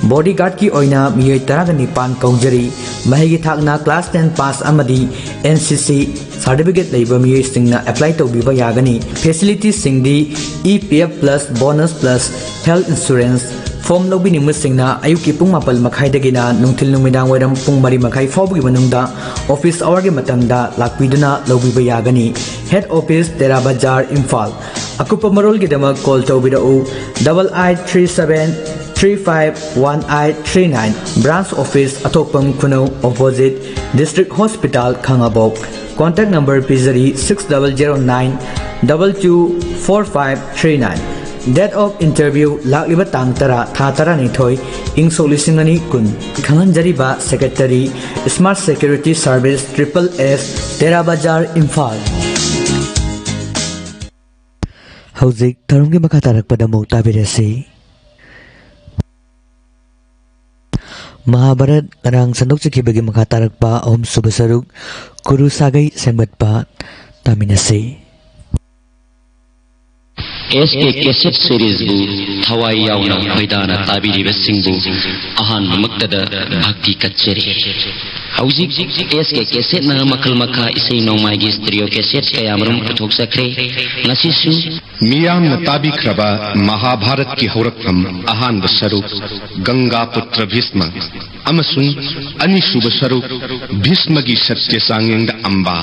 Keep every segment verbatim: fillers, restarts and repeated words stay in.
ꯕꯣꯗꯤꯒꯥꯔꯗꯀꯤ ꯑꯣꯏꯅ ꯃꯤꯑꯣꯏ ꯇꯔꯥꯒ ꯅꯤꯄꯥꯟ ꯀꯧꯖꯔꯤ꯫ ꯃꯍꯩꯒꯤ ꯊꯥꯛꯅ class ten pass ꯑꯃꯗꯤ N C C certificate ꯂꯩꯕ ꯃꯤꯑꯣꯏꯁꯤꯡꯅ apply ꯇꯧꯕꯤꯕ ꯌꯥꯒꯅꯤ꯫ Facilitiesꯁꯤꯡꯗꯤ E P F plus bonus plus health insurance꯫ Form ꯂꯧꯕꯤꯅꯤꯡꯕꯁꯤꯡꯅ ꯑꯌꯨꯛꯀꯤ ꯄꯨꯡ ꯃꯥꯄꯜ ꯃꯈꯥꯏꯗꯒꯤꯅ ꯅꯨꯡꯊꯤꯜ ꯅꯨꯃꯤꯗꯥꯡ ꯋꯥꯏꯔꯝ ꯄꯨꯡ ꯃꯔꯤ ꯃꯈꯥꯏ ꯐꯥꯎꯕꯒꯤ ꯃꯅꯨꯡꯗ office hourꯒꯤ ꯃꯇꯝꯗ ꯂꯥꯛꯄꯤꯗꯨꯅ ꯂꯧꯕꯤꯕ ꯌꯥꯒꯅꯤ꯫ Head office, ꯇꯦꯔꯥ ꯕꯖꯥꯔ, ꯏꯝꯐꯥꯜ꯫ ꯑꯀꯨꯞꯄ ꯃꯔꯣꯜꯒꯤꯗꯃꯛ call ꯇꯧꯕꯤꯔꯛꯎ double eight three seven three five one eight three nine꯫ Branch office, ꯑꯊꯣꯛꯄꯝ ꯈꯨꯅꯧ, opposite District Hospital, Khangabok. Contact number ꯄꯤꯖꯔꯤ, six double zero nine double two four five three nine꯫ Date of interview ꯂꯥꯛꯂꯤꯕ ꯇꯥꯡ ꯇꯔꯥ, ꯊꯥ ꯇꯔꯥꯅꯤꯊꯣꯏ, ꯏꯪ ꯁꯣꯛ ꯂꯤꯁꯤꯡ ꯑꯅꯤ ꯀꯨꯟ꯫ ꯈꯪꯍꯟꯖꯔꯤꯕ Secretary, Smart Security Service, triple S, ꯇꯦꯔꯥ ꯕꯖꯥꯔ, ꯏꯝꯐꯥꯜ꯫ ꯍꯧꯖꯤꯛ ꯊꯧꯔꯝꯒꯤ ꯃꯈꯥ ꯇꯥꯔꯛꯄꯗ ꯑꯃꯨꯛ ꯇꯥꯕꯤꯔꯁꯤ꯫ ꯃꯍꯥꯚꯥꯔꯠ ꯉꯔꯥꯡ ꯁꯟꯗꯣꯛꯆꯈꯤꯕꯒꯤ ꯃꯈꯥ ꯇꯥꯔꯛꯄ ꯑꯍꯨꯝꯁꯨꯕ ꯁꯔꯨꯛ, ꯀꯨꯔꯨ ꯁꯥꯒꯩ ꯁꯦꯝꯒꯠꯄ, ꯇꯥꯃꯤꯟꯅꯁꯤ꯫ S K Cassette Seriesꯕꯨ ꯊꯋꯥꯏ ꯌꯥꯎꯅ ꯈꯣꯏꯗꯥꯅ ꯇꯥꯕꯤꯔꯤꯕꯁꯤꯡꯕꯨ ꯑꯍꯥꯟꯕꯃꯛꯇꯗ ꯚꯛꯇꯤ ꯀꯠꯆꯔꯤ꯫ ꯍꯧꯖꯤꯛ S K Cassetteꯅ ꯃꯈꯜ ꯃꯈꯥ ꯏꯁꯩ ꯅꯣꯡꯃꯥꯏꯒꯤ stereo cassette ꯀꯌꯥꯃꯔꯨꯝ ꯄꯨꯊꯣꯛꯆꯈ꯭ꯔꯦ꯫ ꯉꯁꯤꯁꯨ ꯃꯤꯌꯥꯝꯅ ꯇꯥꯕꯤꯈ꯭ꯔꯕ ꯃꯍꯥꯚꯥꯔꯠꯀꯤ ꯍꯧꯔꯛꯐꯝ ꯑꯍꯥꯟꯕ ꯁꯔꯨꯛ ꯒꯪꯒꯥ ꯄꯨꯇ꯭ꯔ ꯚꯤꯁꯃ ꯑꯃꯁꯨꯡ ꯑꯅꯤꯁꯨꯕ ꯁꯔꯨꯛ ꯚꯤꯁꯃꯒꯤ ꯁꯠꯌ ꯆꯥꯡꯌꯦꯡꯗ ꯑꯝꯕꯥ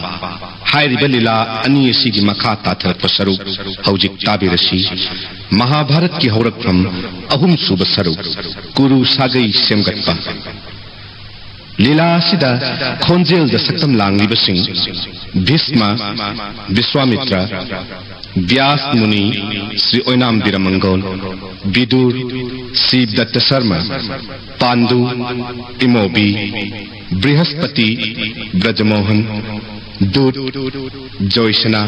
ꯍꯥꯏꯔꯤꯕ ꯂꯤꯂꯥ ꯑꯅꯤ ꯑꯁꯤꯒꯤ ꯃꯈꯥ ꯇꯥꯊꯔꯛꯄ ꯁꯔꯨꯛ ꯍꯧꯖꯤꯛ ꯇꯥꯕꯤꯔꯁꯤ꯫ ꯃꯍꯥꯚꯥꯔꯠꯀꯤ ꯍꯧꯔꯛꯐꯝ ꯑꯍꯨꯝꯁꯨꯕ ꯁꯔꯨꯛ ꯀꯨꯔꯨ ꯁꯥꯒꯩ ꯁꯦꯝꯒꯠꯄ꯫ ꯂꯤꯂꯥ ꯑꯁꯤꯗ ꯈꯣꯟꯖꯦꯜꯗ ꯁꯛꯇꯝ ꯂꯥꯡꯂꯤꯕꯁꯤꯡ ꯚꯤꯁꯃ, ꯕꯤꯁ꯭ꯋꯥꯃꯤꯇ꯭ꯔ, ꯕ꯭ꯌꯥꯁ ꯃꯨꯅꯤ, ꯁ꯭ꯔꯤ ꯑꯣꯏꯅꯥꯝ ꯕꯤꯔꯃꯪꯒꯣꯟ, ꯕꯤꯗꯨꯔ, ꯁ꯭ꯔꯤ ꯗꯠꯇ ꯁꯔꯃ, ꯄꯥꯟꯗꯨ, ꯏꯃꯣꯕꯤ, ꯕ꯭ꯔꯤꯍꯁꯄꯇꯤ, ꯕ꯭ꯔꯖꯃꯣꯍꯟ, ꯗꯨꯠ, ꯖꯣꯏꯁꯅꯥ,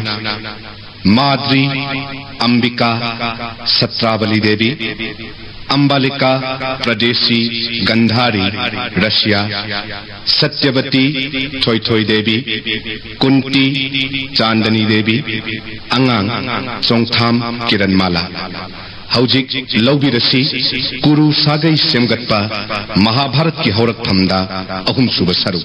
ꯃꯥꯗ꯭ꯔꯤ, ꯑꯝꯕꯤꯀꯥ, ꯁꯇ꯭ꯔꯥꯕꯂꯤ ꯗꯦꯕꯤ, ꯑꯝꯕꯥꯂꯤꯀꯥ, ꯄ꯭ꯔꯗꯦꯁꯤ, ꯒꯟꯙꯥꯔꯤ, ꯔꯁꯤꯌꯥ, ꯁꯇ꯭ꯌꯕꯇꯤ, ꯊꯣꯏꯊꯣꯏ ꯗꯦꯕꯤ, ꯀꯨꯟꯇꯤ, ꯆꯥꯟꯗꯅꯤ ꯗꯦꯕꯤ, ꯑꯉꯥꯡ, ꯆꯣꯡꯊꯥꯝ, ꯀꯤꯔꯟꯃꯥꯂꯥ꯫ ꯍꯧꯖꯤꯛ ꯂꯧꯕꯤꯔꯁꯤ, ꯀꯨꯔꯨ ꯁꯥꯒꯩ ꯁꯦꯝꯒꯠꯄ, ꯃꯍꯥꯚꯥꯔꯠꯀꯤ ꯍꯧꯔꯛꯐꯝꯗ ꯑꯍꯨꯝꯁꯨꯕ ꯁꯔꯨꯛ꯫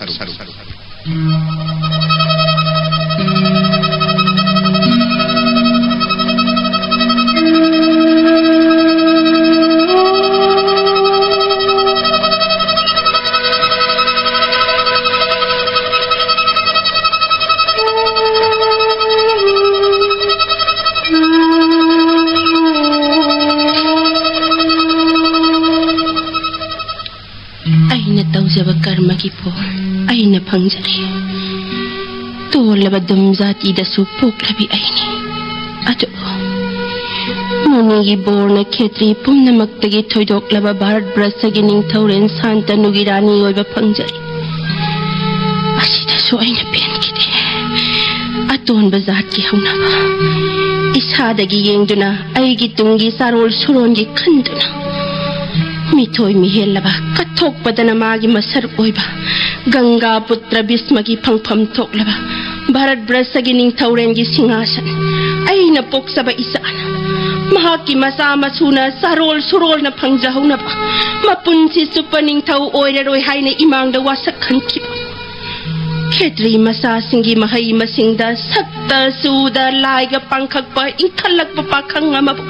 ꯑꯩꯅ ꯇꯧꯖꯕ ꯀꯔꯃꯒꯤ ꯐꯣꯜ ꯑꯩꯅ ꯐꯪꯖꯔꯦ꯫ ꯇꯣꯜꯂꯕ ꯗꯨꯝ ꯖꯥꯇꯤꯗꯁꯨ ꯄꯣꯛꯂꯕꯤ ꯑꯩꯅꯤ꯫ ꯑꯗꯨꯕꯨ ꯃꯨꯅꯤꯒꯤ ꯕꯣꯔꯅ ꯈꯦꯇ꯭ꯔꯤ ꯄꯨꯝꯅꯃꯛꯇꯒꯤ ꯊꯣꯏꯗꯣꯛꯂꯕ ꯚꯥꯔꯠ ꯕ꯭ꯔꯁꯒꯤ ꯅꯤꯡꯊꯧꯔꯦꯜ ꯁꯥꯟꯇꯅꯨꯒꯤ ꯔꯥꯅꯤ ꯑꯣꯏꯕ ꯐꯪꯖꯔꯦ꯫ ꯑꯁꯤꯗꯁꯨ ꯑꯩꯅ ꯄꯦꯟꯈꯤꯗꯦ꯫ ꯑꯇꯣꯟꯕ ꯖꯥꯠꯀꯤ ꯍꯧꯅꯕ ꯏꯁꯥꯗꯒꯤ ꯌꯦꯡꯗꯨꯅ ꯑꯩꯒꯤ ꯇꯨꯡꯒꯤ ꯆꯥꯔꯣꯜ ꯁꯨꯔꯣꯟꯒꯤ ꯈꯟꯗꯨꯅ ꯃꯤꯊꯣꯏ ꯃꯤꯍꯦꯜꯂꯕ ꯀꯠꯊꯣꯛꯄꯗꯅ ꯃꯥꯒꯤ ꯃꯁꯔꯨꯛ ꯑꯣꯏꯕ ꯒꯪꯒꯥ ꯄꯨꯇ꯭ꯔ ꯚꯤꯁꯃꯒꯤ ꯐꯪꯐꯝ ꯊꯣꯛꯂꯕ ꯚꯥꯔꯠ ꯕ꯭ꯔꯁꯒꯤ ꯅꯤꯡꯊꯧꯔꯦꯜꯒꯤ ꯁꯤꯡꯍꯥꯁꯟ ꯑꯩꯅ ꯄꯣꯛꯆꯕ ꯏꯆꯥꯅ ꯃꯍꯥꯛꯀꯤ ꯃꯆꯥ ꯃꯁꯨꯅ ꯆꯥꯔꯣꯜ ꯁꯨꯔꯣꯜꯅ ꯐꯪꯖꯍꯧꯅꯕ ꯃꯄꯨꯟꯁꯤ ꯆꯨꯞꯄ ꯅꯤꯡꯊꯧ ꯑꯣꯏꯔꯔꯣꯏ ꯍꯥꯏꯅ ꯏꯃꯥꯡꯗ ꯋꯥꯁꯛ ꯈꯟꯈꯤꯕ ꯈꯦꯇ꯭ꯔꯤ ꯃꯆꯥꯁꯤꯡꯒꯤ ꯃꯍꯩ ꯃꯁꯤꯡꯗ ꯁꯛꯇ ꯆꯨꯗ ꯂꯥꯏꯒ ꯄꯥꯡꯈꯛꯄ ꯏꯟꯈꯠꯂꯛꯄ ꯄꯥꯈꯪ ꯑꯃꯕꯨ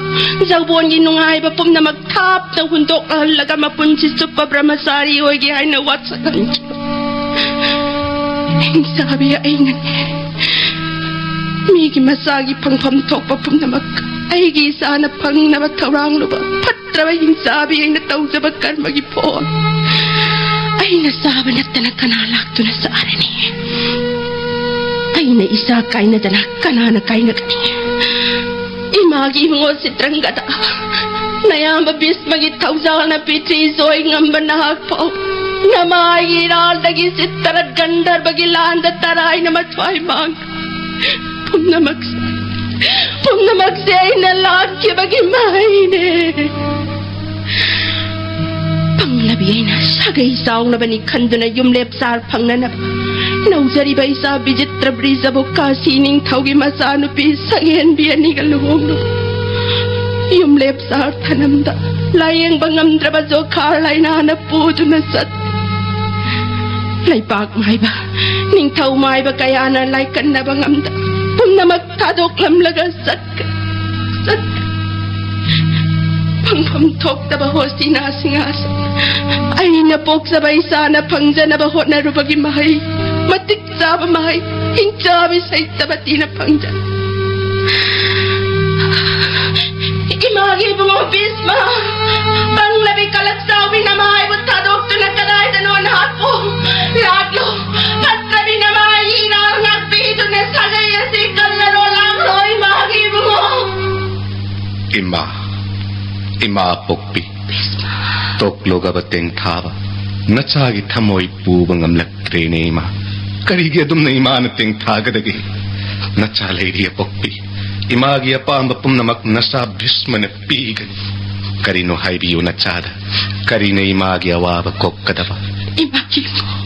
ꯖꯧꯕꯣꯟꯒꯤ ꯅꯨꯡꯉꯥꯏꯕ ꯄꯨꯝꯅꯃꯛ ꯊꯥꯞꯅ ꯍꯨꯟꯗꯣꯛꯍꯜꯂꯒ ꯃꯄꯨꯟꯁꯤ ꯆꯨꯞꯄ ꯕ꯭ꯔꯍꯃꯆꯥꯔꯤ ꯑꯣꯏꯒꯦ ꯍꯥꯏꯅ ꯋꯥꯁꯛꯍꯟꯈꯤꯕ ꯍꯤꯡꯆꯥꯕꯤ ꯑꯩꯅꯅꯦ꯫ ꯃꯤꯒꯤ ꯃꯆꯥꯒꯤ ꯐꯪꯐꯝ ꯊꯣꯛꯄ ꯄꯨꯝꯅꯃꯛ ꯑꯩꯒꯤ ꯏꯆꯥꯅ ꯐꯪꯅꯕ ꯊꯧꯔꯥꯡꯂꯨꯕ ꯐꯠꯇ꯭ꯔꯕ ꯍꯤꯡꯆꯥꯕꯤ ꯑꯩꯅ ꯇꯧꯖꯕ ꯀꯔꯃꯒꯤ ꯐꯣꯜ ꯑꯩꯅ ꯆꯥꯕ ꯅꯠꯇꯅ ꯀꯅꯥ ꯂꯥꯛꯇꯨꯅ ꯆꯥꯔꯅꯤ? ꯑꯩꯅ ꯏꯆꯥ ꯀꯥꯏꯅꯗꯅ ꯀꯅꯥꯅ ꯀꯥꯏꯅꯒꯅꯤ? ꯏꯃꯥꯒꯤ ꯏꯉꯣ ꯆꯤꯇ꯭ꯔꯪꯒꯗ ꯅꯌꯥꯝꯕ ꯚꯤꯁꯃꯒꯤ ꯊꯧꯖꯥꯜꯅ ꯄ꯭ꯔꯤꯊꯤ ꯖꯣꯏ ꯉꯝꯕ ꯅꯍꯥꯛ ꯐꯥꯎ ꯅꯃꯥꯏꯒꯤ ꯏꯔꯥꯜꯗꯒꯤ ꯆꯤꯠꯇꯔꯠ ꯒꯟꯙꯔꯕꯒꯤ ꯂꯥꯟꯗ ꯇꯔꯥꯏꯅ ꯃꯊ꯭ꯋꯥꯏ ꯃꯥꯡ ꯄꯨꯝꯅꯃꯛꯁꯦ, ꯄꯨꯝꯅꯃꯛꯁꯦ ꯑꯩꯅ ꯂꯥꯛꯈꯤꯕꯒꯤ ꯃꯍꯩꯅꯦ꯫ ꯄꯪꯂꯕꯤ ꯑꯩꯅ ꯁꯥꯒꯩ ꯆꯥꯎꯅꯕꯅꯤ ꯈꯟꯗꯨꯅ ꯌꯨꯝꯂꯦꯞ ꯆꯥꯔ ꯐꯪꯅꯅꯕ ꯅꯧꯖꯔꯤꯕ ꯏꯆꯥ ꯕꯤꯖꯤꯇ꯭ꯔ ꯕ꯭ꯔꯤꯖꯕꯨ ꯀꯥꯁꯤ ꯅꯤꯡꯊꯧꯒꯤ ꯃꯆꯥꯅꯨꯄꯤ ꯁꯛꯍꯦꯟꯕꯤ ꯑꯅꯤꯒ ꯂꯨꯍꯣꯡꯂꯨꯕ ꯌꯨꯝꯂꯦꯞ ꯆꯥꯔ ꯊꯅꯝꯗ ꯂꯥꯌꯦꯡꯕ ꯉꯝꯗ꯭ꯔꯕ ꯖꯣꯈꯥ ꯂꯥꯏꯅꯥꯅ ꯄꯨꯗꯨꯅ ꯆꯠ꯫ ꯂꯩꯄꯥꯛ ꯃꯥꯏꯕ, ꯅꯤꯡꯊꯧ ꯃꯥꯏꯕ ꯀꯌꯥꯅ ꯂꯥꯏꯀꯟꯅꯕ ꯉꯝꯗ ꯄꯨꯝꯅꯃꯛ ꯊꯥꯗꯣꯛꯂꯝꯂꯒ ꯆꯠ, ꯆꯠ꯫ ꯐꯪꯐꯝ ꯊꯣꯛꯇꯕ ꯍꯣꯁꯇꯤꯅꯥ ꯁꯤꯡꯍꯥꯁꯟ, ꯑꯩꯅ ꯄꯣꯛꯆꯕ ꯏꯆꯥꯅ ꯐꯪꯖꯅꯕ ꯍꯣꯠꯅꯔꯨꯕꯒꯤ ꯃꯍꯩ, ꯃꯇꯤꯛ ꯆꯥꯕ ꯃꯍꯩ, ꯍꯤꯡꯆꯥꯕꯤ ꯁꯩꯇꯕꯇꯤꯅ ꯐꯪꯖ꯫ ꯏꯃꯥꯒꯤ ꯏꯕꯨꯡꯉꯣ ꯚꯤꯁꯃ, ꯄꯪꯂꯕꯤ ꯀꯂꯛ ꯆꯥꯎꯕꯤ ꯅꯃꯥꯏꯕꯨ ꯊꯥꯗꯣꯛꯇꯨꯅ ꯀꯗꯥꯏꯗꯅꯣ ꯅꯍꯥꯛꯄꯨ? ꯂꯥꯛꯂꯣ, ꯐꯠꯇ꯭ꯔꯕꯤ ꯅꯃꯥꯏ ꯏꯔꯥꯜ ꯉꯥꯛꯄꯤꯗꯨꯅ ꯁꯥꯒꯩ ꯑꯁꯤ ꯀꯜꯂꯔꯣ, ꯂꯥꯛꯂꯣ, ꯏꯃꯥꯒꯤ ꯏꯕꯨꯡꯉꯣ꯫ ꯏꯃꯥ, ꯏꯃꯥ ꯄꯣꯛꯄꯤ, ꯇꯣꯛꯂꯨꯒꯕ ꯇꯦꯡꯊꯥꯕ ꯅꯆꯥꯒꯤ ꯊꯃꯣꯏ ꯄꯨꯕ ꯉꯝꯂꯛꯇ꯭ꯔꯦꯅꯦ ꯏꯃꯥ꯫ ꯀꯔꯤꯒꯤ ꯑꯗꯨꯝꯅ ꯏꯃꯥꯅ ꯇꯦꯡꯊꯥꯒꯗꯒꯦ? ꯅꯆꯥ ꯂꯩꯔꯤ ꯑꯄꯣꯛꯄꯤ, ꯏꯃꯥꯒꯤ ꯑꯄꯥꯝꯕ ꯄꯨꯝꯅꯃꯛ ꯅꯆꯥ ꯚꯤꯁꯃꯅ ꯄꯤꯒꯅꯤ꯫ ꯀꯔꯤꯅꯣ ꯍꯥꯏꯕꯤꯌꯨ ꯅꯆꯥꯗ, ꯀꯔꯤꯅ ꯏꯃꯥꯒꯤ ꯑꯋꯥꯕ ꯀꯣꯛꯀꯗꯕ? ꯏꯃꯥꯒꯤ ꯏꯕꯨꯡꯉꯣ,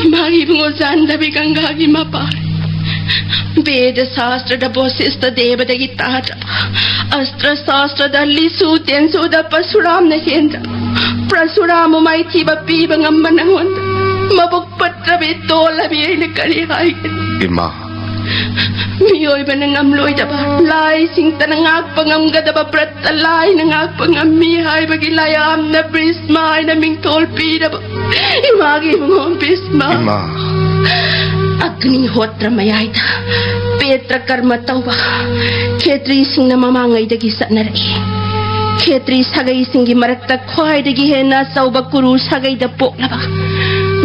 ꯏꯃꯥꯒꯤ ꯏꯕꯨꯡꯉꯣ ꯖꯥꯟꯗꯕꯤ ꯒꯪꯒꯥꯒꯤ ꯃꯄꯥꯔꯤ꯫ ꯕꯦꯗ ꯁꯥꯁꯇ꯭ꯔꯗ ꯕꯣꯁꯤꯁꯇ ꯗꯦꯕꯗꯒꯤ ꯇꯥꯗ꯭ꯔꯕ, ꯑꯁꯇ꯭ꯔ ꯁꯥꯁꯇ꯭ꯔꯗ ꯂꯤꯁꯨ ꯇꯦꯟꯁꯨꯗ ꯄꯁꯨꯔꯥꯝꯅ ꯍꯦꯟꯗ꯭ꯔꯕ, ꯄ꯭ꯔꯁꯨꯔꯥꯝꯕꯨ ꯃꯥꯏꯊꯤꯕ ꯄꯤꯕ ꯉꯝꯕ ꯅꯉꯣꯟꯗ ꯃꯕꯨꯛ ꯐꯠꯇ꯭ꯔꯕꯤ ꯇꯣꯜꯂꯕꯤ ꯑꯩꯅ ꯀꯔꯤ ꯍꯥꯏꯒꯅꯤ? ꯏꯃꯥ, ꯃꯤꯑꯣꯏꯕꯅ ꯉꯝꯂꯣꯏꯗꯕ, ꯂꯥꯏꯁꯤꯡꯇꯅ ꯉꯥꯛꯄ ꯉꯝꯒꯗꯕ ꯕ꯭ꯔꯠꯇ ꯂꯥꯏꯅ ꯉꯥꯛꯄ ꯉꯝꯃꯤ ꯍꯥꯏꯕꯒꯤ ꯂꯥꯏꯌꯥꯝꯅ ꯚꯤꯁꯃ ꯍꯥꯏꯅ ꯃꯤꯡꯊꯣꯜ ꯄꯤꯔꯕ ꯏꯃꯥꯒꯤ ꯏꯕꯨꯡꯉꯣ ꯚꯤꯁꯃ꯫ ꯏꯃꯥ꯫ ꯑꯒ꯭ꯅꯤꯍꯣꯇ꯭ꯔ ꯃꯌꯥꯏꯗ ꯄꯦꯇ꯭ꯔ ꯀꯔꯃ ꯇꯧꯕ ꯈꯦꯇ꯭ꯔꯤꯁꯤꯡꯅ ꯃꯃꯥꯡꯉꯩꯗꯒꯤ ꯆꯠꯅꯔꯛꯏ꯫ ꯈꯦꯇ꯭ꯔꯤ ꯁꯥꯒꯩꯁꯤꯡꯒꯤ ꯃꯔꯛꯇ ꯈ꯭ꯋꯥꯏꯗꯒꯤ ꯍꯦꯟꯅ ꯑꯆꯧꯕ ꯀꯨꯔꯨ ꯁꯥꯒꯩꯗ ꯄꯣꯛꯂꯕ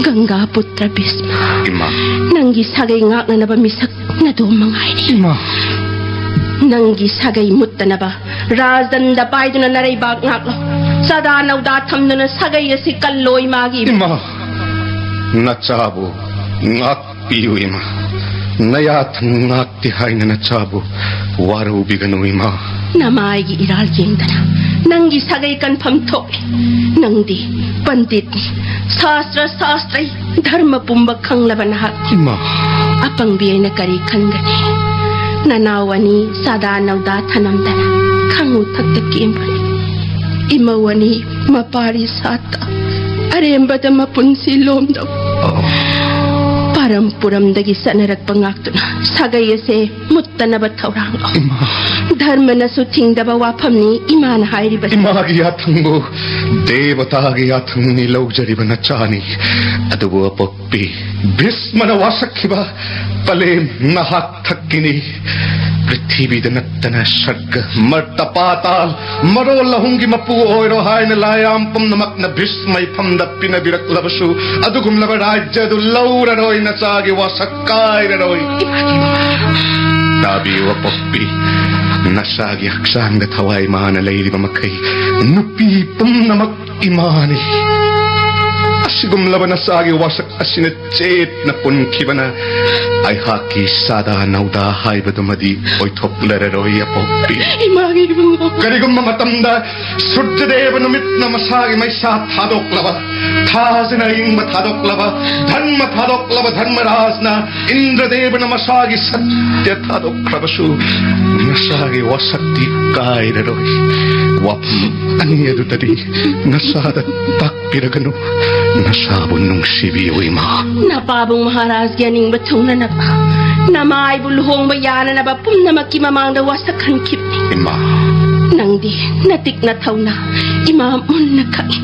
ꯒꯪꯒꯥ ꯄꯨꯇ꯭ꯔ ꯚꯤꯁꯃ꯫ ꯏꯃꯥ꯫ ꯅꯪꯒꯤ ꯁꯥꯒꯩ ꯉꯥꯛꯅꯅꯕ ꯃꯤꯁꯛ ꯅꯗꯣꯝ ꯃꯉꯥꯏꯔꯦ꯫ ꯏꯃꯥ꯫ ꯅꯪꯒꯤ ꯁꯥꯒꯩ ꯃꯨꯠꯇꯅꯕ ꯔꯥꯖꯗꯟꯗ ꯄꯥꯏꯗꯨꯅ ꯅꯔꯩꯕꯥꯛ ꯉꯥꯛꯂꯣ꯫ ꯆꯥꯗꯥ ꯅꯧꯗꯥ ꯊꯝꯗꯨꯅ ꯁꯥꯒꯩ ꯑꯁꯤ ꯀꯜꯂꯣ ꯏꯃꯥꯒꯤ꯫ ꯏꯃꯥ, ꯅꯆꯥꯕꯨ ꯉꯥꯛꯄꯤꯌꯨ ꯏꯃꯥ꯫ ꯅꯌꯥꯊꯪ ꯉꯥꯛꯇꯦ ꯍꯥꯏꯅ ꯅꯆꯥꯕꯨ ꯋꯥꯔꯧꯕꯤꯒꯅꯨ ꯏꯃꯥ꯫ ꯅꯃꯥꯏꯒꯤ ꯏꯔꯥꯜ ꯌꯦꯡꯗꯅ ꯅꯪꯒꯤ ꯁꯥꯒꯩ ꯀꯟꯐꯝ ꯊꯣꯛꯂꯦ꯫ ꯅꯪꯗꯤ ꯄꯟꯗꯤꯠꯅꯤ, ꯁꯥꯁꯇ꯭ꯔ ꯁꯥꯁꯇ꯭ꯔꯤ, ꯙꯔꯃ ꯄꯨꯝꯕ ꯈꯪꯂꯕ ꯅꯍꯥꯛ꯫ ꯏꯃꯥ꯫ ꯑꯄꯪꯕꯤ ꯑꯩꯅ ꯀꯔꯤ ꯈꯟꯒꯅꯤ? ꯅꯅꯥꯎ ꯑꯅꯤ ꯆꯥꯗꯥ ꯅꯧꯗꯥ ꯊꯅꯝꯗꯅ ꯈꯪꯉꯨ ꯊꯛꯇ ꯀꯦꯝꯕꯅꯤ꯫ ꯏꯃꯧ ꯑꯅꯤ ꯃꯄꯥꯔꯤ ꯁꯥꯠꯇ ꯑꯔꯦꯝꯕꯗ ꯃꯄꯨꯟꯁꯤ ꯂꯣꯝꯗꯧ꯫ ꯄꯥꯔꯝ ꯄꯨꯔꯝꯗꯒꯤ ꯆꯠꯅꯔꯛꯄ ꯉꯥꯛꯇꯨꯅ ꯁꯥꯒꯩ ꯑꯁꯦ ꯃꯨꯠꯇꯅꯕ ꯊꯧꯔꯥꯡ ꯂꯧ꯫ ꯏꯃꯥ꯫ ꯙꯔꯃꯅꯁꯨ ꯊꯤꯡꯗꯕ ꯋꯥꯐꯝꯅꯤ ꯏꯃꯥꯅ ꯍꯥꯏꯔꯤꯕꯁꯤ꯫ ꯏꯃꯥꯒꯤ ꯌꯥꯊꯪꯕꯨ ꯗꯦꯕꯇꯥꯒꯤ ꯌꯥꯊꯪꯅꯤ ꯂꯧꯖꯔꯤꯕ ꯅꯆꯥꯅꯤ꯫ ꯑꯗꯨꯕꯨ ꯑꯄꯣꯛꯄꯤ ꯚꯤꯁꯃꯅ ꯋꯥꯁꯛꯈꯤꯕ ꯄꯂꯦꯝ ꯅꯍꯥꯛ ꯊꯛꯀꯤꯅꯤ꯫ ꯄ꯭ꯔꯤꯊꯤꯕꯤꯗ ꯅꯠꯇꯅ ꯁꯔꯒ, ꯃꯔꯇ, ꯄꯥꯇꯥꯜ, ꯃꯔꯣꯜ ꯑꯍꯨꯝꯒꯤ ꯃꯄꯨ ꯑꯣꯏꯔꯣ ꯍꯥꯏꯅ ꯂꯥꯏꯌꯥꯝ ꯄꯨꯝꯅꯃꯛꯅ ꯚꯤꯁꯃ ꯏꯐꯝꯗ ꯄꯤꯅꯕꯤꯔꯛꯂꯕꯁꯨ, ꯑꯗꯨꯒꯨꯝꯂꯕ ꯔꯥꯖ꯭ꯌ ꯑꯗꯨ ꯂꯧꯔꯔꯣꯏ, ꯅꯆꯥꯒꯤ ꯋꯥꯁꯛ ꯀꯥꯏꯔꯔꯣꯏ꯫ ꯇꯥꯕꯤꯌꯨ ꯑꯄꯣꯛꯄꯤ, ꯅꯆꯥꯒꯤ ꯍꯛꯆꯥꯡꯗ ꯊꯋꯥꯏ ꯃꯥꯅ ꯂꯩꯔꯤꯕ ꯃꯈꯩ ꯅꯨꯄꯤ ꯄꯨꯝꯅꯃꯛ ꯏꯃꯥꯅꯤ꯫ ꯑꯁꯤꯒꯨꯝꯂꯕ ꯅꯆꯥꯒꯤ ꯋꯥꯁꯛ ꯑꯁꯤꯅ ꯆꯦꯠꯅ ꯄꯨꯟꯈꯤꯕꯅ ꯑꯩꯍꯥꯛꯀꯤ ꯁꯥꯗꯥ ꯅꯧꯗꯥ ꯍꯥꯏꯕꯗꯨꯃꯗꯤ ꯑꯣꯏꯊꯣꯛꯂꯔꯔꯣꯏ ꯑꯄꯣꯛꯄꯤ꯫ ꯏꯃꯥꯒꯤ ꯏꯕꯨꯡꯉꯣ꯫ ꯀꯔꯤꯒꯨꯝꯕ ꯃꯇꯝꯗ ꯁꯨꯔꯖꯗꯦꯕ ꯅꯨꯃꯤꯠꯅ ꯃꯁꯥꯒꯤ ꯃꯩꯁꯥ ꯊꯥꯗꯣꯛꯂꯕ, ꯊꯥꯁꯤꯅ ꯑꯏꯪꯕ ꯊꯥꯗꯣꯛꯂꯕ, ꯙꯔꯃ ꯊꯥꯗꯣꯛꯂꯕ ꯙꯔꯃꯔꯥꯖꯅ ꯏꯟꯗ꯭ꯔꯗꯦꯕꯅ ꯃꯁꯥꯒꯤ ꯁꯠꯇ꯭ꯌ ꯊꯥꯗꯣꯛꯈ꯭ꯔꯕꯁꯨ ꯅꯁꯥꯒꯤ ꯋꯥꯁꯛꯇꯤ ꯀꯥꯏꯔꯔꯣꯏ꯫ ꯋꯥꯐꯝ ꯑꯅꯤ ꯑꯗꯨꯗꯗꯤ ꯅꯁꯥꯗ ꯇꯥꯛꯄꯤꯔꯒꯅꯨ꯫ ꯅꯁꯥꯕꯨ ꯅꯨꯡꯁꯤꯕꯤꯌꯨ ꯏꯃꯥ꯫ ꯅꯄꯥꯕꯨꯡ ꯃꯍꯥꯔꯥꯖꯒꯤ ꯑꯅꯤꯡꯕ ꯊꯨꯡꯅꯅꯕ ꯅꯃꯥꯏꯕꯨ ꯂꯨꯍꯣꯡꯕ ꯌꯥꯅꯅꯕ ꯄꯨꯝꯅꯃꯛꯀꯤ ꯃꯃꯥꯡꯗ ꯋꯥꯁꯛꯍꯟꯈꯤꯕꯅꯤ꯫ ꯏꯃꯥ꯫ ꯅꯪꯗꯤ ꯅꯇꯤꯛ ꯅꯊꯧꯅ ꯏꯃꯥ ꯃꯨꯟꯅ ꯈꯪꯏ꯫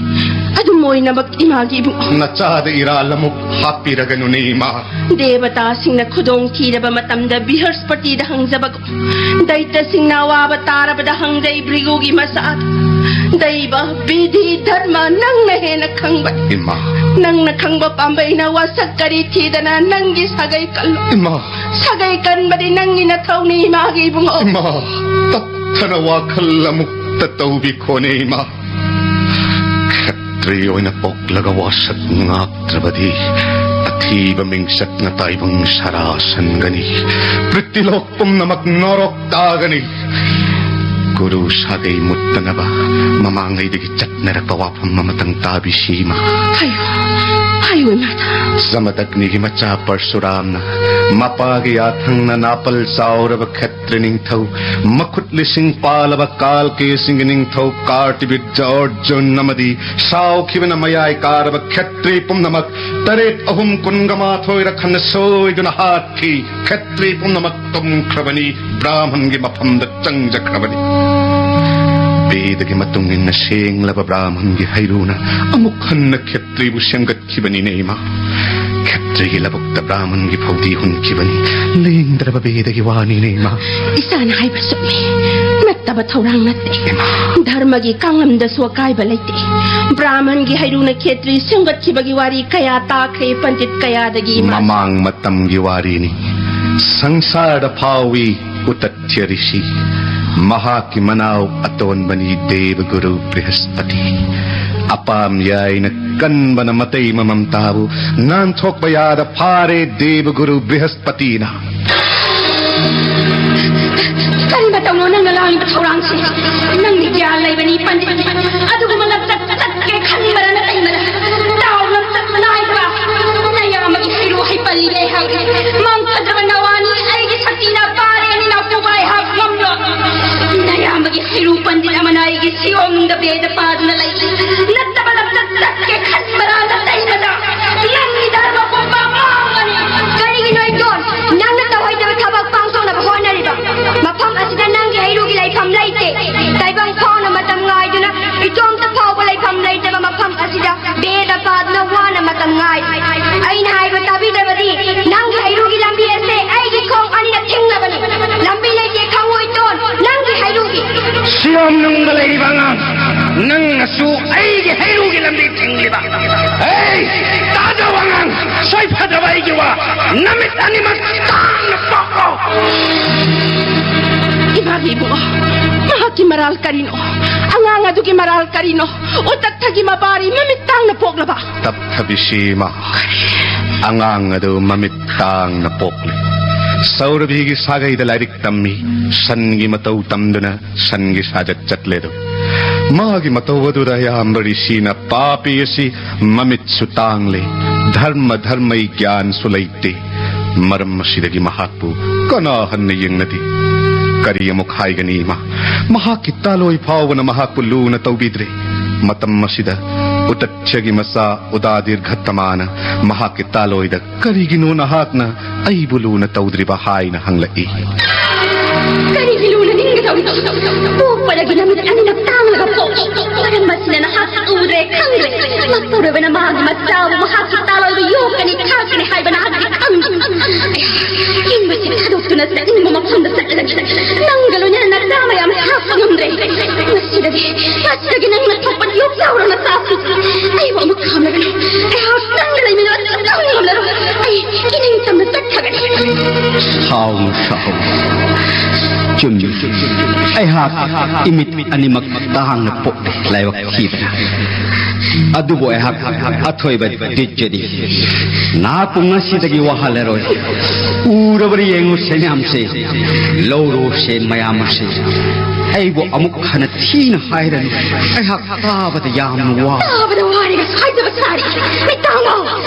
ꯑꯗꯨꯝ ꯑꯣꯏꯅꯃꯛ ꯏꯃꯥꯒꯤ ꯏꯕꯨꯡ꯫ ꯅꯆꯥꯗ ꯏꯔꯥꯜ ꯑꯃꯨꯛ ꯍꯥꯞꯄꯤꯔꯒꯅꯨꯅꯦ ꯏꯃꯥ꯫ ꯗꯦꯕꯇꯥꯁꯤꯡꯅ ꯈꯨꯗꯣꯡ ꯊꯤꯔꯕ ꯃꯇꯝꯗ ꯕ꯭ꯔꯤꯍꯁꯄꯇꯤꯗ ꯍꯪꯖꯕꯒꯨꯝ, ꯗꯩꯇꯁꯤꯡꯅ ꯑꯋꯥꯕ ꯇꯥꯔꯕꯗ ꯍꯪꯖꯩ ꯚ꯭ꯔꯤꯒꯨꯒꯤ ꯃꯆꯥꯗ꯫ ꯗꯩꯕ, ꯕꯤꯙꯤ, ꯙꯔꯃ ꯅꯪꯅ ꯍꯦꯟꯅ ꯈꯪꯕ꯫ ꯏꯃꯥ꯫ ꯅꯪꯅ ꯈꯪꯕ ꯄꯥꯝꯕꯩꯅ ꯋꯥꯁꯛ ꯀꯔꯤ ꯊꯤꯗꯅ ꯅꯪꯒꯤ ꯁꯥꯒꯩ ꯀꯜꯂꯨ꯫ ꯏꯃꯥ꯫ ꯁꯥꯒꯩ ꯀꯟꯕꯗꯤ ꯅꯪꯒꯤ ꯅꯊꯧꯅꯤ ꯏꯃꯥꯒꯤ ꯏꯕꯨꯡꯉꯣ꯫ ꯏꯃꯥ, ꯇꯞꯊꯅ ꯋꯥꯈꯜ ꯑꯃꯨꯛꯇ ꯇꯧꯕꯤꯈꯣꯅꯦ ꯏꯃꯥ꯫ ꯈꯇ꯭ꯔꯤ ꯑꯣꯏꯅ ꯄꯣꯛꯂꯒ ꯋꯥꯁꯛ ꯉꯥꯛꯇ꯭ꯔꯕꯗꯤ ꯑꯊꯤꯕ ꯃꯤꯡꯆꯠꯅ ꯇꯥꯏꯕꯪ ꯁꯥꯔꯥ ꯁꯟꯒꯅꯤ꯫ ꯄ꯭ꯔꯤꯊꯤꯂꯣꯛ ꯄꯨꯝꯅꯃꯛ ꯅꯣꯔꯣꯛ ꯇꯥꯒꯅꯤ꯫ ꯀꯨꯔꯨ ꯁꯥꯒꯩ ꯃꯨꯠꯇꯅꯕ ꯃꯃꯥꯡꯉꯩꯗꯒꯤ ꯆꯠꯅꯔꯛꯄ ꯋꯥꯐꯝ ꯑꯃꯇꯪ ꯇꯥꯕꯤꯁꯤ ꯏꯃꯥ꯫ ꯍꯥꯏꯌꯨ, ꯍꯥꯏꯌꯨ ꯏꯃꯥꯗ꯫ ꯖꯃꯗꯒ꯭ꯅꯤꯒꯤ ꯃꯆꯥ ꯄꯔꯁꯨꯔꯥꯝꯅ ꯃꯄꯥꯒꯤ ꯌꯥꯊꯪꯅ ꯅꯥꯄꯜ ꯆꯥꯎꯔꯕ ꯈꯦꯇ꯭ꯔꯤ ꯅꯤꯡꯊꯧ, ꯃꯈꯨꯠ ꯂꯤꯁꯤꯡ ꯄꯥꯜꯂꯕ ꯀꯥꯜꯀꯦꯁꯤꯡꯒꯤ ꯅꯤꯡꯊꯧ ꯀꯥꯔꯇꯤꯕꯤꯖ ꯑꯔꯖꯨꯟ ꯑꯃꯗꯤ ꯁꯥꯎꯈꯤꯕꯅ ꯃꯌꯥꯏ ꯀꯥꯔꯕ ꯈꯦꯇ꯭ꯔꯤ ꯄꯨꯝꯅꯃꯛ ꯇꯔꯦꯠ ꯑꯍꯨꯝ ꯀꯨꯟꯒ ꯃꯥꯊꯣꯏ ꯔꯈꯟꯅ ꯁꯣꯏꯗꯨꯅ ꯍꯥꯠꯈꯤ꯫ ꯈꯦꯇ꯭ꯔꯤ ꯄꯨꯝꯅꯃꯛ ꯇꯨꯝꯈ꯭ꯔꯕꯅꯤ, ꯕ꯭ꯔꯥꯍꯃꯟꯒꯤ ꯃꯐꯝꯗ ꯆꯪꯖꯈ꯭ꯔꯕꯅꯤ꯫ ꯕꯦꯗꯒꯤ ꯃꯇꯨꯡ ꯏꯟꯅ ꯁꯦꯡꯂꯕ ꯕ꯭ꯔꯥꯍꯃꯟꯒꯤ ꯍꯩꯔꯨꯅ ꯑꯃꯨꯛ ꯍꯟꯅ ꯈꯦꯇ꯭ꯔꯤꯕꯨ ꯁꯦꯝꯒꯠꯈꯤꯕꯅꯤꯅꯦ ꯏꯃꯥ꯫ ꯈꯦꯇ꯭ꯔꯤꯒꯤ ꯂꯧꯕꯨꯛꯇ ꯕ꯭ꯔꯥꯍꯃꯟꯒꯤ ꯐꯧꯗꯤ ꯍꯨꯟꯈꯤꯕꯅꯤ꯫ ꯂꯦꯡꯗ꯭ꯔꯕ ꯕꯦꯗꯒꯤ ꯋꯥꯅꯤꯅꯦ ꯏꯃꯥ꯫ ꯏꯆꯥꯅ ꯍꯥꯏꯕ ꯆꯨꯝꯃꯤ꯫ ꯅꯠꯇꯕ ꯊꯧꯔꯥꯡ ꯅꯠꯇꯦ꯫ ꯏꯃꯥ꯫ ꯙꯔꯃꯒꯤ ꯀꯥꯡꯂꯝꯗꯁꯨ ꯑꯀꯥꯏꯕ ꯂꯩꯇꯦ꯫ ꯕ꯭ꯔꯥꯍꯃꯟꯒꯤ ꯍꯩꯔꯨꯅ ꯈꯦꯇ꯭ꯔꯤ ꯁꯦꯝꯒꯠꯈꯤꯕꯒꯤ ꯋꯥꯔꯤ ꯀꯌꯥ ꯇꯥꯈ꯭ꯔꯦ ꯄꯟꯗꯤꯠ ꯀꯌꯥꯗꯒꯤ ꯏꯃꯥ꯫ ꯃꯃꯥꯡ ꯃꯇꯝꯒꯤ ꯋꯥꯔꯤꯅꯤ꯫ ꯁꯪꯁꯥꯔꯗ ꯐꯥꯎꯏ ꯎꯇꯠꯊ꯭ꯌ ꯔꯤꯁꯤ꯫ ꯃꯍꯥꯛꯀꯤ ꯃꯅꯥꯎ ꯑꯇꯣꯟꯕꯅꯤ ꯗꯦꯕꯒꯨꯔꯨ ꯕ꯭ꯔꯤꯍꯁꯄꯇꯤ꯫ ꯑꯄꯥꯝ ꯌꯥꯏꯅ ꯀꯟꯕꯅ ꯃꯇꯩ ꯃꯃꯝ ꯇꯥꯕꯨ ꯅꯥꯟꯊꯣꯛꯄ ꯌꯥꯗ ꯐꯥꯔꯦ ꯗꯦꯕꯒꯨꯔꯨ ꯕ꯭ꯔꯤꯍꯁꯄꯇꯤꯅ꯫ ꯀꯔꯤ ꯃꯇꯧꯅꯣ ꯅꯪꯅ ꯂꯥꯡꯂꯤꯕ ꯊꯧꯔꯥꯡꯁꯤ? ꯅꯪꯗꯤ ꯒ꯭ꯌꯥꯟ ꯂꯩꯕꯅꯤ ꯄꯟꯗꯤꯠ꯫ ꯑꯗꯨꯒꯨꯝꯕ ꯂꯝꯆꯠ ꯆꯠꯀꯦ ꯈꯟꯕꯔ ꯅꯇꯩꯃꯔ? ꯇꯥꯎ ꯂꯝꯆꯠ ꯅꯥꯏꯗꯕ꯫ ꯅꯌꯥꯝꯕꯒꯤ ꯍꯩꯔꯨ ꯍꯩ ꯄꯜꯂꯤꯅꯦ ꯑꯩꯍꯥꯛ꯫ ꯃꯥꯡ ꯐꯖꯕ ꯅꯋꯥꯅꯤ ꯑꯩꯒꯤ ꯁꯛꯇꯤꯅ ꯄꯥꯔꯦ ꯅꯤꯅ ꯄꯨꯕ ꯑꯩꯍꯥꯛ ꯉꯝꯂꯣ꯫ ꯅꯌꯥꯝꯕꯒꯤ ꯍꯩꯔꯨ ꯄꯟꯗꯤꯠ ꯑꯃꯅ ꯑꯩꯒꯤ ꯁꯤꯌꯣꯝꯅꯨꯡꯗ ꯕꯦꯗ ꯄꯥꯗꯨꯅ ꯂꯩ꯫ ꯅꯠꯇꯕ ꯂꯝꯆꯠ ꯆꯠꯀꯦ ꯈꯟꯕꯔ ꯅꯇꯩꯃꯗ? ꯅꯪꯒꯤ ꯙꯔꯃ ꯄꯨꯝꯕ ꯃꯥꯡꯒꯅꯤ꯫ ꯀꯔꯤꯒꯤꯅꯣ ꯏꯆꯣꯟ? ꯅꯪꯅ ꯇꯧꯍꯩꯗꯕ ꯊꯕꯛ ꯄꯥꯡꯊꯣꯛꯅꯕ ꯍꯣꯠꯅꯔꯤꯕ? ꯃꯐꯝ ꯑꯁꯤꯗ ꯅꯪꯒꯤ ꯍꯩꯔꯨꯒꯤ ꯂꯩꯐꯝ ꯂꯩꯇꯦ꯫ ꯇꯥꯏꯕꯪ ꯐꯥꯎꯅ ꯃꯇꯝ ꯉꯥꯏꯗꯨꯅ ꯏꯇꯣꯝꯇ ꯐꯥꯎꯕ ꯂꯩꯐꯝ ꯂꯩꯇꯕ ꯃꯐꯝ ꯑꯁꯤꯗ ꯕꯦꯗ ꯄꯥꯗꯨꯅ ꯋꯥꯅ ꯃꯇꯝ ꯉꯥꯏ꯫ ꯑꯩꯅ ꯍꯥꯏꯕ ꯇꯥꯕꯤꯗ꯭ꯔꯕꯗꯤ ꯅꯪꯒꯤ ꯍꯩꯔꯨꯒꯤ ꯂꯝꯕꯤ ꯑꯁꯦ ꯑꯩꯒꯤ ꯈꯣꯡ ꯑꯅꯤꯅ ꯊꯤꯡꯂꯕꯅꯤ꯫ ꯂꯝꯕꯤ ꯂꯩꯇꯦ ꯈꯪꯉꯣꯏ ꯇꯣꯟ, ꯅꯪꯒꯤ ꯍꯩꯔꯨꯒꯤ꯫ ꯁꯤꯌꯣꯝꯅꯨꯡꯗ ꯂꯩꯔꯤꯕ ꯑꯉꯥꯡ, ꯅꯪꯅꯁꯨ ꯑꯩꯒꯤ ꯍꯩꯔꯨꯒꯤ ꯂꯝꯕꯤ ꯊꯤꯡꯂꯤꯕ꯫ ꯑꯩ ꯇꯥꯖꯧ ꯑꯉꯥꯡ, ꯁꯣꯏꯐꯗ꯭ꯔꯕ ꯑꯩꯒꯤ ꯋꯥ, ꯅꯃꯤꯠ ꯑꯅꯤꯃꯛ ꯇꯥꯡꯅ ꯄꯥꯛꯂꯣ꯫ ꯏꯃꯥꯒꯤ ꯏꯕꯨꯡꯉꯣ, ꯃꯍꯥꯛꯀꯤ ꯃꯔꯥꯜ ꯀꯔꯤꯅꯣ? ꯑꯉꯥꯡ ꯑꯗꯨꯒꯤ ꯃꯔꯥꯜ ꯀꯔꯤꯅꯣ? ꯎꯇꯠꯊꯒꯤ ꯃꯕꯥꯔꯤ ꯃꯃꯤꯠ ꯇꯥꯡꯅ ꯄꯣꯛꯂꯕ? ꯇꯞꯊꯕꯤꯁꯤꯃ꯫ ꯑꯉꯥꯡ ꯑꯗꯨ ꯃꯃꯤꯠ ꯇꯥꯡꯅ ꯄꯣꯛꯂꯤ꯫ ꯁꯧꯔꯚꯤꯒꯤ ꯁꯥꯒꯩꯗ ꯂꯥꯏꯔꯤꯛ ꯇꯝꯃꯤ꯫ ꯁꯟꯒꯤ ꯃꯇꯧ ꯇꯝꯗꯨꯅ ꯁꯟꯒꯤ ꯁꯥꯖꯠ ꯆꯠꯂꯦ ꯑꯗꯨ꯫ ꯃꯥꯒꯤ ꯃꯇꯧ ꯑꯗꯨꯗ ꯑꯌꯥꯝꯕ ꯔꯤꯁꯤꯅ ꯄꯥꯄꯤ ꯑꯁꯤ ꯃꯃꯤꯠꯁꯨ ꯇꯥꯡꯂꯦ, ꯙꯔꯃ ꯙꯔꯃꯩ ꯒ꯭ꯌꯥꯟꯁꯨ ꯂꯩꯇꯦ꯫ ꯃꯔꯝ ꯑꯁꯤꯗꯒꯤ ꯃꯍꯥꯛꯄꯨ ꯀꯅꯥ ꯍꯟꯅ ꯌꯦꯡꯅꯗꯦ꯫ ꯀꯔꯤ ꯑꯃꯨꯛ ꯍꯥꯏꯒꯅꯤ ꯏꯃꯥ? ꯃꯍꯥꯛꯀꯤ ꯇꯥꯂꯣꯏ ꯐꯥꯎꯕꯅ ꯃꯍꯥꯛꯄꯨ ꯂꯨꯅ ꯇꯧꯕꯤꯗ꯭ꯔꯦ꯫ ꯃꯇꯝ ꯑꯁꯤꯗ ꯎꯇꯠꯁꯒꯤ ꯃꯆꯥ ꯎꯗꯥꯗꯤꯔ ꯘꯠꯇꯃꯥꯅ ꯃꯍꯥꯛꯀꯤ ꯇꯥꯂꯣꯏꯗ "ꯀꯔꯤꯒꯤꯅꯣ ꯅꯍꯥꯛꯅ ꯑꯩꯕꯨ ꯂꯨꯅ ꯇꯧꯗ꯭ꯔꯤꯕ?" ꯍꯥꯏꯅ ꯍꯪꯂꯛꯏ꯫ ꯀꯔꯤꯒꯤ ꯂꯨꯅ ꯅꯤꯡꯒꯗꯧꯔꯤꯅꯣ? ꯄꯣꯛꯄꯗꯒꯤ ꯅꯃꯤꯠ ꯑꯅꯤꯃꯛ ꯇꯥꯡꯂꯒ ꯄꯣꯛꯏ꯫ ꯃꯔꯝ ꯑꯁꯤꯅ ꯅꯍꯥꯛ ꯎꯗ꯭ꯔꯦ, ꯈꯪꯗ꯭ꯔꯦ꯫ ꯃꯄꯨꯔꯣꯏꯕꯅ ꯃꯥꯒꯤ ꯃꯆꯥꯕꯨ ꯃꯍꯥꯛꯀꯤ ꯇꯥꯂꯣꯏꯗ ꯌꯣꯛꯀꯅꯤ, ꯊꯥꯛꯀꯅꯤ ꯍꯥꯏꯕ ꯅꯍꯥꯛꯇꯤ ꯈꯪꯗꯦ꯫ ꯑꯌꯥ, ꯍꯤꯡꯕꯁꯤ ꯊꯥꯗꯣꯛꯇꯨꯅ ꯆꯠꯅꯤꯡꯕ ꯃꯐꯝꯗ ꯆꯠꯂꯒ ꯅꯪꯒ ꯂꯣꯏꯅꯅ ꯅꯆꯥ ꯃꯌꯥꯝ ꯊꯥꯛꯄ ꯉꯝꯗ꯭ꯔꯦ꯫ ꯉꯁꯤꯗꯒꯤ, ꯉꯁꯤꯗꯒꯤ ꯅꯪꯅ ꯊꯣꯛꯄ ꯌꯣꯛꯆꯥꯎꯔꯣ ꯅꯆꯥꯁꯤꯡ꯫ ꯑꯩꯕꯨ ꯑꯃꯨꯛ ꯈꯥꯝꯂꯒꯅꯨ꯫ ꯑꯩꯍꯥꯛ ꯅꯪꯒ ꯂꯩꯃꯤꯟꯅꯕ ꯁꯨꯛꯉꯝ ꯉꯝꯂꯔꯣꯏ꯫ ꯑꯩ ꯏꯅꯤꯡꯇꯝꯅ ꯆꯠꯈ꯭ꯔꯒꯅꯤ꯫ ꯁꯥꯎꯅꯨ, ꯁꯥꯎꯅꯨ꯫ ꯆꯨꯝꯃꯤ꯫ ꯑꯩꯍꯥꯛ ꯏꯃꯤꯠ ꯑꯅꯤꯃꯛ ꯇꯥꯡꯅ ꯄꯣꯛꯂꯦ, ꯂꯥꯏꯕꯛ ꯊꯤꯕꯅ꯫ ꯑꯗꯨꯕꯨ ꯑꯩꯍꯥꯛ ꯑꯊꯣꯏꯕ ꯗꯤꯠꯆꯔꯤ꯫ ꯅꯍꯥꯛꯄꯨ ꯉꯁꯤꯗꯒꯤ ꯋꯥꯍꯜꯂꯔꯣꯏ꯫ ꯎꯔꯕ꯭ꯔꯥ ꯌꯦꯡꯉꯨ ꯁꯦ ꯃꯌꯥꯝꯁꯦ, ꯂꯧꯔꯣ ꯁꯦ ꯃꯌꯥꯝ ꯑꯁꯦ꯫ ꯑꯩꯕꯨ ꯑꯃꯨꯛ ꯍꯟꯅ ꯊꯤꯅ ꯍꯥꯏꯔꯅꯨ꯫ ꯑꯩꯍꯥꯛ ꯇꯥꯕꯗ ꯌꯥꯝꯅ ꯋꯥ꯫ ꯇꯥꯕꯗ ꯋꯥꯔꯦꯒ ꯍꯥꯏꯖꯕ ꯁꯥꯔꯤ꯫ ꯃꯤꯇꯥꯡꯕꯧ,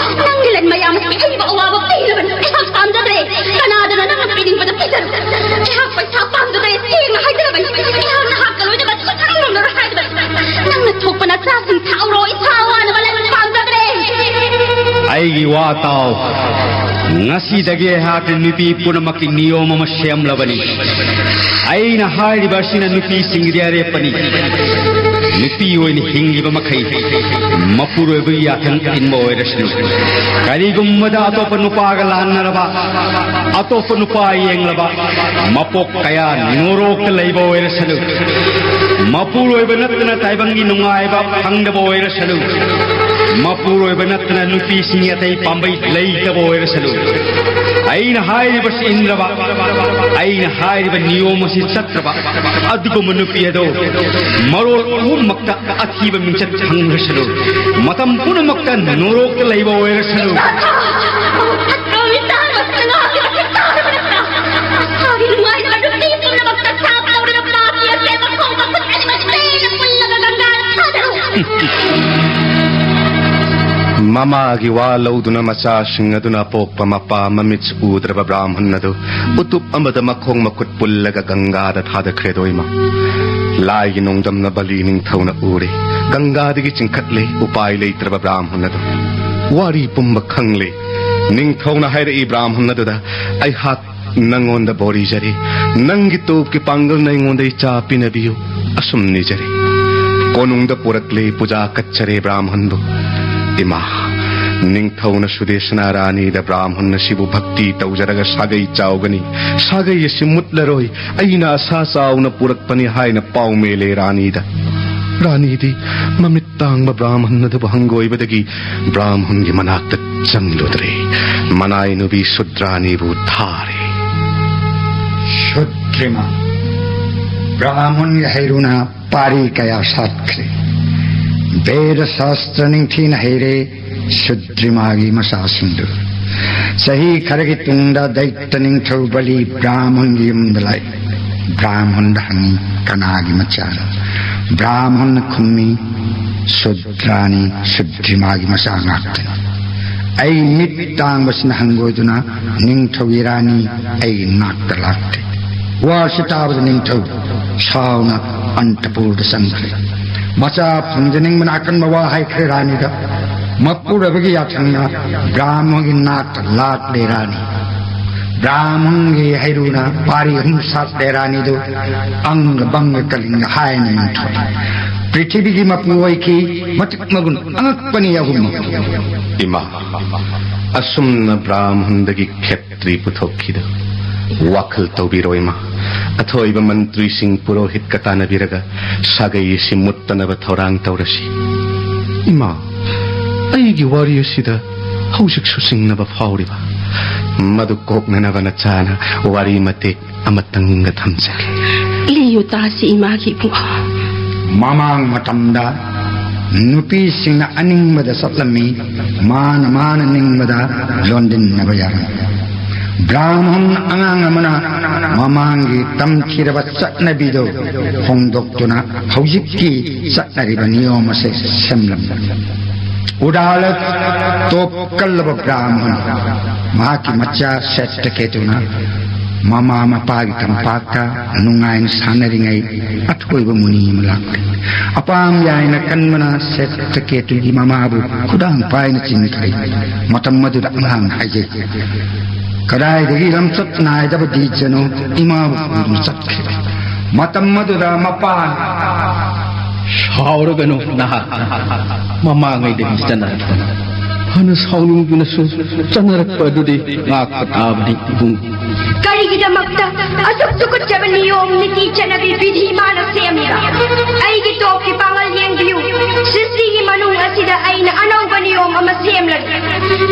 ꯅꯪꯒꯤ ꯂꯟ ꯃꯌꯥꯝ ꯑꯁꯤ ꯑꯩꯕꯨ ꯑꯋꯥꯕ ꯄꯤꯅꯕꯅꯤ꯫ ꯑꯩꯍꯥꯛ ꯄꯥꯝꯖꯗ꯭ꯔꯦ꯫ ꯀꯅꯥꯗꯅ ꯅꯪꯅ ꯄꯤꯅꯤꯡꯕꯗ ꯄꯤꯖꯔꯣ꯫ ꯑꯩꯍꯥꯛ ꯄꯩꯁꯥ ꯄꯥꯝꯖꯗ꯭ꯔꯦ꯫ ꯁꯦꯡꯅ ꯍꯥꯏꯖꯔꯕꯅꯤ꯫ ꯑꯩꯍꯥꯛ ꯅꯍꯥꯛꯀ ꯂꯣꯏꯅꯕ ꯁꯨꯛꯉꯝ ꯉꯝꯂꯔꯣꯏ ꯍꯥꯏꯕꯅꯤ꯫ ꯅꯪꯅ ꯊꯣꯛꯄ ꯅꯆꯥꯁꯤꯡ ꯊꯥꯛꯎꯔꯣ꯫ ꯏꯁꯥ ꯋꯥꯅꯕ ꯂꯟ ꯄꯥꯝꯖꯗ꯭ꯔꯦ꯫ ꯑꯩꯒꯤ ꯋꯥ ꯇꯥꯎ꯫ ꯉꯁꯤꯗꯒꯤ ꯑꯩꯍꯥꯛꯅ ꯅꯨꯄꯤ ꯄꯨꯝꯅꯃꯛꯀꯤ ꯅꯤꯌꯣꯝ ꯑꯃ ꯁꯦꯝꯂꯕꯅꯤ꯫ ꯑꯩꯅ ꯍꯥꯏꯔꯤꯕ ꯑꯁꯤꯅ ꯅꯨꯄꯤꯁꯤꯡꯒꯤꯗꯤ ꯑꯔꯦꯞꯄꯅꯤ꯫ ꯅꯨꯄꯤ ꯑꯣꯏꯅ ꯍꯤꯡꯂꯤꯕ ꯃꯈꯩ ꯃꯄꯨꯔꯣꯏꯕꯒꯤ ꯌꯥꯊꯪ ꯏꯟꯕ ꯑꯣꯏꯔꯁꯅꯨ꯫ ꯀꯔꯤꯒꯨꯝꯕꯗ ꯑꯇꯣꯞꯄ ꯅꯨꯄꯥꯒ ꯂꯥꯟꯅꯔꯕ, ꯑꯇꯣꯞꯄ ꯅꯨꯄꯥ ꯌꯦꯡꯂꯕ, ꯃꯄꯣꯛ ꯀꯌꯥ ꯅꯣꯔꯣꯛꯇ ꯂꯩꯕ ꯑꯣꯏꯔꯁꯅꯨ, ꯃꯄꯨꯔꯣꯏꯕ ꯅꯠꯇꯅ ꯇꯥꯏꯕꯪꯒꯤ ꯅꯨꯡꯉꯥꯏꯕ ꯐꯪꯗꯕ ꯑꯣꯏꯔꯁꯅꯨ, ꯃꯄꯨꯔꯣꯏꯕ ꯅꯠꯇꯅ ꯅꯨꯄꯤꯁꯤꯡꯒꯤ ꯑꯇꯩ ꯄꯥꯝꯕꯩ ꯂꯩꯇꯕ ꯑꯣꯏꯔꯁꯅꯨ, ꯑꯩꯅ ꯍꯥꯏꯔꯤꯕꯁꯤ ꯏꯟꯗ꯭ꯔꯕ, ꯑꯩꯅ ꯍꯥꯏꯔꯤꯕ ꯅꯤꯌꯣꯝ ꯑꯁꯤ ꯆꯠꯇ꯭ꯔꯕ ꯑꯗꯨꯒꯨꯝꯕ ꯅꯨꯄꯤ ꯑꯗꯣ ꯃꯔꯣꯜ ꯑꯍꯨꯝꯃꯛꯇ ꯑꯊꯤꯕ ꯃꯤꯡꯆꯠ ꯐꯪꯂꯁꯅꯨ, ꯃꯇꯝ ꯄꯨꯝꯅꯃꯛꯇ ꯅꯣꯔꯣꯛꯇ ꯂꯩꯕ ꯑꯣꯏꯔꯁꯅꯨ꯫ ꯃꯃꯥꯒꯤ ꯋꯥ ꯂꯧꯗꯨꯅ ꯃꯆꯥꯁꯤꯡ ꯑꯗꯨꯅ ꯑꯄꯣꯛꯄ ꯃꯄꯥ ꯃꯃꯤꯠ ꯎꯗ꯭ꯔꯕ ꯕ꯭ꯔꯥꯍꯃꯟ ꯑꯗꯨ ꯎꯇꯨꯞ ꯑꯃꯗ ꯃꯈꯣꯡ ꯃꯈꯨꯠ ꯄꯨꯜꯂꯒ ꯒꯪꯒꯥꯗ ꯊꯥꯗꯈ꯭ꯔꯦꯗꯣ ꯏꯃꯥ꯫ ꯂꯥꯏꯒꯤ ꯅꯣꯡꯗꯝꯅ ꯕꯂꯤ ꯅꯤꯡꯊꯧꯅ ꯎꯔꯦ꯫ ꯒꯪꯒꯥꯗꯒꯤ ꯆꯤꯡꯈꯠꯂꯦ ꯎꯄꯥꯏ ꯂꯩꯇ꯭ꯔꯕ ꯕ꯭ꯔꯥꯍꯃꯟ ꯑꯗꯨ꯫ ꯋꯥꯔꯤ ꯄꯨꯝꯕ ꯈꯪꯂꯦ꯫ ꯅꯤꯡꯊꯧꯅ ꯍꯥꯏꯔꯛꯏ ꯕ꯭ꯔꯥꯍꯃꯟ ꯑꯗꯨꯗ, "ꯑꯩꯍꯥꯛ ꯅꯪꯉꯣꯟꯗ ꯕꯣꯔꯤꯖꯔꯤ꯫ ꯅꯪꯒꯤ ꯇꯣꯞꯀꯤ ꯄꯥꯡꯒꯜꯅ ꯑꯩꯉꯣꯟꯗ ꯏꯆꯥ ꯄꯤꯅꯕꯤꯌꯨ꯫ ꯑꯁꯨꯝ ꯅꯤꯖꯔꯤ꯫" ꯀꯣꯅꯨꯡꯗ ꯄꯨꯔꯛꯂꯦ ꯄꯨꯖꯥ ꯀꯠꯆꯔꯦ ꯕ꯭ꯔꯥꯍꯃꯟꯕꯨ꯫ ꯏꯃꯥ, ꯅꯤꯡꯊꯧꯅ ꯁꯨꯗꯦꯁꯅꯥ ꯔꯥꯅꯤꯗ ꯕ꯭ꯔꯥꯍꯃꯟ ꯑꯁꯤꯕꯨ ꯚꯛꯇꯤ ꯇꯧꯖꯔꯒ ꯁꯥꯒꯩ ꯆꯥꯎꯒꯅꯤ, ꯁꯥꯒꯩ ꯑꯁꯤ ꯃꯨꯠꯂꯔꯣꯏ, ꯑꯩꯅ ꯑꯁꯥ ꯆꯥꯎꯅ ꯄꯨꯔꯛꯄꯅꯤ ꯍꯥꯏꯅ ꯄꯥꯎꯃꯦꯂꯦ ꯔꯥꯅꯤꯗ꯫ ꯔꯥꯅꯤꯗꯤ ꯃꯃꯤꯠ ꯇꯥꯡꯕ ꯕ꯭ꯔꯥꯍꯃꯟ ꯑꯗꯨꯕꯨ ꯍꯪꯒꯣꯏꯕꯗꯒꯤ ꯕ꯭ꯔꯥꯍꯃꯟꯒꯤ ꯃꯅꯥꯛꯇ ꯆꯪꯂꯨꯗ꯭ꯔꯦ꯫ ꯃꯅꯥꯏ ꯅꯨꯄꯤ ꯁꯨꯗ꯭ꯔꯥꯅꯤꯕꯨ ꯊꯥꯔꯦ꯫ ꯁꯨꯗ꯭ꯔꯤꯃ, ꯕ꯭ꯔꯥꯍꯃꯟꯒꯤ ꯍꯩꯔꯨꯅ ꯄꯥꯔꯤ ꯀꯌꯥ ꯁꯥꯠꯈ꯭ꯔꯦ꯫ ꯕꯦꯗ ꯁꯥꯁꯇ꯭ꯔ ꯅꯤꯡꯊꯤꯅ ꯍꯩꯔꯦ ꯁꯨꯗ꯭ꯔꯤꯃꯥꯒꯤ ꯃꯆꯥꯁꯤꯡꯗꯨ꯫ ꯆꯍꯤ ꯈꯔꯒꯤ ꯇꯨꯡꯗ ꯗꯩꯇ ꯅꯤꯡꯊꯧ ꯕꯂꯤ ꯕ꯭ꯔꯥꯍꯃꯟꯒꯤ ꯌꯨꯝꯗ ꯂꯥꯛꯏ꯫ ꯕ꯭ꯔꯥꯍꯃꯟꯗ ꯍꯪꯉꯤ, "ꯀꯅꯥꯒꯤ ꯃꯆꯥꯅꯣ?" ꯕ꯭ꯔꯥꯍꯃꯟꯅ ꯈꯨꯝꯃꯤ, "ꯁꯨꯗ꯭ꯔꯥꯅꯤ, ꯁꯨꯗ꯭ꯔꯤꯃꯥꯒꯤ ꯃꯆꯥ ꯉꯥꯛꯇꯅꯤ꯫ ꯑꯩ ꯃꯤꯠ ꯇꯥꯡꯕꯁꯤꯅ ꯍꯪꯒꯣꯏꯗꯨꯅ ꯅꯤꯡꯊꯧꯒꯤ ꯔꯥꯅꯤ ꯑꯩꯒꯤ ꯅꯥꯛꯇ ꯂꯥꯛꯇꯦ꯫" ꯋꯥꯁꯤ ꯇꯥꯕꯗ ꯅꯤꯡꯊꯧ ꯁꯥꯎꯅ ꯑꯟꯇꯄꯨꯔꯗ ꯆꯪꯈ꯭ꯔꯦ꯫ ꯃꯆꯥ ꯐꯪꯖꯅꯤꯡꯕꯅ ꯑꯀꯟꯕ ꯋꯥ ꯍꯥꯏꯈ꯭ꯔꯦ ꯔꯥꯅꯤꯗ꯫ ꯃꯄꯨꯔꯕꯒꯤ ꯌꯥꯊꯪꯅ ꯕ꯭ꯔꯥꯍꯃꯟꯒꯤ ꯅꯥꯛꯇ ꯂꯥꯛꯂꯦ ꯔꯥꯅꯤ꯫ ꯕ꯭ꯔꯥꯍꯃꯟꯒꯤ ꯍꯩꯔꯨꯅ ꯄꯥꯔꯤ ꯑꯍꯨꯝ ꯁꯥꯠꯂꯦ ꯔꯥꯅꯤꯗꯨ꯫ ꯑꯪꯒ ꯕꯪꯒ ꯀꯂꯤꯡꯒ ꯍꯥꯏꯅ ꯃꯤꯡꯊꯣꯜꯂꯤ꯫ ꯄ꯭ꯔꯤꯊꯤꯕꯤꯒꯤ ꯃꯄꯨ ꯑꯣꯏꯈꯤ꯫ ꯃꯇꯤꯛ ꯃꯒꯨꯟ ꯑꯉꯛꯄꯅꯤ ꯑꯍꯨꯝꯃꯛ꯫ ꯏꯃꯥ, ꯑꯁꯨꯝꯅ ꯕ꯭ꯔꯥꯍꯃꯟꯗꯒꯤ ꯈꯦꯇ꯭ꯔꯤ ꯄꯨꯊꯣꯛꯈꯤꯗ꯫ ꯋꯥꯈꯜ ꯇꯧꯕꯤꯔꯣ ꯏꯃꯥ꯫ ꯑꯊꯣꯏꯕ ꯃꯟꯇ꯭ꯔꯤꯁꯤꯡ ꯄꯨꯔꯣꯍꯤꯠꯀ ꯇꯥꯟꯅꯕꯤꯔꯒ ꯁꯥꯒꯩ ꯑꯁꯤ ꯃꯨꯠꯇꯅꯕ ꯊꯧꯔꯥꯡ ꯇꯧꯔꯁꯤ꯫ ꯏꯃꯥ, ꯑꯩꯒꯤ ꯋꯥꯔꯤ ꯑꯁꯤꯗ ꯍꯧꯖꯤꯛꯁꯨ ꯆꯤꯡꯅꯕ ꯐꯥꯎꯔꯤꯕ? ꯃꯗꯨ ꯀꯣꯛꯅꯅꯕ ꯅꯆꯥꯅ ꯋꯥꯔꯤ ꯃꯇꯦꯛ ꯑꯃꯇꯪꯒ ꯊꯝꯖꯒꯦ꯫ ꯂꯤꯌꯨ ꯇꯥꯁꯤ ꯏꯃꯥꯒꯤ ꯏꯕꯨꯡꯉꯣ꯫ ꯃꯃꯥꯡ ꯃꯇꯝꯗ ꯅꯨꯄꯤꯁꯤꯡꯅ ꯑꯅꯤꯡꯕꯗ ꯆꯠꯂꯝꯃꯤ, ꯃꯥꯅ ꯃꯥꯅ ꯅꯤꯡꯕꯗ ꯂꯣꯟꯗꯤꯟꯅꯕ ꯌꯥꯔꯝꯃꯤ꯫ ꯕ꯭ꯔꯥꯍꯃꯟ ꯑꯉꯥꯡ ꯑꯃꯅ ꯃꯃꯥꯡꯒꯤ ꯇꯝꯊꯤꯔꯕ ꯆꯠꯅꯕꯤꯗꯨ ꯍꯣꯡꯗꯣꯛꯇꯨꯅ ꯍꯧꯖꯤꯛꯀꯤ ꯆꯠꯅꯔꯤꯕ ꯅꯤꯌꯣꯝ ꯑꯁꯤ ꯁꯦꯝꯂꯝꯃꯤ꯫ ꯎꯗꯥꯂꯠ ꯇꯣꯞ ꯀꯜꯂꯕ ꯕ꯭ꯔꯥꯍꯃꯟ, ꯃꯍꯥꯛꯀꯤ ꯃꯆꯥ ꯁꯦꯠꯇꯀꯦꯇꯨꯅ ꯃꯃꯥ ꯃꯄꯥꯒꯤ ꯇꯝꯄꯥꯛꯇ ꯅꯨꯡꯉꯥꯏꯅ ꯁꯥꯟꯅꯔꯤꯉꯩ ꯑꯊꯣꯏꯕ ꯃꯨꯅꯤ ꯑꯃ ꯂꯥꯛꯂꯦ꯫ ꯑꯄꯥꯝ ꯌꯥꯏꯅ ꯀꯟꯕꯅ ꯁꯦꯠꯇꯀꯦꯇꯨꯒꯤ ꯃꯃꯥꯕꯨ ꯈꯨꯗꯥꯡ ꯄꯥꯏꯅ ꯆꯤꯡꯈ꯭ꯔꯦ꯫ ꯃꯇꯝ ꯑꯗꯨꯗ ꯑꯉꯥꯡ ꯍꯥꯏꯖꯩ, ꯀꯗꯥꯏꯗꯒꯤ ꯂꯝꯆꯠ ꯅꯥꯏꯗꯕ ꯗꯤꯖꯅꯣ ꯏꯃꯥꯕꯨ ꯄꯨꯗꯨꯅ ꯆꯠꯈ꯭ꯔꯦ꯫ ꯃꯇꯝ ꯑꯗꯨꯗ ꯃꯄꯥꯅ, "ꯁꯥꯎꯔꯒꯅꯨ ꯅꯍꯥꯛ, ꯃꯃꯥꯡꯉꯩꯗꯒꯤ ꯆꯠꯅꯔꯛꯄꯅꯤ꯫ ꯐꯅ ꯁꯥꯎꯅꯤꯡꯗꯨꯅꯁꯨ ꯆꯠꯅꯔꯛꯄ ꯑꯗꯨꯗꯤ ꯉꯥꯛꯄ ꯇꯥꯕꯅꯤ ꯏꯕꯨꯡ꯫" ꯀꯔꯤꯒꯤꯗꯃꯛꯇ ꯑꯁꯨꯛ ꯇꯨꯀꯠꯆꯕ ꯅꯤꯌꯣꯝ ꯅꯤꯇꯤ ꯆꯠꯅꯕꯤ ꯕꯤꯙꯤ ꯃꯥꯅ ꯁꯦꯝꯂꯤꯕ? ꯑꯩꯒꯤ ꯇꯣꯞꯀꯤ ꯄꯥꯡꯒꯜ ꯌꯦꯡꯕꯤꯌꯨ꯫ ꯁ꯭ꯔꯤꯁꯇꯤꯒꯤ ꯃꯅꯨꯡ ꯑꯁꯤꯗ ꯑꯩꯅ ꯑꯅꯧꯕ ꯅꯤꯌꯣꯝ ꯑꯃ ꯁꯦꯝꯂꯒꯦ꯫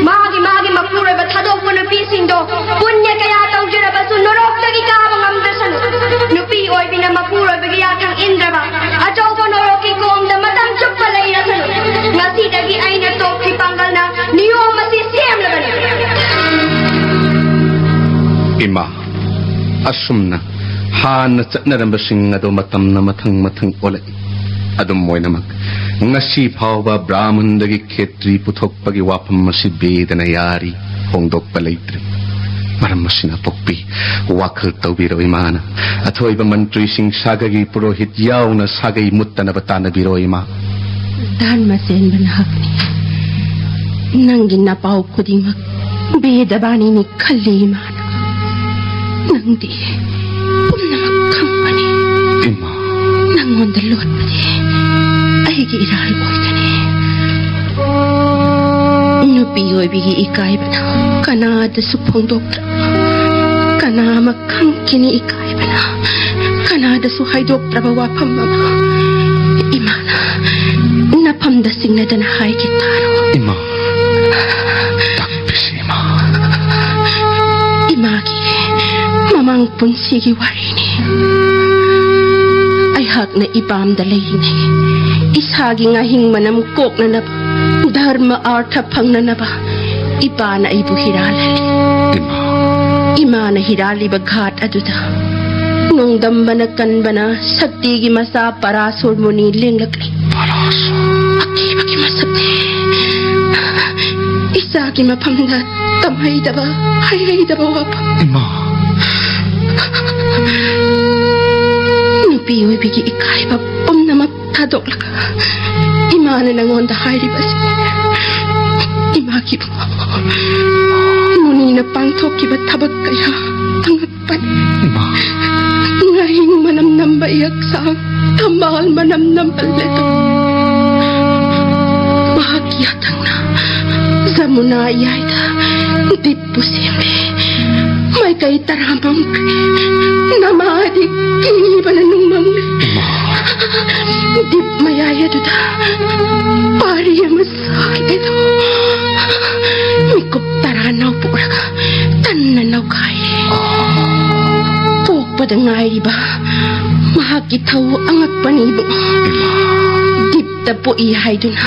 ꯃꯥꯒꯤ ꯃꯥꯒꯤ ꯃꯄꯨꯔꯣꯏꯕ ꯊꯥꯗꯣꯛꯄ ꯅꯨꯄꯤꯁꯤꯡꯗꯣ ꯄꯨꯅ꯭ꯌ ꯀꯌꯥ ꯇꯧꯖꯔꯕꯁꯨ ꯅꯣꯔꯣꯛꯇꯒꯤ ꯀꯥꯕ ꯉꯝꯗ꯭ꯔꯁꯅꯨ꯫ ꯅꯨꯄꯤ ꯑꯣꯏꯕꯤꯅ ꯃꯄꯨꯔꯣꯏꯕꯒꯤ ꯌꯥꯊꯪ ꯏꯟꯗ꯭ꯔꯕ ꯑꯆꯧꯕ ꯅꯣꯔꯣꯛꯀꯤ ꯀꯣꯝꯗ ꯃꯇꯝ ꯆꯨꯞꯄ ꯂꯩꯔꯁꯅꯨ꯫ ꯉꯁꯤꯗꯒꯤ ꯑꯩꯅ ꯇꯣꯞꯀꯤ ꯄꯥꯡꯒꯜꯅ ꯅꯤꯌꯣꯝ ꯑꯁꯤ ꯁꯦꯝꯂꯕꯅꯤ꯫ ꯏꯃꯥ, ꯑꯁꯨꯝꯅ ꯍꯥꯟꯅ ꯆꯠꯅꯔꯝꯕꯁꯤꯡ ꯑꯗꯨ ꯃꯇꯝꯅ ꯃꯊꯪ ꯃꯊꯪ ꯑꯣꯜꯂꯛꯏ꯫ ꯑꯗꯨꯝ ꯑꯣꯏꯅꯃꯛ, ꯉꯁꯤ ꯐꯥꯎꯕ ꯕ꯭ꯔꯥꯍꯃꯟꯗꯒꯤ ꯈꯦꯇ꯭ꯔꯤ ꯄꯨꯊꯣꯛꯄꯒꯤ ꯋꯥꯐꯝ ꯑꯁꯤ ꯕꯦꯗꯅ ꯌꯥꯔꯤ, ꯍꯣꯡꯗꯣꯛꯄ ꯂꯩꯇ꯭ꯔꯤ꯫ ꯃꯔꯝ ꯑꯁꯤꯅ ꯄꯣꯛꯄꯤ, ꯋꯥꯈꯜ ꯇꯧꯕꯤꯔꯣ ꯏꯃꯥꯅ꯫ ꯑꯊꯣꯏꯕ ꯃꯟꯇ꯭ꯔꯤꯁꯤꯡ ꯁꯥꯒꯩꯒꯤ ꯄꯨꯔꯣꯍꯤꯠ ꯌꯥꯎꯅ ꯁꯥꯒꯩ ꯃꯨꯠꯇꯅꯕ ꯇꯥꯟꯅꯕꯤꯔꯣ ꯏꯃꯥ꯫ ꯙꯔꯃ ꯆꯦꯟꯕ ꯅꯍꯥꯛꯅꯤ꯫ ꯅꯪꯒꯤ ꯅꯄꯥꯎ ꯈꯨꯗꯤꯡꯃꯛ ꯕꯦꯗꯕꯥꯅꯤꯅꯤ ꯈꯜꯂꯤ ꯏꯃꯥꯅ꯫ ꯅꯪꯗꯤ ꯄꯨꯝꯅꯃꯛ ꯈꯪꯕꯅꯤ꯫ ꯏꯃꯥ꯫ ꯅꯪꯉꯣꯟꯗ ꯂꯣꯠꯄꯗꯤ ꯑꯩꯒꯤ ꯏꯔꯥꯜ ꯑꯣꯏꯒꯅꯤ꯫ ꯅꯨꯄꯤ ꯑꯣꯏꯕꯤꯒꯤ ꯏꯀꯥꯏꯕꯅ ꯀꯅꯥꯗꯁꯨ ꯐꯣꯡꯗꯣꯛꯇ꯭ꯔꯕ, ꯀꯅꯥ ꯑꯃ ꯈꯪꯈꯤꯅꯤ ꯏꯀꯥꯏꯕꯅ ꯀꯅꯥꯗꯁꯨ ꯍꯥꯏꯗꯣꯛꯇ꯭ꯔꯕ ꯋꯥꯐꯝ ꯑꯃ ꯏꯃꯥꯅ ꯅꯐꯝꯗ ꯆꯤꯡꯅꯗꯅ ꯍꯥꯏꯒꯦ ꯇꯥꯔꯣ꯫ ꯏꯃꯥ, ꯇꯥꯛꯄꯤꯁꯤ ꯏꯃꯥ꯫ ꯏꯃꯥꯒꯤ ꯃꯃꯥꯡ ꯄꯨꯟꯁꯤꯒꯤ ꯋꯥꯔꯤꯅꯤ꯫ ꯑꯩꯍꯥꯛꯅ ꯏꯄꯥꯝꯗ ꯂꯩꯔꯤꯉꯩ ꯏꯁꯥꯒꯤ ꯉꯥꯍꯤꯡ ꯃꯅꯝ ꯀꯣꯛꯅꯅꯕ, ꯙꯔꯃ ꯑꯥꯔꯊ ꯐꯪꯅꯅꯕ ꯏꯄꯥꯅ ꯑꯩꯕꯨ ꯍꯤꯔꯥꯜꯍꯜꯂꯤ꯫ ꯏꯃꯥ꯫ ꯏꯃꯥꯅ ꯍꯤꯔꯥꯜꯂꯤꯕ ꯘꯥꯠ ꯑꯗꯨꯗ ꯅꯣꯡꯗꯝꯕꯅ ꯀꯟꯕꯅ ꯁꯛꯇꯤꯒꯤ ꯃꯆꯥ ꯄꯔꯥꯁꯨꯔ ꯃꯨꯅꯤ ꯂꯦꯡꯂꯛꯂꯤ꯫ ꯄꯔꯥꯁꯨꯔ꯫ ꯑꯀꯤꯕꯒꯤ ꯃꯁꯛꯅꯤ꯫ ꯃꯍꯥꯛꯀꯤ ꯃꯐꯝꯗ ꯇꯝꯍꯩꯗꯕ, ꯍꯩꯍꯩꯗꯕ ꯋꯥꯐꯝ꯫ ꯏꯃꯥ꯫ ꯅꯨꯄꯤ ꯑꯣꯏꯕꯤꯒꯤ ꯏꯀꯥꯏꯕ ꯄꯨꯝꯅꯃꯛ ꯊꯥꯗꯣꯛꯂꯒ ꯏꯃꯥꯅ ꯅꯉꯣꯟꯗ ꯍꯥꯏꯔꯤꯕꯁꯤ ꯏꯃꯥꯒꯤ ꯃꯨꯅꯤꯅ ꯄꯥꯡꯊꯣꯛꯈꯤꯕ ꯊꯕꯛ ꯀꯌꯥ ꯑꯉꯛꯄꯅꯤ꯫ ꯏꯃꯥ꯫ ꯉꯥꯍꯤꯡ ꯃꯅꯝ ꯅꯝꯕ ꯏꯌꯛꯁꯥꯡ ꯊꯝꯕꯥꯜ ꯃꯅꯝ ꯅꯝꯍꯜꯂꯦꯗꯣ꯫ ꯃꯍꯥꯛꯀꯤ ꯌꯥꯊꯪꯅ ꯖꯃꯨꯅꯥ ꯏꯌꯥꯏꯗ ꯗꯤꯞꯄꯨ ꯁꯦꯝꯂꯦ꯫ ꯃꯥꯏꯀꯩ ꯇꯔꯥ ꯃꯝꯈ꯭ꯔꯦ꯫ ꯅꯃꯥꯗꯤ ꯀꯤꯕꯅ ꯅꯨꯡꯃꯝꯂꯦ꯫ ꯏꯃꯥ꯫ ꯗꯤꯞ ꯃꯌꯥꯏ ꯑꯗꯨꯗ ꯄꯥꯔꯤ ꯑꯃ ꯁꯥꯠꯂꯦꯗꯣ꯫ ꯃꯤꯀꯨꯞ ꯇꯔꯥ ꯅꯧꯄꯣꯛꯂꯒ ꯇꯟꯅ ꯅꯧꯈꯥꯏꯔꯦ꯫ ꯄꯣꯛꯄꯗ ꯉꯥꯏꯔꯤꯕ ꯃꯍꯥꯛꯀꯤ ꯊꯧ ꯑꯉꯛꯄꯅꯤꯕꯨ꯫ ꯗꯤꯞꯇ ꯄꯣꯛꯏ ꯍꯥꯏꯗꯨꯅ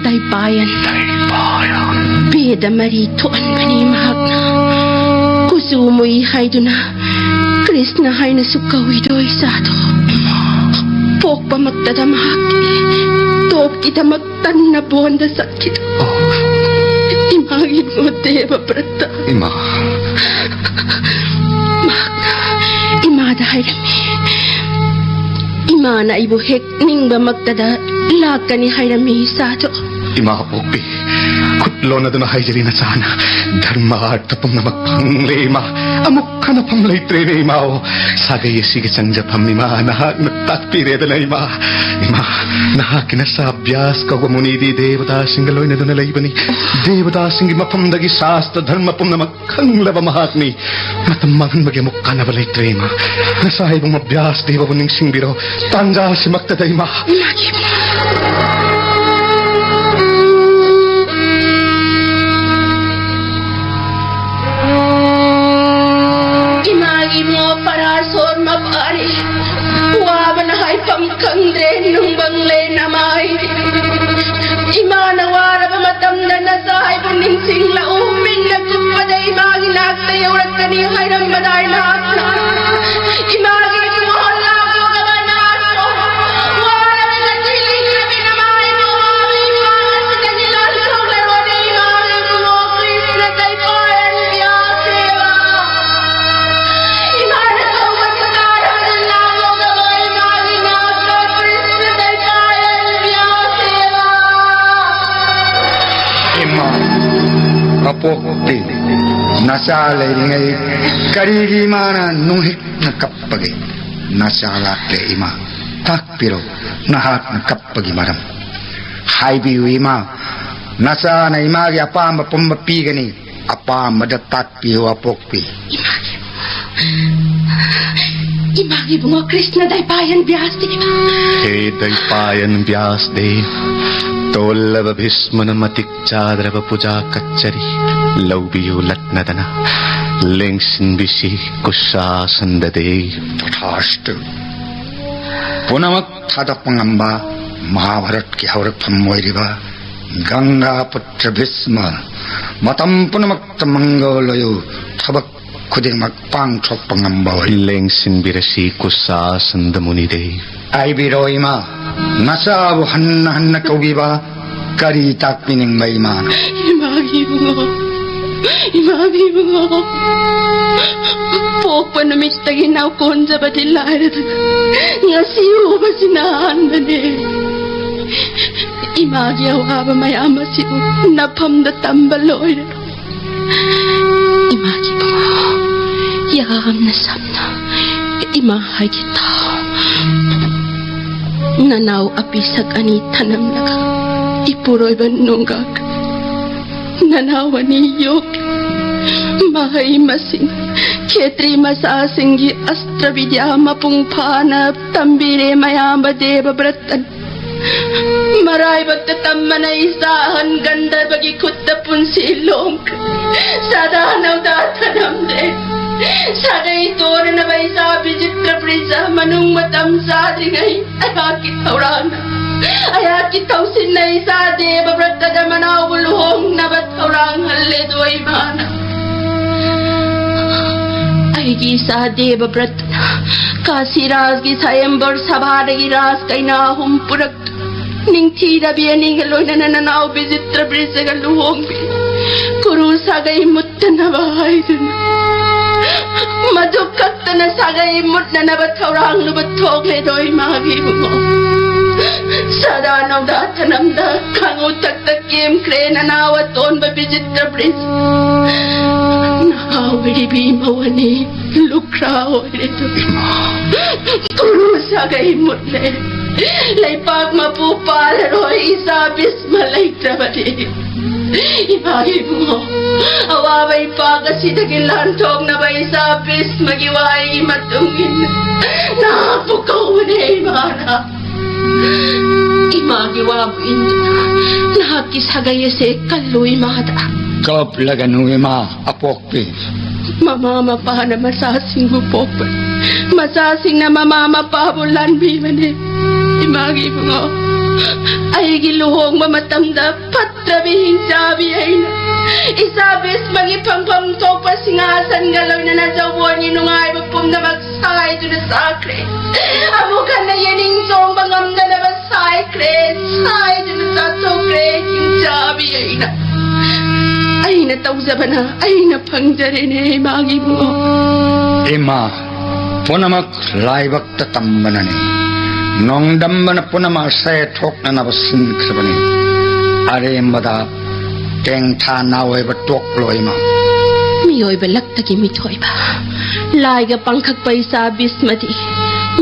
ꯗꯥꯏꯄꯥꯌꯟ꯫ ꯗꯥꯏꯄꯥꯌꯟ꯫ ꯚꯦꯗ ꯃꯔꯤ ꯊꯣꯛꯍꯟꯕꯅꯤ ꯃꯍꯥꯛꯅ꯫ ꯀꯨꯆꯨ ꯃꯨꯏ ꯍꯥꯏꯗꯨꯅ ꯀ꯭ꯔꯤꯁꯅ ꯍꯥꯏꯅꯁꯨ ꯀꯧꯏꯗꯣ ꯏꯆꯥꯗꯣ꯫ ꯄꯣꯛꯄꯃꯛꯇꯗ ꯃꯍꯥꯛꯀꯤ ꯇꯣꯞꯀꯤꯗꯃꯛ ꯇꯟꯅ ꯕꯣꯟꯗ ꯆꯠꯈꯤꯗꯣ꯫ ꯏꯃꯥꯒꯤ ꯃꯣꯠ ꯗꯦꯕ ꯕ꯭ꯔꯠꯇ꯫ ꯏꯃꯥ꯫ ꯃꯍꯥꯛꯅ ꯏꯃꯥꯗ ꯍꯥꯏꯔꯝꯃꯤ꯫ ꯏꯃꯥꯅ ꯑꯩꯕꯨ ꯍꯦꯛ ꯅꯤꯡꯕꯃꯛꯇꯗ ꯂꯥꯛꯀꯅꯤ ꯍꯥꯏꯔꯝꯃꯤ ꯏꯆꯥꯗꯣ꯫ ꯏꯃꯥ ꯄꯣꯛꯄꯤ, ꯈꯨꯠ ꯂꯣꯟꯅꯗꯨꯅ ꯍꯥꯏꯖꯔꯤ ꯅꯆꯥꯅ꯫ ꯙꯔꯃ ꯑꯥꯔꯊ ꯄꯨꯝꯅꯃꯛ ꯐꯪꯂꯦ ꯏꯃꯥ꯫ ꯑꯃꯨꯛ ꯈꯟꯅꯐꯝ ꯂꯩꯇ꯭ꯔꯦꯅꯦ ꯏꯃꯥ꯫ ꯁꯥꯒꯩ ꯑꯁꯤꯒꯤ ꯆꯪꯖꯐꯝ ꯏꯃꯥ ꯅꯍꯥꯛꯅ ꯇꯥꯛꯄꯤꯔꯦꯗꯅ ꯏꯃꯥ꯫ ꯏꯃꯥ, ꯅꯍꯥꯛꯀꯤ ꯅꯆꯥ ꯕ꯭ꯌꯥꯁ ꯀꯧꯕ ꯃꯨꯅꯤꯗꯤ ꯗꯦꯕꯇꯥꯁꯤꯡꯒ ꯂꯣꯏꯅꯗꯨꯅ ꯂꯩꯕꯅꯤ꯫ ꯗꯦꯕꯇꯥꯁꯤꯡꯒꯤ ꯃꯐꯝꯗꯒꯤ ꯁꯥꯁꯇ꯭ꯔ ꯙꯔꯃ ꯄꯨꯝꯅꯃꯛ ꯈꯪꯂꯕ ꯃꯍꯥꯛꯅꯤ꯫ ꯃꯇꯝ ꯃꯥꯡꯍꯟꯕꯒꯤ ꯑꯃꯨꯛ ꯀꯥꯟꯅꯕ ꯂꯩꯇ꯭ꯔꯦ ꯏꯃꯥ꯫ ꯅꯆꯥ ꯏꯕꯨꯡꯉꯣ ꯕ꯭ꯌꯥꯁ ꯗꯦꯕꯕꯨ ꯅꯤꯡꯁꯤꯡꯕꯤꯔꯣ꯫ ꯇꯥꯟꯖꯥ ꯑꯁꯤꯃꯛꯇꯗ ꯏꯃꯥ꯫ ꯏꯃꯥꯒꯤ ꯏꯃꯥꯒꯤ ꯃꯣ ꯄꯔꯥꯁꯣꯔ ꯃꯄꯥꯔꯤ꯫ ꯋꯥꯕꯅ ꯍꯥꯏꯐꯝ ꯈꯪꯗ꯭ꯔꯦ ꯅꯨꯡꯕꯪꯂꯦ ꯅꯃꯥꯏ꯫ ꯏꯃꯥꯅ ꯋꯥꯔꯕ ꯃꯇꯝꯗ ꯅꯆꯥ ꯍꯥꯏꯕꯨ ꯅꯤꯡꯁꯤꯡꯂꯛꯎ꯫ ꯃꯤꯠꯅ ꯀꯨꯞꯄꯗ ꯏꯃꯥꯒꯤ ꯅꯥꯛꯇ ꯌꯧꯔꯛꯀꯅꯤ ꯍꯥꯏꯔꯝꯕꯗꯥꯏ ꯅꯍꯥꯛꯅ꯫ ꯏꯃꯥꯒꯤ ꯏꯕꯨꯡꯉꯣ ꯂꯥꯛꯄꯒ ꯅꯥꯠꯇꯣ꯫ ꯋꯥꯔꯕ ꯅꯆꯤꯜ ꯏꯪꯂꯕꯤ ꯅꯃꯥ ꯏꯕꯨꯡꯉꯣ ꯏꯝꯐꯥꯜ ꯑꯁꯤꯗꯒꯤ ꯂꯥꯟꯊꯣꯛꯂꯔꯣꯅꯦ ꯏꯃꯥ ꯏꯕꯨꯡꯉꯣ꯫ ꯃꯄꯣꯛꯇꯤ ꯅꯆꯥ ꯂꯩꯔꯤꯉꯩ ꯀꯔꯤꯒꯤ ꯏꯃꯥꯅ ꯅꯨꯡꯍꯤꯛꯅ ꯀꯞꯄꯒꯦ? ꯅꯆꯥ ꯂꯥꯛꯂꯦ ꯏꯃꯥ, ꯇꯥꯛꯄꯤꯔꯣ, ꯅꯍꯥꯛꯅ ꯀꯞꯄꯒꯤ ꯃꯔꯝ ꯍꯥꯏꯕꯤꯌꯨ ꯏꯃꯥ꯫ ꯅꯆꯥꯅ ꯏꯃꯥꯒꯤ ꯑꯄꯥꯝꯕ ꯄꯨꯝꯕ ꯄꯤꯒꯅꯤ꯫ ꯑꯄꯥꯝꯕꯗ ꯇꯥꯛꯄꯤꯌꯨ ꯑꯄꯣꯛꯄꯤ꯫ ꯏꯃꯥꯒꯤ ꯏꯕꯨꯡꯉꯣ ꯀ꯭ꯔꯤꯁꯅ ꯗꯩꯄꯥꯌꯟ ꯕ꯭ꯌꯥꯁꯗꯦꯕ꯫ ꯍꯦ ꯗꯩꯄꯥꯌꯟ ꯕ꯭ꯌꯥꯁꯗꯦꯕ, ꯇꯣꯜꯂꯕ ꯚꯤꯁꯃꯅ ꯃꯇꯤꯛ ꯆꯥꯗ꯭ꯔꯕ ꯄꯨꯖꯥ ꯀꯠꯆꯔꯤ꯫ ꯂꯧꯕꯤꯌꯨ ꯂꯠꯅꯗꯅ, ꯂꯦꯡꯁꯤꯟꯕꯤꯁꯤ ꯀꯨꯁꯥꯁꯟꯗꯗꯦ꯫ ꯇꯊꯥꯁꯇꯨ꯫ ꯄꯨꯝꯅꯃꯛ ꯊꯥꯗꯣꯛꯄ ꯉꯝꯕ ꯃꯍꯥꯚꯥꯔꯠꯀꯤ ꯍꯧꯔꯛꯐꯝ ꯑꯣꯏꯔꯤꯕ ꯒꯪꯒꯥ ꯄꯨꯇ꯭ꯔ ꯚꯤꯁꯃ, ꯃꯇꯝ ꯄꯨꯝꯅꯃꯛꯇ ꯃꯪꯒꯣꯜ ꯑꯣꯏꯌꯨ, ꯊꯕꯛ ꯈꯨꯗꯤꯡꯃꯛ ꯄꯥꯡꯊꯣꯛꯄ ꯉꯝꯕ ꯑꯣꯏ꯫ ꯂꯦꯡꯁꯤꯟꯕꯤꯔꯁꯤ ꯀꯨꯁꯥꯁꯟꯗ ꯃꯨꯅꯤꯗꯦ꯫ ꯍꯥꯏꯕꯤꯔꯣ ꯏꯃꯥ, ꯅꯆꯥꯕꯨ ꯍꯟꯅ ꯍꯟꯅ ꯀꯧꯕꯤꯕ ꯀꯔꯤ ꯇꯥꯛꯄꯤꯅꯤꯡꯕ ꯏꯃꯥꯅ? ꯏꯃꯥꯒꯤ ꯏꯕꯨꯡꯉꯣ, ꯏꯃꯥꯒꯤ ꯏꯕꯨꯡꯉꯣ, ꯄꯣꯛꯄ ꯅꯨꯃꯤꯠꯇꯒꯤ ꯅꯥꯎ ꯀꯣꯟꯖꯕꯗꯤ ꯂꯥꯏꯔꯗꯅ ꯉꯁꯤ ꯎꯕꯁꯤꯅ ꯑꯍꯥꯟꯕꯅꯦ꯫ ꯏꯃꯥꯒꯤ ꯑꯋꯥꯕ ꯃꯌꯥꯝ ꯑꯁꯤꯕꯨ ꯅꯐꯝꯗ ꯇꯝꯕ ꯂꯣꯏꯔꯦ꯫ ꯏꯃꯥꯒꯤ ꯏꯕꯨꯡꯉꯣ, ꯌꯥꯝꯅ ꯁꯝꯅ ꯏꯃꯥ ꯍꯥꯏꯒꯦ ꯇꯥꯎ꯫ ꯅꯅꯥꯎ ꯑꯄꯤꯁꯛ ꯑꯅꯤ ꯊꯅꯝꯂꯒ ꯏꯄꯨꯔꯣꯏꯕ ꯅꯣꯡꯒꯥꯛ ꯅꯅꯥꯎ ꯑꯅꯤ ꯌꯣꯛ꯫ ꯃꯍꯩ ꯃꯁꯤꯡ ꯈꯦꯇ꯭ꯔꯤ ꯃꯆꯥꯁꯤꯡꯒꯤ ꯑꯁꯇ꯭ꯔ ꯕꯤꯗ꯭ꯌꯥ ꯃꯄꯨꯡ ꯐꯥꯅ ꯇꯝꯕꯤꯔꯦ ꯃꯌꯥꯝꯕ ꯗꯦꯕ ꯕ꯭ꯔꯠꯇꯅ꯫ ꯃꯔꯥꯏꯕꯛꯇ ꯇꯝꯕꯅ ꯏꯆꯥ ꯑꯍꯟ ꯒꯟꯙꯔꯕꯒꯤ ꯈꯨꯠꯇ ꯄꯨꯟꯁꯤ ꯂꯣꯡꯈ꯭ꯔꯦ꯫ ꯁꯗꯥ ꯅꯧꯗꯥ ꯊꯅꯝꯗꯦ꯫ ꯁꯥꯒꯩ ꯇꯣꯔꯅꯕ ꯏꯆꯥ ꯕꯤꯆꯤꯇ꯭ꯔ ꯄ꯭ꯔꯤꯖ ꯃꯅꯨꯡ ꯃꯇꯝ ꯆꯥꯗ꯭ꯔꯤꯉꯩ ꯑꯩꯍꯥꯛꯀꯤ ꯊꯧꯔꯥꯡꯅ, ꯑꯩꯍꯥꯛꯀꯤ ꯊꯧꯁꯤꯟꯅ ꯏꯆꯥ ꯗꯦꯕ ꯕ꯭ꯔꯠꯇꯗ ꯃꯅꯥꯎꯕꯨ ꯂꯨꯍꯣꯡꯅꯕ ꯊꯧꯔꯥꯡ ꯍꯜꯂꯦꯗꯣ ꯏꯃꯥꯅ꯫ ꯑꯩꯒꯤ ꯏꯆꯥ ꯗꯦꯕ ꯕ꯭ꯔꯠꯇꯅ ꯀꯥꯁꯤ ꯔꯥꯖꯒꯤ ꯁꯥꯌꯦꯝꯕꯔ ꯁꯚꯥꯗꯒꯤ ꯔꯥꯖ ꯀꯩꯅꯥ ꯑꯍꯨꯝ ꯄꯨꯔꯛ ꯅꯤꯡꯊꯤꯔꯕꯤ ꯑꯅꯤꯒ ꯂꯣꯏꯅꯅ ꯅꯅꯥꯎ ꯕꯤꯆꯤꯇ꯭ꯔ ꯕ꯭ꯔꯤꯖꯒ ꯂꯨꯍꯣꯡꯕꯤ꯫ ꯀꯨꯔꯨ ꯁꯥꯒꯩ ꯃꯨꯠꯇꯅꯕ ꯍꯥꯏꯗꯨꯅ꯫ ꯃꯗꯨ ꯈꯛꯇꯅ ꯁꯥꯒꯩ ꯃꯨꯠꯅꯅꯕ ꯊꯧꯔꯥꯡ ꯂꯨꯕ ꯊꯣꯛꯂꯦꯗꯣ ꯏꯃꯥꯒꯤ ꯏꯕꯨꯡꯉꯣ꯫ ꯁꯗꯥ ꯅꯧꯗꯥ ꯊꯅꯝꯗ ꯈꯥꯉꯨ ꯊꯛꯇ ꯁꯦꯝꯈ꯭ꯔꯦ ꯅꯅꯥꯎ ꯑꯇꯣꯟꯕ ꯕꯤꯆꯤꯇ꯭ꯔ ꯄ꯭ꯔꯤꯟꯁ꯫ ꯅꯍꯥ ꯑꯣꯏꯔꯤꯕꯤ ꯏꯃꯧ ꯑꯅꯤ ꯂꯨꯈ꯭ꯔꯥ ꯑꯣꯏꯔꯦ꯫ ꯇꯨꯔꯨ ꯁꯥꯒꯩ ꯃꯨꯠꯂꯦ꯫ ꯂꯩꯄꯥꯛ ꯃꯄꯨ ꯄꯥꯜꯂꯔꯣꯏ, ꯏꯆꯥ ꯕꯤꯁꯃ ꯂꯩꯇ꯭ꯔꯕꯗꯤ꯫ ꯏꯃꯥꯒꯤ ꯏꯕꯨꯡꯉꯣ, ꯑꯋꯥꯕ ꯏꯄꯥꯛ ꯑꯁꯤꯗꯒꯤ ꯂꯥꯟꯊꯣꯛꯅꯕ ꯏꯆꯥ ꯕꯤꯁꯃꯒꯤ ꯋꯥꯍꯩꯒꯤ ꯃꯇꯨꯡ ꯏꯟꯅ ꯅꯍꯥꯛꯄꯨ ꯀꯧꯕꯅꯦ ꯏꯃꯥꯅ꯫ ꯏꯃꯥꯒꯤ ꯋꯥꯕꯨ ꯏꯟꯗꯨꯅ ꯅꯍꯥꯛꯀꯤ ꯁꯥꯒꯩ ꯑꯁꯦ ꯀꯜꯂꯨ ꯏꯃꯥꯗ꯫ ꯀꯞꯂꯒꯅꯨ ꯏꯃꯥ ꯑꯄꯣꯛꯄꯤ꯫ ꯃꯃꯥ ꯃꯄꯥꯅ ꯃꯆꯥꯁꯤꯡꯕꯨ ꯄꯣꯛꯄ, ꯃꯆꯥꯁꯤꯡꯅ ꯃꯃꯥ ꯃꯄꯥꯕꯨ ꯂꯥꯟꯕꯤꯕꯅꯦ꯫ ꯏꯃꯥꯒꯤ ꯏꯕꯨꯡꯉꯣ, ꯑꯩꯒꯤ ꯂꯨꯍꯣꯡꯕ ꯃꯇꯝꯗ ꯐꯠꯇ꯭ꯔꯕꯤ ꯍꯤꯡꯆꯥꯕꯤ ꯑꯩꯅ ꯏꯆꯥ ꯕꯤꯁꯃꯒꯤ ꯐꯪꯐꯝ ꯊꯣꯛꯄ ꯁꯤꯡꯍꯥꯁꯟꯒ ꯂꯣꯏꯅꯅ ꯖꯧꯕꯣꯟꯒꯤ ꯅꯨꯡꯉꯥꯏꯕ ꯄꯨꯝꯅꯃꯛ ꯁꯥꯏꯗꯨꯅ ꯆꯥꯈ꯭ꯔꯦ꯫ ꯑꯃꯨꯛ ꯍꯟꯅ ꯌꯦꯅꯤꯡ ꯆꯣꯡꯕ ꯉꯝꯗꯅꯕ ꯁꯥꯏꯈ꯭ꯔꯦ, ꯁꯥꯏꯗꯨꯅ ꯆꯥꯊꯣꯛꯈ꯭ꯔꯦ꯫ ꯍꯤꯡꯆꯥꯕꯤ ꯑꯩꯅ, ꯑꯩꯅ ꯇꯧꯖꯕꯅ ꯑꯩꯅ ꯐꯪꯖꯔꯦꯅꯦ ꯏꯃꯥꯒꯤ ꯏꯕꯨꯡꯉꯣ꯫ ꯏꯃꯥ, ꯄꯨꯝꯅꯃꯛ ꯂꯥꯏꯕꯛꯇ ꯇꯝꯕꯅꯅꯤ꯫ ꯅꯣꯡꯗꯝꯕꯅ ꯄꯨꯝꯅꯃꯛ ꯑꯁꯦ ꯊꯣꯛꯅꯅꯕ ꯁꯤꯟꯈ꯭ꯔꯕꯅꯤ꯫ ꯑꯔꯦꯝꯕꯗ ꯇꯦꯡꯊꯥ ꯅꯥꯑꯣꯏꯕ ꯇꯣꯛꯂꯣ ꯏꯃꯥ꯫ ꯃꯤꯑꯣꯏꯕ ꯂꯛꯇꯒꯤ ꯃꯤꯊꯣꯏꯕ, ꯂꯥꯏꯒ ꯄꯥꯡꯈꯛꯄ ꯏꯆꯥ ꯕꯤꯁꯃꯗꯤ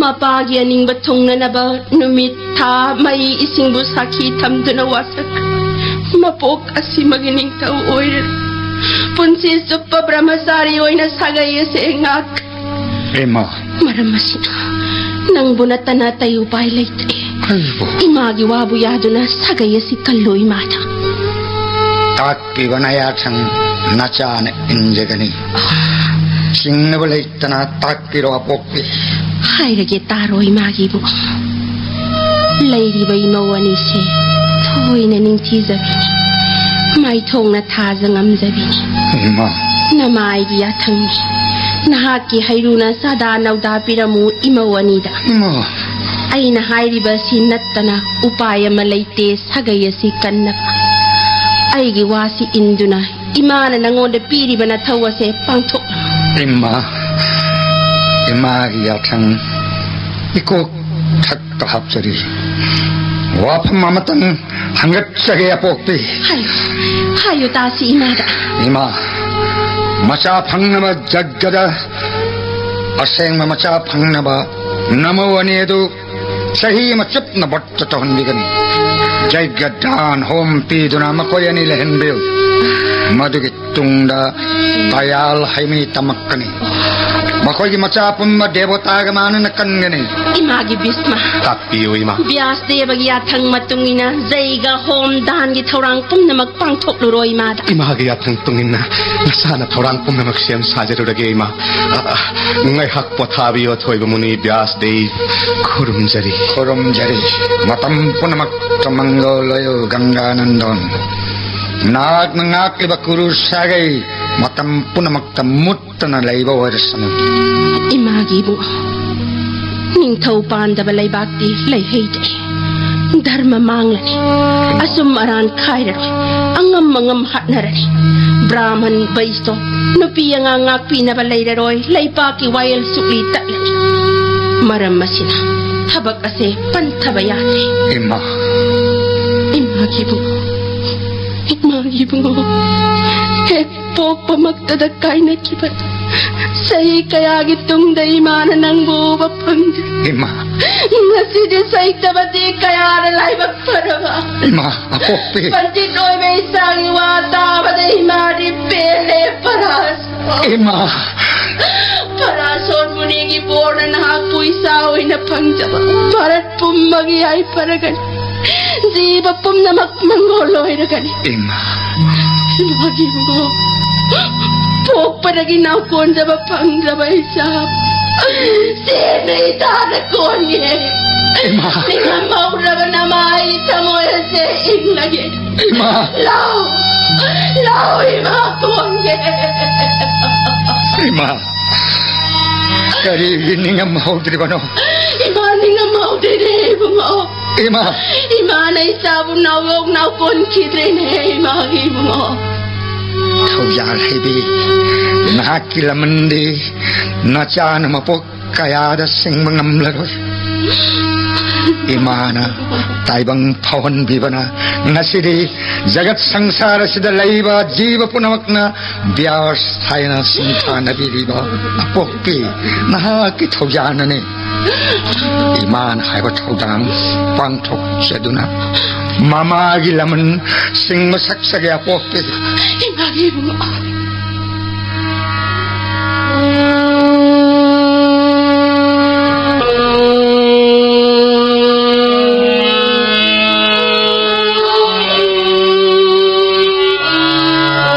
ꯃꯄꯥꯒꯤ ꯑꯅꯤꯡꯕ ꯊꯨꯡꯅꯅꯕ ꯅꯨꯃꯤꯠ, ꯊꯥ, ꯃꯩ, ꯏꯁꯤꯡꯕꯨ ꯁꯥꯈꯤ ꯊꯝꯗꯨꯅ ꯋꯥꯁꯛ ꯃꯄꯣꯛ ꯑꯁꯤꯃꯒꯤ ꯅꯤꯡꯊꯧ ꯑꯣꯏꯔꯦ꯫ ꯄꯨꯟꯁꯤ ꯆꯨꯞꯄ ꯕ꯭ꯔꯍꯃꯆꯥꯔꯤ ꯑꯣꯏꯅ ꯁꯥꯒꯩ ꯑꯁꯦ ꯉꯥꯛ ꯏꯃꯥ꯫ ꯃꯔꯝ ꯑꯁꯤꯅ ꯅꯪꯕꯨ ꯅꯠꯇꯅ ꯑꯇꯩ ꯎꯄꯥꯏ ꯂꯩꯇ꯭ꯔꯦ꯫ ꯑꯩꯕꯨ? ꯏꯃꯥꯒꯤ ꯋꯥꯕꯨ ꯌꯥꯗꯨꯅ ꯁꯥꯒꯩ ꯑꯁꯤ ꯀꯜꯂꯨ ꯏꯃꯥꯗ꯫ ꯇꯥꯛꯄꯤꯕ ꯅꯌꯥꯊꯪ ꯅꯆꯥꯅ ꯏꯟꯖꯒꯅꯤ꯫ ꯆꯤꯡꯅꯕ ꯂꯩꯇꯅ ꯇꯥꯛꯄꯤꯔꯣ ꯑꯄꯣꯛꯄꯤ꯫ ꯍꯥꯏꯔꯒꯦ ꯇꯥꯔꯣ ꯏꯃꯥꯒꯤꯕꯨ꯫ ꯂꯩꯔꯤꯕ ꯏꯃꯧ ꯑꯅꯤꯁꯦ ꯊꯣꯏꯅ ꯅꯤꯡꯊꯤꯖꯕꯤꯅꯤ꯫ ꯃꯥꯏꯊꯣꯡꯅ ꯊꯥꯖ ꯉꯝꯖꯕꯤꯅꯤ꯫ ꯏꯃꯥ꯫ ꯅꯃꯥꯏꯒꯤ ꯌꯥꯊꯪꯅꯤ꯫ ꯅꯍꯥꯛꯀꯤ ꯍꯩꯔꯨꯅ ꯆꯥꯗꯥ ꯅꯧꯗꯥ ꯄꯤꯔꯝꯃꯨ ꯏꯃꯧ ꯑꯅꯤꯗ꯫ ꯏꯃꯥ꯫ ꯑꯩꯅ ꯍꯥꯏꯔꯤꯕ ꯑꯁꯤ ꯅꯠꯇꯅ ꯎꯄꯥꯏ ꯑꯃ ꯂꯩꯇꯦ ꯁꯥꯒꯩ ꯑꯁꯤ ꯀꯟꯅꯕ꯫ ꯑꯩꯒꯤ ꯋꯥꯁꯤ ꯏꯟꯗꯨꯅ ꯏꯃꯥꯅ ꯅꯉꯣꯟꯗ ꯄꯤꯔꯤꯕ ꯅꯊꯧ ꯑꯁꯦ ꯄꯥꯡꯊꯣꯛꯂꯣ꯫ ꯏꯃꯥ, ꯏꯃꯥꯒꯤ ꯌꯥꯊꯪ ꯏꯀꯣꯛ ꯊꯛꯇ ꯍꯥꯞꯆꯔꯤ꯫ ꯋꯥꯐꯝ ꯑꯃꯇꯪ ꯊꯥꯡꯒꯠꯆꯒꯦ ꯑꯄꯣꯛꯄꯤ꯫ ꯍꯥꯏꯌꯨ, ꯍꯥꯏꯌꯨ ꯇꯥꯁꯤ ꯏꯃꯥꯗ꯫ ꯏꯃꯥ, ꯃꯆꯥ ꯐꯪꯅꯕ ꯖꯒꯗ ꯑꯁꯦꯡꯕ ꯃꯆꯥ ꯐꯪꯅꯕ ꯅꯃꯧ ꯑꯅꯤ ꯑꯗꯨ ꯆꯍꯤ ꯑꯃ ꯆꯨꯞꯅ ꯚꯠꯇ ꯇꯧꯍꯟꯕꯤꯒꯅꯤ꯫ ꯖꯒ ꯗꯥꯟ ꯍꯣꯝ ꯄꯤꯗꯨꯅ ꯃꯈꯣꯏ ꯑꯅꯤ ꯂꯩꯍꯟꯕꯤꯌꯨ꯫ ꯃꯗꯨꯒꯤ ꯇꯨꯡꯗ ꯇꯌꯥꯜ ꯍꯩꯃꯤ ꯇꯝꯃꯛꯀꯅꯤ꯫ ꯃꯈꯣꯏꯒꯤ ꯃꯆꯥ ꯄꯨꯝꯕ ꯗꯦꯕꯣꯇꯥꯒ ꯃꯥꯟꯅꯅ ꯀꯟꯒꯅꯤ꯫ ꯏꯃꯥꯒꯤ ꯚꯤꯁꯃ꯫ ꯇꯥꯛꯄꯤꯌꯨ, ꯏꯃꯥ꯫ ꯕ꯭ꯌꯥꯁ ꯗꯦꯕꯒꯤ ꯌꯥꯊꯪ ꯃꯇꯨꯡ ꯏꯟꯅ ꯖꯩꯒ ꯍꯣꯝ ꯗꯥꯟꯒꯤ ꯊꯧꯔꯥꯡ ꯄꯨꯝꯅꯃꯛ ꯄꯥꯡꯊꯣꯛꯂꯨꯔꯣ ꯏꯃꯥꯗ꯫ ꯏꯃꯥꯒꯤ ꯌꯥꯊꯪ ꯇꯨꯡ ꯏꯟꯅ ꯅꯁꯥꯅ ꯊꯧꯔꯥꯡ ꯄꯨꯝꯅꯃꯛ ꯁꯦꯝ ꯁꯥꯖꯔꯨꯔꯒꯦ, ꯏꯃꯥ꯫ ꯑ, ꯑ, ꯉꯥꯏꯍꯥꯛ ꯄꯣꯊꯥꯕꯤꯌꯨ, ꯑꯊꯣꯏꯕ ꯃꯨꯅꯤ ꯕ꯭ꯌꯥꯁ ꯗꯦꯕ꯫ ꯈꯨꯔꯨꯝꯖꯔꯤ꯫ ꯈꯨꯔꯨꯝꯖꯔꯤ꯫ ꯃꯇꯝ ꯄꯨꯝꯅꯃꯛꯇ ꯃꯪꯒꯣꯜ ꯑꯣꯏꯌꯨ, ꯒꯪꯒꯥ ꯅꯟꯗꯣꯟ꯫ ꯅꯍꯥꯛꯅ ꯉꯥꯛꯂꯤꯕ ꯀꯨꯔꯨ ꯁꯥꯒꯩ ꯃꯇꯝ ꯄꯨꯝꯅꯃꯛꯇ ꯃꯨꯠꯇꯅ ꯂꯩꯕ ꯑꯣꯏꯔꯁꯅꯨ꯫ ꯏꯃꯥꯒꯤ ꯏꯕꯨꯡꯉꯣ, ꯅꯤꯡꯊꯧ ꯄꯥꯟꯗꯕ ꯂꯩꯕꯥꯛꯇꯤ ꯂꯩꯍꯩꯗꯦ꯫ ꯙꯔꯃ ꯃꯥꯡꯂꯅꯤ, ꯑꯆꯨꯝ ꯑꯔꯥꯟ ꯈꯥꯏꯔꯔꯣꯏ, ꯑꯉꯝ ꯑꯉꯝ ꯍꯥꯠꯅꯔꯅꯤ꯫ ꯕ꯭ꯔꯥꯍꯃꯟ, ꯕꯩꯁꯣ, ꯅꯨꯄꯤ ꯑꯉꯥꯡ ꯉꯥꯛꯄꯤꯅꯕ ꯂꯩꯔꯔꯣꯏ, ꯂꯩꯄꯥꯛꯀꯤ ꯋꯥꯌꯦꯜ ꯁꯨꯛꯂꯤ ꯇꯠꯂꯅꯤ꯫ ꯃꯔꯝ ꯑꯁꯤꯅ ꯊꯕꯛ ꯑꯁꯦ ꯄꯟꯊꯕ ꯌꯥꯗꯦ꯫ ꯏꯃꯥ꯫ ꯏꯃꯥꯒꯤ ꯏꯕꯨꯡꯉꯣ, ꯏꯃꯥꯒꯤ ꯏꯕꯨꯡꯉꯣ, ꯍꯦꯛ ꯄꯣꯛꯄꯃꯛꯇꯗ ꯀꯥꯏꯅꯈꯤꯕ ꯆꯍꯤ ꯀꯌꯥꯒꯤ ꯇꯨꯡꯗ ꯏꯃꯥꯅ ꯅꯪꯕꯨ ꯎꯕ ꯐꯪꯗꯦ꯫ ꯏꯃꯥ꯫ ꯉꯁꯤꯗꯤ ꯁꯩꯇꯕꯗꯤ ꯀꯌꯥꯅ ꯂꯥꯏꯕꯛ ꯐꯔꯕ꯫ ꯏꯃꯥ, ꯑꯄꯣꯛꯄꯤ꯫ ꯄꯟꯗꯤꯠ ꯑꯣꯏꯕ ꯏꯆꯥꯒꯤ ꯋꯥ ꯇꯥꯕꯗ ꯏꯃꯥꯗꯤ ꯄꯦꯜꯂꯦ, ꯄꯔꯥꯁꯣꯟ꯫ ꯏꯃꯥ꯫ ꯄꯔꯥꯁꯣꯟ ꯃꯨꯅꯤꯒꯤ ꯕꯣꯔꯅ ꯅꯍꯥꯛꯄꯨ ꯏꯆꯥ ꯑꯣꯏꯅ ꯐꯪꯖꯕ ꯚꯥꯔꯠ ꯄꯨꯝꯕꯒꯤ ꯌꯥꯏꯐꯔꯒꯅꯤ꯫ ꯖꯤꯕ ꯄꯨꯝꯅꯃꯛ ꯃꯪꯒꯣꯜ ꯑꯣꯏꯔꯒꯅꯤ꯫ ꯏꯃꯥ꯫ ꯏꯃꯥꯒꯤ ꯏꯕꯨꯡꯉꯣ, ꯄꯣꯛꯄꯗꯒꯤ ꯅꯥꯎꯀꯣꯟꯖꯕ ꯐꯪꯗ꯭ꯔꯕ ꯏꯆꯥ ꯁꯦꯟꯅ ꯏꯇꯥꯗ ꯀꯣꯟꯒꯦ꯫ ꯏꯃꯥ꯫ ꯅꯤꯡꯉꯝꯍꯧꯗ꯭ꯔꯕ ꯅꯃꯥꯏ ꯊꯃꯣꯏ ꯑꯁꯦ ꯏꯪꯂꯒꯦ꯫ ꯏꯃꯥ꯫ ꯂꯥꯎ, ꯂꯥꯎ ꯏꯃꯥ ꯀꯣꯟꯒꯦ꯫ ꯏꯃꯥ꯫ ꯀꯔꯤꯒꯤ ꯅꯤꯡꯉꯝꯍꯧꯗ꯭ꯔꯤꯕꯅꯣ? ꯏꯃꯥ ꯅꯤꯡꯉꯝꯍꯧꯗ꯭ꯔꯦꯅꯦ ꯏꯕꯨꯡꯉꯣ꯫ ꯏꯃꯥ! ꯏꯃꯥꯅ ꯏꯆꯥꯕꯨ ꯅꯥꯎꯌꯣꯛ ꯅꯥꯎꯀꯣꯟꯈꯤꯗ꯭ꯔꯦꯅꯦ, ꯏꯃꯥꯒꯤ ꯏꯕꯨꯡꯉꯣ꯫ ꯊꯧꯖꯥꯜ ꯍꯩꯕꯤ, ꯅꯍꯥꯛꯀꯤ ꯂꯃꯟꯗꯤ ꯅꯆꯥꯅ ꯃꯄꯣꯛ ꯀꯌꯥꯗ ꯁꯤꯡꯕ ꯉꯝꯂꯔꯣꯏ꯫ ꯏꯃꯥꯅ ꯇꯥꯏꯕꯪ ꯐꯥꯎꯍꯟꯕꯤꯕꯅ ꯉꯁꯤꯗꯤ ꯖꯒꯠ ꯁꯪꯁꯥꯔ ꯑꯁꯤꯗ ꯂꯩꯕ ꯖꯤꯕ ꯄꯨꯝꯅꯃꯛꯅ ꯕ꯭ꯌꯥꯁ ꯍꯥꯏꯅ ꯁꯤꯡꯊꯥꯅꯕꯤꯔꯤꯕ ꯑꯄꯣꯛꯄꯤ ꯅꯍꯥꯛꯀꯤ ꯊꯧꯖꯥꯜꯅꯅꯤ꯫ ꯏꯃꯥꯅ ꯍꯥꯏꯕ ꯊꯧꯗꯥꯡ ꯄꯥꯡꯊꯣꯛꯆꯗꯨꯅ ꯃꯃꯥꯒꯤ ꯂꯃꯟ ꯁꯤꯡꯕ ꯁꯛꯆꯒꯦ ꯑꯄꯣꯛꯄꯤ꯫ ꯏꯃꯥꯒꯤ ꯏꯕꯨꯡꯉꯣ꯫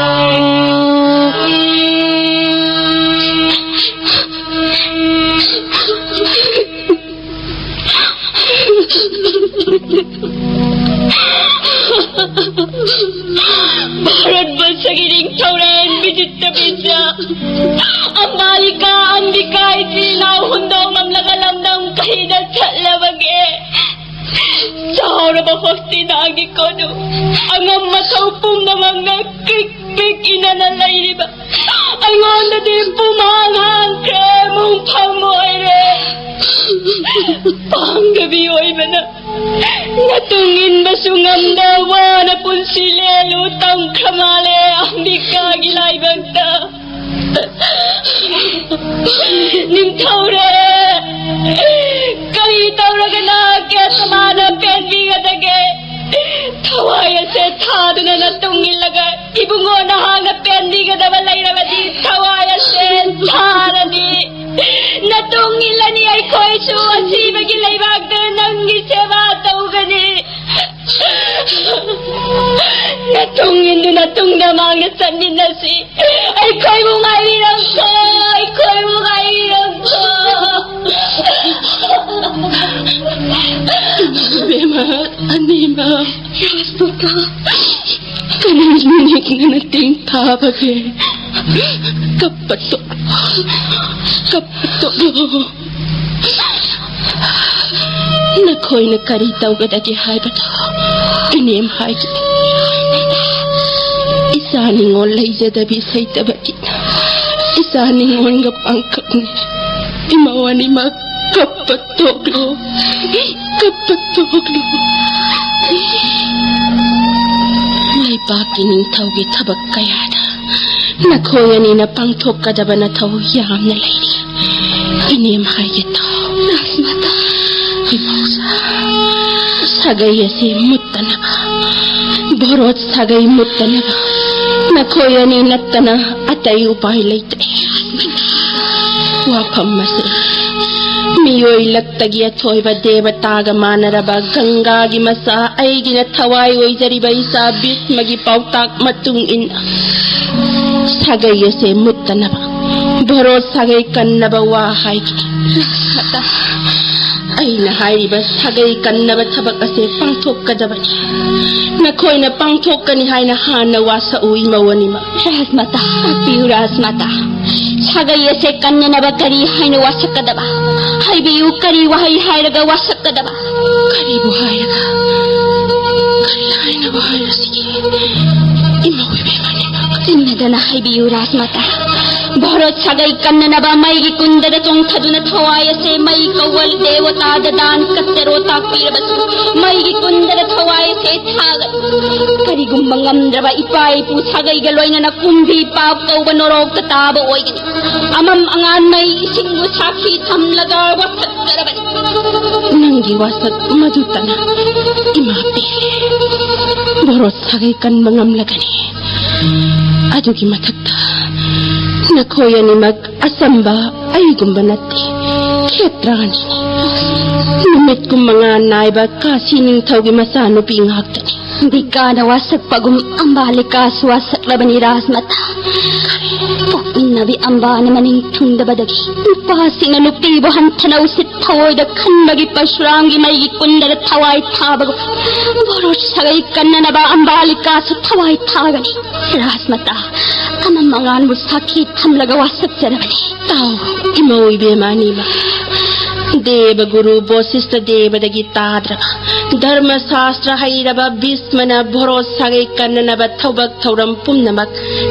ꯚꯥꯔꯠꯕꯔꯁꯒꯤ ꯅꯤꯡꯊꯧꯔꯦꯜ ꯕꯤꯖꯤꯇ꯭ꯔ ꯕꯤꯖ꯭ꯌꯥ, ꯑꯝꯕꯥꯂꯤꯀꯥ, ꯑꯝꯕꯤꯀꯥ ꯏꯆꯤꯟ ꯏꯅꯥꯎ ꯍꯨꯟꯗꯣꯛꯂꯝꯂꯒ ꯂꯝꯗꯝ ꯀꯩꯗ ꯆꯠꯂꯕꯒꯦ? ꯆꯥꯎꯔꯕ ꯍꯣꯁꯇꯤꯅꯥꯒꯤ ꯀꯣꯅꯨꯡ, ꯑꯉꯝ ꯑꯊꯧ ꯄꯨꯝꯅꯃꯛꯅ ꯀ꯭ꯔꯤꯛ ꯀ꯭ꯔꯤꯛ ꯏꯅꯅ ꯂꯩꯔꯤꯕ ꯑꯩꯉꯣꯟꯗꯗꯤ ꯄꯨꯝꯍꯥꯡ ꯍꯥꯡꯈ꯭ꯔꯦ, ꯃꯣꯡꯐꯝ ꯑꯣꯏꯔꯦ꯫ ꯄꯥꯡꯒꯕꯤ ꯑꯣꯏꯕꯅ ꯅꯇꯨꯡ ꯏꯟꯕꯁꯨ ꯉꯝꯗ ꯋꯥꯅ ꯄꯨꯟꯁꯤ ꯂꯦꯜꯂꯨ ꯇꯝꯈ꯭ꯔ ꯃꯥꯜꯂꯦ ꯑꯝꯕꯤꯀꯥꯒꯤ ꯂꯥꯏꯕꯛꯇ꯫ ꯅꯤꯡꯊꯧꯔꯦ, ꯀꯔꯤ ꯇꯧꯔꯒꯅ ꯀꯦꯁꯃꯥꯅ ꯄꯦꯟꯕꯤꯒꯗꯒꯦ? ꯊꯋꯥꯏ ꯑꯁꯦ ꯊꯥꯗꯨꯅ ꯅꯇꯨꯡ ꯏꯜꯂꯒ ꯏꯕꯨꯡꯉꯣ ꯅꯍꯥꯛꯅ ꯄꯦꯟꯕꯤꯒꯗꯕ ꯂꯩꯔꯕꯗꯤ ꯊꯋꯥꯏ ꯑꯁꯦ ꯊꯥꯔꯅꯤ꯫ ꯅꯇꯨꯡ ꯏꯜꯂꯅꯤ ꯑꯩꯈꯣꯏꯁꯨ ꯑꯁꯤꯕꯒꯤ ꯂꯩꯕꯥꯛꯇ ꯅꯪꯒꯤ ꯁꯦꯕꯥ ꯇꯧꯒꯅꯤ꯫ ꯅꯇꯨꯡ ꯏꯟꯗꯨꯅ ꯇꯨꯡꯗ ꯃꯥꯡꯗ ꯆꯠꯃꯤꯟꯅꯁꯤ꯫ ꯑꯩꯈꯣꯏꯕꯨ ꯉꯥꯏꯕꯤꯔꯝꯈꯣ, ꯑꯩꯈꯣꯏꯕꯨ ꯉꯥꯏꯕꯤꯔꯝꯈꯣ꯫ ꯏꯕꯦꯝꯃ, ꯑꯅꯤꯃꯛ꯫ ꯀꯔꯤ ꯅꯨꯃꯤꯠꯅ ꯅꯇꯦꯡ ꯊꯥꯕꯒꯦ? ꯀꯞꯄ ꯇꯣꯛꯂꯣ, ꯀꯞꯄ ꯇꯣꯛꯂꯣ꯫ ꯅꯈꯣꯏꯅ ꯀꯔꯤ ꯇꯧꯒꯗꯒꯦ ꯍꯥꯏꯕꯗꯣ ꯏꯅꯦꯝ ꯍꯥꯏꯒꯦ꯫ ꯏꯆꯥ ꯅꯤꯉꯣꯜ ꯂꯩꯖꯗꯕꯤ ꯁꯩꯇꯕꯒꯤ ꯏꯆꯥ ꯅꯤꯉꯣꯜꯒ ꯄꯥꯡꯈꯛꯅꯤ꯫ ꯏꯃꯧ ꯑꯅꯤꯃꯛ ꯀꯞꯄ ꯇꯣꯛꯂꯣ꯫ ꯀꯞꯄ ꯇꯣꯛꯂꯨ꯫ ꯂꯩꯕꯥꯛꯀꯤ ꯅꯤꯡꯊꯧꯒꯤ ꯊꯕꯛ ꯀꯌꯥꯗ ꯅꯈꯣꯏ ꯑꯅꯤꯅ ꯄꯥꯡꯊꯣꯛꯀꯗꯕ ꯅꯊꯧ ꯌꯥꯝꯅ ꯂꯩꯔꯤ꯫ ꯏꯅꯦꯝ ꯍꯥꯏꯒꯦ ꯇꯥꯎ꯫ ꯔꯥꯖꯃꯥꯇꯥ꯫ ꯏꯃꯧꯁꯥ, ꯁꯥꯒꯩ ꯑꯁꯤ ꯃꯨꯠꯇꯅꯕ, ꯚꯣꯔꯣꯠ ꯁꯥꯒꯩ ꯃꯨꯠꯇꯅꯕ ꯅꯈꯣꯏ ꯑꯅꯤ ꯅꯠꯇꯅ ꯑꯇꯩ ꯎꯄꯥꯏ ꯂꯩꯇꯦ꯫ ꯋꯥꯐꯝ ꯑꯁꯤ ꯃꯤꯑꯣꯏ ꯂꯛꯇꯒꯤ ꯑꯊꯣꯏꯕ ꯗꯦꯕꯇꯥꯒ ꯃꯥꯟꯅꯔꯕ ꯒꯪꯒꯥꯒꯤ ꯃꯆꯥ ꯑꯩꯒꯤꯅ ꯊꯋꯥꯏ ꯑꯣꯏꯖꯔꯤꯕ ꯏꯆꯥ ꯚꯤꯁꯃꯒꯤ ꯄꯥꯎꯇꯥꯛ ꯃꯇꯨꯡ ꯏꯟꯅ ꯁꯥꯒꯩ ꯑꯁꯦ ꯃꯨꯠꯇꯅꯕ ꯚꯣꯔꯣ ꯁꯥꯒꯩ ꯀꯟꯅꯕ ꯋꯥ ꯍꯥꯏꯈꯤ꯫ ꯔꯥꯖꯃꯥꯇꯥ꯫ ꯑꯩꯅ ꯍꯥꯏꯔꯤꯕ ꯁꯥꯒꯩ ꯀꯟꯅꯕ ꯊꯕꯛ ꯑꯁꯦ ꯄꯥꯡꯊꯣꯛꯀꯗꯕꯅꯤ꯫ ꯅꯈꯣꯏꯅ ꯄꯥꯡꯊꯣꯛꯀꯅꯤ ꯍꯥꯏꯅ ꯍꯥꯟꯅ ꯋꯥꯁꯛꯎ, ꯏꯃꯧ ꯑꯅꯤꯃꯛ꯫ ꯔꯥꯖꯃꯥꯇꯥ, ꯇꯥꯛꯄꯤꯌꯨ ꯔꯥꯖꯃꯥꯇꯥ꯫ ꯁꯥꯒꯩ ꯑꯁꯦ ꯀꯟꯅꯅꯕ ꯀꯔꯤ ꯍꯥꯏꯅ ꯋꯥꯁꯛꯀꯗꯕ? ꯍꯥꯏꯕꯤꯌꯨ, ꯀꯔꯤ ꯋꯥꯍꯩ ꯍꯥꯏꯔꯒ ꯋꯥꯁꯛꯀꯗꯕ? ꯀꯔꯤꯕꯨ ꯍꯥꯏꯔꯒ? ꯀꯔꯤ ꯍꯥꯏꯅꯕ ꯍꯥꯏꯔꯁꯤꯒꯦ? ꯏꯃꯧ ꯏꯕꯦꯝꯃ ꯑꯅꯤꯃꯛ꯫ ꯆꯤꯟꯅꯗꯅ ꯍꯥꯏꯕꯤꯌꯨ ꯔꯥꯖꯃꯥꯇꯥ꯫ ꯚꯥꯔꯠ ꯁꯥꯒꯩ ꯀꯟꯅꯅꯕ ꯃꯩꯒꯤ ꯀꯨꯟꯗꯗ ꯆꯣꯡꯊꯗꯨꯅ ꯊꯋꯥꯏ ꯑꯁꯦ ꯃꯩ ꯀꯧꯕ ꯗꯦꯕꯇꯥꯗ ꯗꯥꯟ ꯀꯠꯆꯔꯣ ꯇꯥꯛꯄꯤꯔꯕꯁꯨ ꯃꯩꯒꯤ ꯀꯨꯟꯗꯗ ꯊꯋꯥꯏ ꯑꯁꯦ ꯊꯥꯒꯅꯤ꯫ ꯀꯔꯤꯒꯨꯝꯕ ꯉꯝꯗ꯭ꯔꯕ ꯏꯄꯥ ꯏꯄꯨ ꯁꯥꯒꯩꯒ ꯂꯣꯏꯅꯅ ꯀꯨꯝꯕꯤ ꯄꯥꯞ ꯀꯧꯕ ꯅꯣꯔꯣꯛꯇ ꯇꯥꯕ ꯑꯣꯏꯒꯅꯤ꯫ ꯑꯃꯝ ꯑꯉꯥꯟ ꯃꯩ ꯏꯁꯤꯡꯕꯨ ꯁꯥꯈꯤ ꯊꯝꯂꯒ ꯋꯥꯁꯛꯆꯔꯕꯅꯤ꯫ ꯅꯪꯒꯤ ꯋꯥꯁꯛ ꯃꯗꯨꯇꯅ ꯏꯃꯥ ꯄꯦꯜꯂꯦ꯫ ꯚꯥꯔꯠ ꯁꯥꯒꯩ ꯀꯟꯕ ꯉꯝꯂꯒꯅꯤ꯫ ꯑꯗꯨꯒꯤ ꯃꯊꯛꯇ ꯅꯈꯣꯏ ꯑꯅꯤꯃꯛ ꯑꯆꯝꯕ ꯑꯩꯒꯨꯝꯕ ꯅꯠꯇꯦ, ꯈꯦꯇ꯭ꯔꯥꯅꯤ꯫ ꯅꯨꯃꯤꯠ ꯀꯨꯟꯃꯉꯥ ꯅꯥꯏꯕ ꯀꯥꯁꯤ ꯅꯤꯡꯊꯧꯒꯤ ꯃꯆꯥꯅꯨꯄꯤ ꯉꯥꯛꯇꯅꯤ꯫ ꯕꯤꯀꯥꯅ ꯋꯥꯁꯛꯄꯒꯨꯝ ꯑꯝꯕꯥꯂꯤꯀꯥꯁꯨ ꯋꯥꯁꯛꯂꯕꯅꯤ ꯔꯥꯖꯃꯥꯇꯥ꯫ ꯄꯣꯛꯃꯤꯟꯅꯕꯤ ꯑꯝꯕꯥꯅ ꯃꯅꯤꯡ ꯊꯨꯡꯗꯕꯗꯒꯤ ꯅꯨꯄꯥꯁꯤꯡꯅ ꯅꯨꯄꯤꯕꯨ ꯍꯟꯊꯅ ꯎꯁꯤꯠ ꯊꯑꯣꯏꯗ ꯈꯟꯕꯒꯤ ꯄꯔꯁꯨꯔꯥꯝꯒꯤ ꯃꯩꯒꯤ ꯀꯨꯟꯗꯗ ꯊꯋꯥꯏ ꯊꯥꯕꯒꯨꯝ ꯚꯥꯔꯠ ꯁꯥꯒꯩ ꯀꯟꯅꯅꯕ ꯑꯝꯕꯥꯂꯤꯀꯥꯁꯨ ꯊꯋꯥꯏ ꯊꯥꯒꯅꯤ꯫ ꯔꯥꯖꯃꯥꯇꯥ, ꯑꯃꯝ ꯑꯉꯥꯟꯕꯨ ꯁꯥꯈꯤ ꯊꯝꯂꯒ ꯋꯥꯁꯛꯆꯔꯕꯅꯤ꯫ ꯇꯥꯎ, ꯏꯃꯧ ꯏꯕꯦꯝꯃ ꯑꯅꯤꯃꯛ꯫ ꯗꯦꯕ ꯒꯨꯔꯨ ꯕꯣꯁꯤꯁꯇ ꯗꯦꯕꯗꯒꯤ ꯇꯥꯗ꯭ꯔꯕ ꯙꯔꯃ ꯁꯥꯁꯇ꯭ꯔ ꯍꯩꯔꯕ ꯚꯤꯁꯃꯅ ꯚꯣꯔꯣ ꯁꯥꯒꯩ ꯀꯟꯅꯅꯕ ꯊꯕꯛ ꯊꯧꯔꯝ ꯄꯨꯝꯅꯃꯛ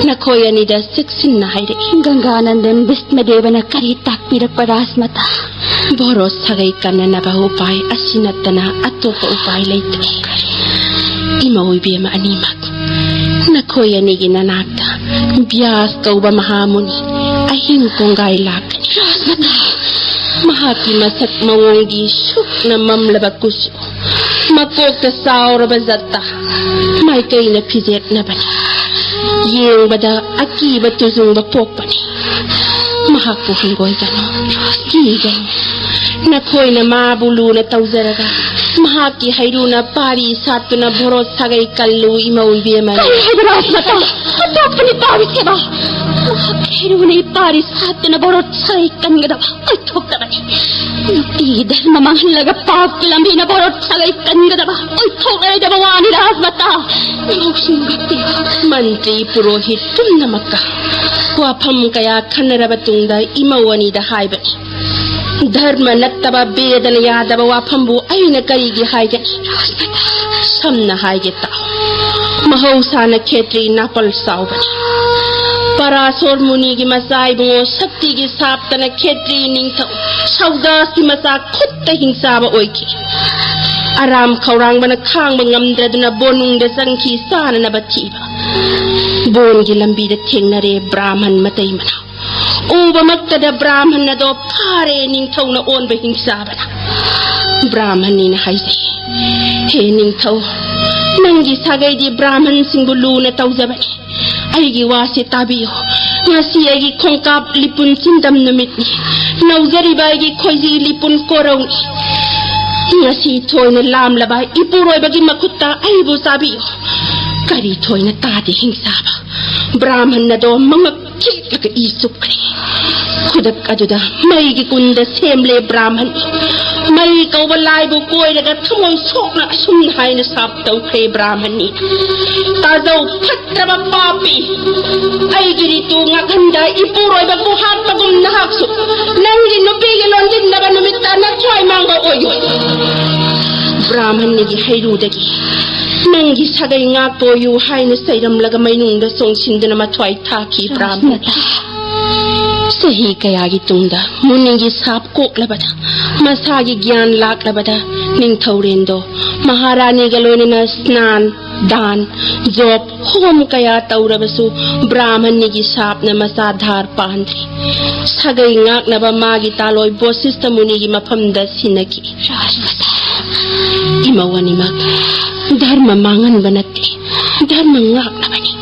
ꯅꯈꯣꯏ ꯑꯅꯤꯗ ꯆꯦꯛꯁꯤꯟꯅ ꯍꯥꯏꯔꯛꯏ꯫ ꯒꯪꯒꯥꯅꯟꯗꯟ ꯚꯤꯁꯃꯗꯦꯕꯅ ꯀꯔꯤ ꯇꯥꯛꯄꯤꯔꯛꯄ ꯔꯥꯖꯃꯥꯇꯥ? ꯚꯣꯔꯣꯠ ꯁꯥꯒꯩ ꯀꯟꯅꯅꯕ ꯎꯄꯥꯏ ꯑꯁꯤ ꯅꯠꯇꯅ ꯑꯇꯣꯞꯄ ꯎꯄꯥꯏ ꯂꯩꯇ꯭ꯔꯦ꯫ ꯏꯃꯧ ꯏꯕꯦꯝꯃ ꯑꯅꯤꯃꯛ, ꯅꯈꯣꯏ ꯑꯅꯤꯒꯤ ꯅꯅꯥꯛꯇ ꯕ꯭ꯌꯥꯁ ꯀꯧꯕ ꯃꯍꯥꯃꯨꯅꯤ ꯑꯍꯤꯡ ꯄꯨꯡꯒꯥꯏ ꯂꯥꯛꯀꯅꯤ꯫ ꯃꯍꯥꯛꯀꯤ ꯃꯁꯛ ꯃꯑꯣꯡꯒꯤ ꯁꯨꯛꯅ ꯃꯝꯂꯕ ꯀꯨꯆꯨ, ꯃꯀꯣꯛꯇ ꯆꯥꯎꯔꯕ ꯖꯠꯇ, ꯃꯥꯏꯀꯩꯅ ꯐꯤꯖꯦꯠꯅꯕꯅꯤ꯫ ꯌꯦꯡꯕꯗ ꯑꯀꯤꯕ ꯇꯨꯖꯨꯡꯕ ꯄꯣꯛꯄꯅꯤ꯫ ꯃꯍꯥꯛꯄꯨ ꯍꯪꯒꯣꯏꯒꯅꯨ, ꯀꯤꯒꯅꯨ꯫ ꯅꯈꯣꯏꯅ ꯃꯥꯕꯨ ꯂꯨꯅ ꯇꯧꯖꯔꯒ, ꯃꯍꯥꯛꯀꯤ ꯍꯩꯔꯨꯅ ꯄꯥꯔꯤ ꯁꯥꯠꯇꯨꯅ ꯚꯣꯔꯣꯠ ꯁꯥꯒꯩ ꯀꯜꯂꯨ, ꯏꯃꯧ ꯏꯕꯦꯝꯃ꯫ ꯀꯔꯤ ꯍꯥꯏꯕ ꯔꯥꯖꯃꯥꯇꯥ? ꯑꯇꯣꯞꯄꯅꯤ ꯄꯥꯔꯤꯁꯦꯕ꯫ ꯃꯍꯥꯛꯀꯤ ꯍꯩꯔꯨꯅ ꯏꯄꯥꯔꯤ ꯁꯥꯠꯇꯨꯅ ꯚꯣꯔꯣꯠ ꯁꯥꯒꯩ ꯀꯟꯒꯗꯕ ꯑꯣꯏꯊꯣꯛꯇꯕꯅꯤ꯫ ꯅꯨꯄꯤꯒꯤ ꯙꯔꯃ ꯃꯥꯡꯍꯜꯂꯒ ꯄꯥꯞꯀꯤ ꯂꯝꯕꯤꯅ ꯚꯣꯔꯣꯠ ꯁꯥꯒꯩ ꯀꯟꯒꯗꯕ ꯑꯣꯏꯊꯣꯛꯂꯔꯣꯏꯗꯕ ꯋꯥꯅꯤ ꯔꯥꯖꯃꯥꯇꯥ꯫ ꯏꯃꯧꯁꯤꯡ ꯉꯥꯛꯄꯤꯌꯨ꯫ ꯃꯟꯇ꯭ꯔꯤ ꯄꯨꯔꯣꯍꯤꯠ ꯄꯨꯝꯅꯃꯛꯀ ꯋꯥꯐꯝ ꯀꯌꯥ ꯈꯟꯅꯔꯕ ꯇꯨꯡꯗ ꯏꯃꯧ ꯑꯅꯤꯗ ꯍꯥꯏꯕꯅꯤ, ꯙꯔꯃ ꯅꯠꯇꯕ ꯕꯦꯗꯅ ꯌꯥꯗꯕ ꯋꯥꯐꯝꯕꯨ ꯑꯩꯅ ꯀꯔꯤꯒꯤ ꯍꯥꯏꯒꯅꯤ? ꯁꯝꯅ ꯍꯥꯏꯒꯦ ꯇꯥꯎ꯫ ꯃꯍꯧꯁꯥꯅ ꯈꯦꯇ꯭ꯔꯤ ꯅꯥꯄꯜ ꯆꯥꯎꯕꯅꯤ꯫ ꯄꯔꯥꯁꯣꯔ ꯃꯨꯅꯤꯒꯤ ꯃꯆꯥ ꯏꯕꯨꯡꯉꯣ ꯁꯛꯇꯤꯒꯤ ꯁꯥꯞꯇꯅ ꯈꯦꯇ꯭ꯔꯤ ꯅꯤꯡꯊꯧ ꯁꯧꯗꯥꯁꯀꯤ ꯃꯆꯥ ꯈꯨꯠꯇ ꯍꯤꯡꯆꯥꯕ ꯑꯣꯏꯈꯤ꯫ ꯑꯔꯥꯝ ꯈꯧꯔꯥꯡꯕꯅ ꯈꯥꯡꯕ ꯉꯝꯗ꯭ꯔꯗꯨꯅ ꯕꯣꯅꯨꯡꯗ ꯆꯪꯈꯤ ꯆꯥꯅꯅꯕ ꯊꯤꯕ꯫ ꯕꯣꯟꯒꯤ ꯂꯝꯕꯤꯗ ꯊꯦꯡꯅꯔꯦ ꯕ꯭ꯔꯥꯍꯃꯟ ꯃꯇꯩ ꯃꯅꯥꯎ꯫ ꯎꯕꯃꯛꯇꯗ ꯕ꯭ꯔꯥꯍꯃꯟ ꯑꯗꯣ ꯐꯥꯔꯦ ꯅꯤꯡꯊꯧꯅ ꯑꯣꯟꯕ ꯍꯤꯡꯆꯥꯕꯅ꯫ ꯕ꯭ꯔꯥꯍꯃꯟꯅꯤꯅ ꯍꯥꯏꯖꯩ, "ꯍꯦ ꯅꯤꯡꯊꯧ, ꯅꯪꯒꯤ ꯁꯥꯒꯩꯗꯤ ꯕ꯭ꯔꯥꯍꯃꯟꯁꯤꯡꯕꯨ ꯂꯨꯅ ꯇꯧꯖꯕꯅꯤ꯫ ꯑꯩꯒꯤ ꯋꯥꯁꯦ ꯇꯥꯕꯤꯌꯨ꯫ ꯉꯁꯤ ꯑꯩꯒꯤ ꯈꯣꯡꯀꯥꯞ ꯂꯤꯄꯨꯟ ꯆꯤꯟꯗꯝ ꯅꯨꯃꯤꯠꯅꯤ꯫ ꯅꯧꯖꯔꯤꯕ ꯑꯩꯒꯤ ꯈꯣꯏꯖꯤ ꯂꯤꯄꯨꯟ ꯀꯣꯔꯧꯅꯤ꯫ ꯉꯁꯤ ꯊꯣꯏꯅ ꯂꯥꯝꯂꯕ ꯏꯄꯨꯔꯣꯏꯕꯒꯤ ꯃꯈꯨꯠꯇ ꯑꯩꯕꯨ ꯆꯥꯕꯤꯌꯨ꯫" ꯀꯔꯤ ꯊꯣꯏꯅ ꯇꯥꯗꯦ ꯍꯤꯡꯆꯥꯕ꯫ ꯕ꯭ꯔꯥꯍꯃꯟ ꯑꯗꯣ ꯃꯉꯛ ꯈꯤꯛꯂꯒ ꯏ ꯆꯨꯞꯈ꯭ꯔꯦ꯫ ꯈꯨꯗꯛ ꯑꯗꯨꯗ ꯃꯩꯒꯤ ꯀꯨꯟꯗ ꯁꯦꯝꯂꯦ ꯕ꯭ꯔꯥꯍꯃꯟ꯫ ꯃꯩ ꯀꯧꯕ ꯂꯥꯏꯕꯨ ꯀꯣꯏꯔꯒ ꯊꯃꯣꯏ ꯁꯣꯛꯅ ꯑꯁꯨꯝꯅ ꯍꯥꯏꯅ ꯁꯥꯞ ꯇꯧꯈ꯭ꯔꯦ ꯕ꯭ꯔꯥꯍꯃꯟꯅꯤ꯫ "ꯇꯥꯖꯧ ꯐꯠꯇ꯭ꯔꯕ ꯄꯥꯄꯤ, ꯑꯩꯒꯤ ꯔꯤꯇꯨ ꯉꯥꯛꯍꯟꯗ ꯏꯄꯨꯔꯣꯏꯕꯕꯨ ꯍꯥꯠꯄꯒꯨꯝ ꯅꯍꯥꯛꯁꯨ ꯅꯪꯒꯤ ꯅꯨꯄꯤꯒꯤ ꯂꯣꯟꯗꯤꯟꯅꯕ ꯅꯨꯃꯤꯠꯇ ꯅꯊ꯭ꯋꯥꯏ ꯃꯥꯡꯕ ꯑꯣꯏꯌꯨ꯫" ꯕ꯭ꯔꯥꯍꯃꯟꯅꯤꯒꯤ ꯍꯩꯔꯨꯗꯒꯤ "ꯅꯪꯒꯤ ꯁꯥꯒꯩ ꯉꯥꯛꯄ ꯑꯣꯏꯌꯨ" ꯍꯥꯏꯅ ꯆꯩꯔꯝꯂꯒ ꯃꯩꯅꯨꯡꯗ ꯆꯣꯡꯁꯤꯟꯗꯨꯅ ꯃꯊ꯭ꯋꯥꯏ ꯊꯥꯈꯤ ꯕ꯭ꯔꯥꯍꯃꯟ꯫ ꯆꯍꯤ ꯀꯌꯥꯒꯤ ꯇꯨꯡꯗ ꯃꯨꯅꯤꯒꯤ ꯁꯥꯞ ꯀꯣꯛꯂꯕꯗ, ꯃꯁꯥꯒꯤ ꯒ꯭ꯌꯥꯟ ꯂꯥꯛꯂꯕꯗ, ꯅꯤꯡꯊꯧꯔꯦꯟꯗꯣ ꯃꯍꯥꯔꯥꯅꯤꯒ ꯂꯣꯏꯅꯅ ꯁ꯭ꯅꯥꯟ, ꯗꯥꯟ, ꯖꯣꯞ, ꯍꯣꯝ ꯀꯌꯥ ꯇꯧꯔꯕꯁꯨ ꯕ꯭ꯔꯥꯍꯃꯟꯅꯤꯒꯤ ꯁꯥꯞꯅ ꯃꯆꯥ ꯙꯥꯔ ꯄꯥꯟꯗ꯭ꯔꯤ꯫ ꯁꯥꯒꯩ ꯉꯥꯛꯅꯕ ꯃꯥꯒꯤ ꯇꯥꯂꯣꯏ ꯕꯣꯁꯤꯁꯇ ꯃꯨꯅꯤꯒꯤ ꯃꯐꯝꯗ ꯁꯤꯟꯅꯈꯤ꯫ ꯏꯃꯧ ꯑꯅꯤꯃꯛ, ꯙꯔꯃ ꯃꯥꯡꯍꯟꯕ ꯅꯠꯇꯦ, ꯙꯔꯃ ꯉꯥꯛꯅꯕꯅꯤ꯫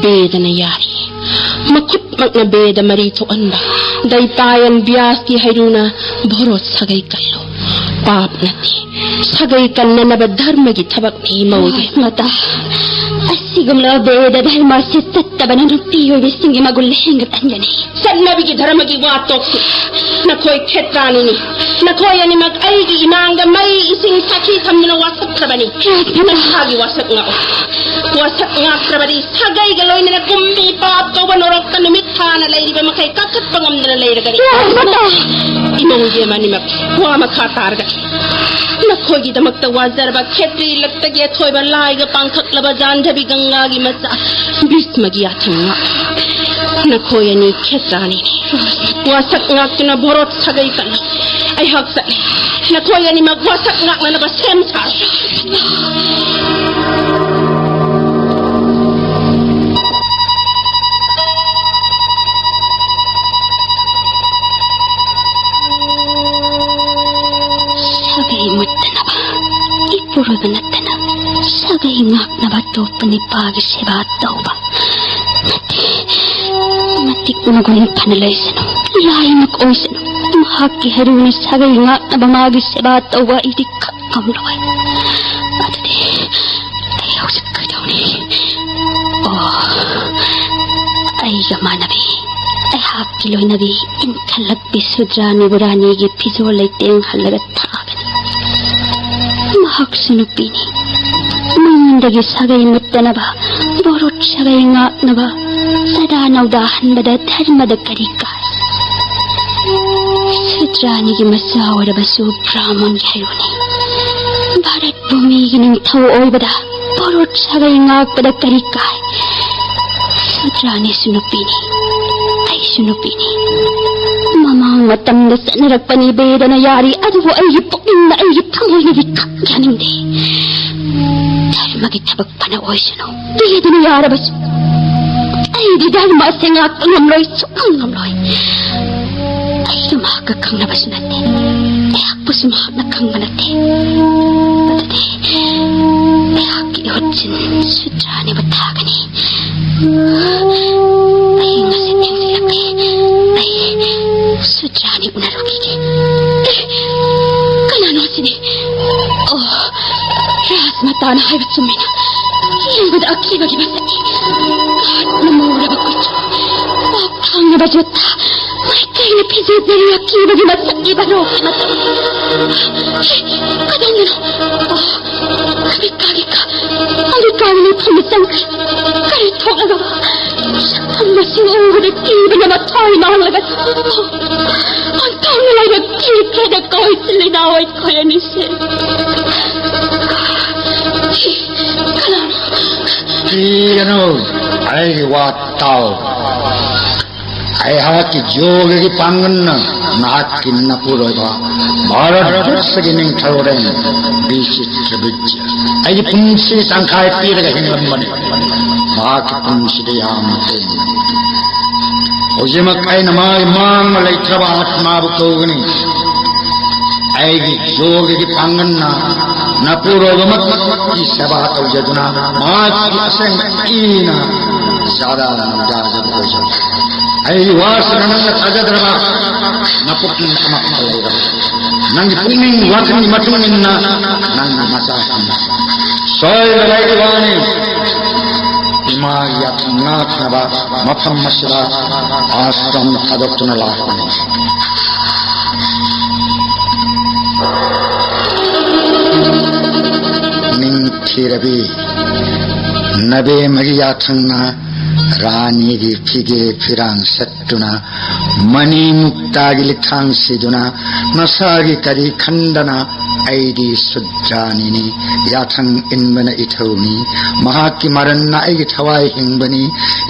ꯕꯦꯗꯅ ꯌꯥꯔꯤ꯫ ꯃꯈꯨꯠꯃꯛꯅ ꯕꯦꯗ ꯃꯔꯤ ꯊꯣꯛꯍꯟꯕ꯫ ꯗꯩꯄꯥꯌꯟ ꯕ꯭ꯌꯥꯁꯀꯤ ꯍꯩꯔꯨꯅ ꯚꯣꯔꯣꯠ ꯁꯥꯒꯩ ꯀꯜꯂꯨ꯫ ꯄꯥꯞ ꯅꯠꯇꯦ꯫ ꯁꯥꯒꯩ ꯀꯟꯅꯅꯕ ꯙꯔꯃꯒꯤ ꯊꯕꯛꯅꯤ ꯏꯃꯧꯒꯤ꯫ ꯃꯇꯥ, ꯑꯁꯤꯒꯨꯝꯂꯕ ꯕꯦꯗ ꯙꯔꯃ ꯑꯁꯤ ꯆꯠꯇꯕꯅ ꯅꯨꯄꯤ ꯑꯣꯏꯕꯤꯁꯤꯡꯒꯤ ꯃꯒꯨꯟ ꯍꯦꯟꯒꯠꯍꯟꯒꯅꯤ꯫ ꯆꯠꯅꯕꯤꯒꯤ ꯙꯔꯃꯒꯤ ꯋꯥ ꯇꯣꯛꯁꯤ꯫ ꯅꯈꯣꯏ ꯈꯦꯇ꯭ꯔꯥꯅꯤꯅꯤ꯫ ꯅꯈꯣꯏ ꯑꯅꯤꯃꯛ ꯑꯩꯒꯤ ꯏꯃꯥꯡꯗ ꯃꯩ, ꯏꯁꯤꯡ, ꯁꯥꯈꯤ ꯊꯝꯗꯨꯅ ꯋꯥꯁꯛꯇ꯭ꯔꯕꯅꯤ꯫ ꯅꯁꯥꯒꯤ ꯋꯥꯁꯛ ꯉꯥꯛꯎ꯫ ꯋꯥꯁꯛ ꯉꯥꯛꯇ꯭ꯔꯕꯗꯤ ꯁꯥꯒꯩꯒ ꯂꯣꯏꯅꯅ ꯀꯨꯝꯕꯤ ꯄꯥꯞ ꯀꯧꯕ ꯅꯣꯔꯣꯛꯇ ꯅꯨꯃꯤꯠ ꯊꯥꯅ ꯂꯩꯔꯤꯕ ꯃꯈꯩ ꯀꯥꯈꯠꯄ ꯉꯝꯗꯅ ꯂꯩꯔꯒꯅꯤ꯫ ꯏꯃꯧ ꯏꯕꯦꯝ ꯑꯅꯤꯃꯛ, ꯋꯥ ꯃꯈꯥ ꯇꯥꯔꯒ ꯅꯈꯣꯏꯒꯤꯗꯃꯛꯇ ꯋꯥꯖꯔꯕ ꯈꯦꯇ꯭ꯔꯤ ꯂꯛꯇꯒꯤ ꯑꯊꯣꯏꯕ ꯂꯥꯏꯒ ꯄꯥꯡꯈꯛꯂꯕ ꯖꯥꯟꯙꯕꯤ ꯒꯪꯒꯥꯒꯤ ꯃꯆꯥ ꯚꯤꯁꯃꯒꯤ ꯌꯥꯊꯪ ꯉꯥꯛ꯫ ꯅꯈꯣꯏ ꯑꯅꯤ ꯈꯦꯇ꯭ꯔꯥꯅꯤꯅꯤ꯫ ꯋꯥꯁꯛ ꯉꯥꯛꯇꯨꯅ ꯚꯣꯔꯣꯠ ꯁꯥꯒꯩ ꯀꯜꯂꯨ꯫ ꯑꯩꯍꯥꯛ ꯆꯠꯂꯤ꯫ ꯅꯈꯣꯏ ꯑꯅꯤꯃꯛ ꯋꯥꯁꯛ ꯉꯥꯛꯅꯅꯕ ꯁꯦꯝ ꯁꯥꯔꯣ꯫ ꯁꯥꯒꯩ ꯃꯨꯠꯇꯅꯕ ꯏꯄꯨꯔꯣꯏꯕ ꯅꯠꯇꯅ ꯁꯥꯒꯩ ꯉꯥꯛꯅꯕ ꯑꯇꯣꯞꯄ ꯅꯤꯄꯥꯒꯤ ꯁꯦꯕꯥ ꯇꯧꯕ ꯅꯠꯇꯦ꯫ ꯃꯇꯤꯛ ꯃꯒꯨꯟ ꯐꯅ ꯂꯩꯁꯅꯨ, ꯂꯥꯏꯃꯛ ꯑꯣꯏꯁꯅꯨ, ꯃꯍꯥꯛꯀꯤ ꯍꯩꯔꯨꯅ ꯁꯥꯒꯩ ꯉꯥꯛꯅꯕ ꯃꯥꯒꯤ ꯁꯦꯕꯥ ꯇꯧꯕ ꯑꯩꯗꯤ ꯈꯛ ꯉꯝꯂꯣꯏ꯫ ꯑꯗꯨꯗꯤ ꯑꯩ ꯍꯧꯖꯤꯛ ꯀꯩꯗꯧꯅꯤ? ꯑꯣ, ꯑꯩꯒ ꯃꯥꯟꯅꯕꯤ, ꯑꯩꯍꯥꯛꯀꯤ ꯂꯣꯏꯅꯕꯤ ꯏꯟꯈꯠꯂꯛꯄꯤ ꯁꯨꯗ꯭ꯔꯥꯅꯤꯕꯨ ꯔꯥꯅꯤꯒꯤ ꯐꯤꯖꯣꯜ ꯂꯩꯇꯦꯡ ꯍꯜꯂꯒ ꯊꯥꯒꯅꯤ꯫ ꯃꯍꯥꯛꯁꯨ ꯅꯨꯄꯤꯅꯤ꯫ ꯃꯉꯣꯟꯗꯒꯤ ꯁꯥꯒꯩ ꯃꯨꯠꯇꯅꯕ, ꯕꯣꯔꯣꯠ ꯁꯥꯒꯩ ꯉꯥꯛꯅꯕ, ꯆꯥꯗꯥ ꯅꯧꯗꯥ ꯍꯟꯕꯗ ꯙꯔꯃꯗ ꯀꯔꯤ ꯀꯥꯏ? ꯁꯨꯗ꯭ꯔꯥꯅꯤꯒꯤ ꯃꯆꯥ ꯑꯣꯏꯔꯕꯁꯨ ꯕ꯭ꯔꯥꯍꯃꯟꯒꯤ ꯍꯩꯔꯨꯅꯤ꯫ ꯚꯥꯔꯠ ꯚꯨꯃꯤꯒꯤ ꯅꯤꯡꯊꯧ ꯑꯣꯏꯕꯗ ꯕꯣꯔꯣꯠ ꯁꯥꯒꯩ ꯉꯥꯛꯄꯗ ꯀꯔꯤ ꯀꯥꯏ? ꯁꯨꯗ꯭ꯔꯥꯅꯤꯁꯨ ꯅꯨꯄꯤꯅꯤ꯫ ꯑꯩꯁꯨ ꯅꯨꯄꯤꯅꯤ꯫ ꯃꯃꯥꯡ ꯃꯇꯝꯗ ꯆꯠꯅꯔꯛꯄꯅꯤ ꯕꯦꯗꯅ ꯌꯥꯔꯤ, ꯑꯗꯨꯕꯨ ꯑꯩꯒꯤ ꯄꯨꯛꯅꯤꯡꯅ, ꯑꯩꯒꯤ ꯊꯃꯣꯏꯅꯗꯤ ꯈꯪ ꯌꯥꯅꯤꯡꯗꯦ꯫ ꯙꯔꯃꯒꯤ ꯊꯕꯛ ꯐꯅ ꯑꯣꯏꯁꯅꯨ, ꯕꯦꯗꯅ ꯌꯥꯔꯕꯁꯨ ꯑꯩꯗꯤ ꯙꯔꯃ ꯑꯁꯦ ꯉꯥꯛꯄ ꯉꯝꯂꯣꯏ, ꯁꯨꯛꯉꯝ ꯉꯝꯂꯣꯏ꯫ ꯑꯩꯁꯨ ꯃꯍꯥꯛꯀ ꯈꯪꯅꯕꯁꯨ ꯅꯠꯇꯦ, ꯑꯩꯍꯥꯛꯄꯨꯁꯨ ꯃꯍꯥꯛꯅ ꯈꯪꯕ ꯅꯠꯇꯦ꯫ ꯑꯗꯨꯗꯤ ꯑꯩꯍꯥꯛꯀꯤ ꯏꯍꯨꯠꯁꯤꯟ ꯁꯨꯗ꯭ꯔꯥꯅꯦꯕ ꯊꯥꯒꯅꯤ꯫ ꯑꯩ ꯉꯁꯤ ꯊꯦꯡꯖꯤꯜꯂꯛꯂꯦ꯫ ꯑꯩ ꯁꯨꯗ꯭ꯔꯥꯅꯤ ꯎꯅꯔꯨꯈꯤꯒꯦ꯫ ꯑꯦ, ꯀꯅꯥꯅꯣ ꯑꯁꯤꯗꯤ? ꯑꯣ, ꯔꯥꯖꯃꯇꯥꯅ ꯍꯥꯏꯕ ꯆꯨꯝꯃꯤꯅ꯫ ꯌꯦꯡꯕꯗ ꯑꯀꯤꯕꯒꯤ ꯃꯁꯛꯅꯤ꯫ ꯍꯥꯠꯅ ꯃꯨꯔꯕ ꯀꯨꯆꯨ, ꯄꯥꯛ ꯊꯥꯡꯂꯕ ꯖꯨꯠꯇ, ꯃꯥꯏꯀꯩꯅ ꯐꯤꯖꯦꯠꯅꯔꯤ ꯑꯀꯤꯕꯒꯤ ꯃꯁꯛꯅꯤ ꯕꯥꯔꯣꯛꯀꯤ ꯃꯇꯝ꯫ ꯑꯦ, ꯀꯗꯣꯝꯗꯅꯣ? ꯑꯣ, ꯑꯃꯦꯔꯤꯀꯥꯒꯤ ꯀꯥ-, ꯑꯃꯦꯔꯤꯀꯥꯒꯤ ꯃꯤꯐꯝꯗ ꯆꯪꯈ꯭ꯔꯦ꯫ ꯀꯔꯤ ꯊꯣꯛꯂꯒ ꯁꯛꯐꯝ ꯑꯁꯤ ꯎꯕꯗ ꯀꯤꯕꯅ ꯃꯊ꯭ꯋꯥꯏ ꯃꯥꯡꯂꯒ ꯑꯣꯟꯊꯣꯛꯅ ꯂꯥꯏꯕꯛ ꯊꯤꯈ꯭ꯔꯦꯗ ꯀꯣꯏꯁꯤꯜꯂꯤ ꯅꯥꯎ ꯑꯩꯈꯣꯏ ꯑꯅꯤꯁꯦ꯫ ꯀꯤꯒꯅꯨ, ꯑꯩꯒꯤ ꯋꯥ ꯇꯥꯎ꯫ ꯑꯩꯍꯥꯛꯀꯤ ꯌꯣꯒꯒꯤ ꯄꯥꯡꯒꯜꯅ ꯅꯍꯥꯛꯀꯤ ꯅꯄꯨꯔꯣꯏꯕ ꯚꯥꯔꯠ ꯕꯔꯁꯒꯤ ꯅꯤꯡꯊꯧꯔꯦꯜ ꯕꯤꯆꯤꯇ꯭ꯔꯕꯤꯖ꯭ꯌ ꯑꯩꯒꯤ ꯄꯨꯟꯁꯤ ꯇꯪꯈꯥꯏ ꯄꯤꯔꯒ ꯍꯤꯡꯂꯝꯕꯅꯤ꯫ ꯃꯍꯥꯛꯀꯤ ꯄꯨꯟꯁꯤꯗ ꯌꯥꯝꯅ ꯄꯦꯟꯅ ꯍꯧꯖꯤꯛꯃꯛ ꯑꯩꯅ ꯃꯥꯒꯤ ꯃꯥꯡꯕ ꯂꯩꯇ꯭ꯔꯕ ꯑꯥꯠꯃꯥꯕꯨ ꯀꯧꯒꯅꯤ꯫ ꯑꯩꯒꯤ ꯌꯣꯒꯒꯤ ꯄꯥꯡꯒꯜꯅ ꯅꯄꯨꯔꯣꯏꯕꯃꯛꯀꯤ ꯁꯦꯕꯥ ꯇꯧꯖꯗꯨꯅ ꯃꯍꯥꯛꯀꯤ ꯑꯁꯦꯡꯕ ꯏꯅ ꯆꯥꯗꯥ ꯅꯥꯎꯗꯥꯖꯕ ꯑꯣꯏꯖꯔꯣ꯫ ꯑꯩꯒꯤ ꯋꯥꯁꯤꯅ ꯅꯪꯅ ꯊꯥꯖꯗ꯭ꯔꯕ ꯅꯄꯨꯛꯅꯤꯡ ꯑꯃꯠꯇ ꯂꯩꯔꯕ ꯅꯪꯒꯤ ꯄꯨꯛꯅꯤꯡ ꯋꯥꯈꯜꯒꯤ ꯃꯇꯨꯡ ꯏꯟꯅ ꯅꯪꯅ ꯃꯆꯥ ꯁꯤꯡꯅ ꯁꯣꯏꯗꯅ ꯑꯩꯒꯤ ꯋꯥꯅꯤ꯫ ꯏꯃꯥꯒꯤ ꯌꯥꯊꯪ ꯉꯥꯛꯅꯕ ꯃꯐꯝ ꯑꯁꯤꯗ ꯑꯥꯁ꯭ꯔꯝ ꯊꯥꯗꯣꯛꯇꯨꯅ ꯂꯥꯛꯄꯅꯤ꯫ ꯅꯤꯡꯊꯤꯔꯕꯤ ꯅꯕꯦꯝꯃꯒꯤ ꯌꯥꯊꯪꯅ ꯔꯥꯅꯤꯒꯤ ꯐꯤꯒꯦ ꯐꯤꯔꯥꯡ ꯁꯦꯠꯇꯨꯅ, ꯃꯅꯤ ꯃꯨꯛꯇꯥꯒꯤ ꯂꯤꯛꯊꯥꯡ ꯁꯤꯗꯨꯅ, ꯅꯁꯥꯒꯤ ꯀꯔꯤ ꯈꯟꯗꯅ, ꯑꯩꯗꯤ ꯁꯨꯗ꯭ꯔꯥꯅꯤꯅꯤ, ꯌꯥꯊꯪ ꯏꯟꯕꯅ ꯏꯊꯧꯅꯤ, ꯃꯍꯥꯛꯀꯤ ꯃꯔꯟꯅ ꯑꯩꯒꯤ ꯊꯋꯥꯏ ꯍꯤꯡꯕꯅꯤ,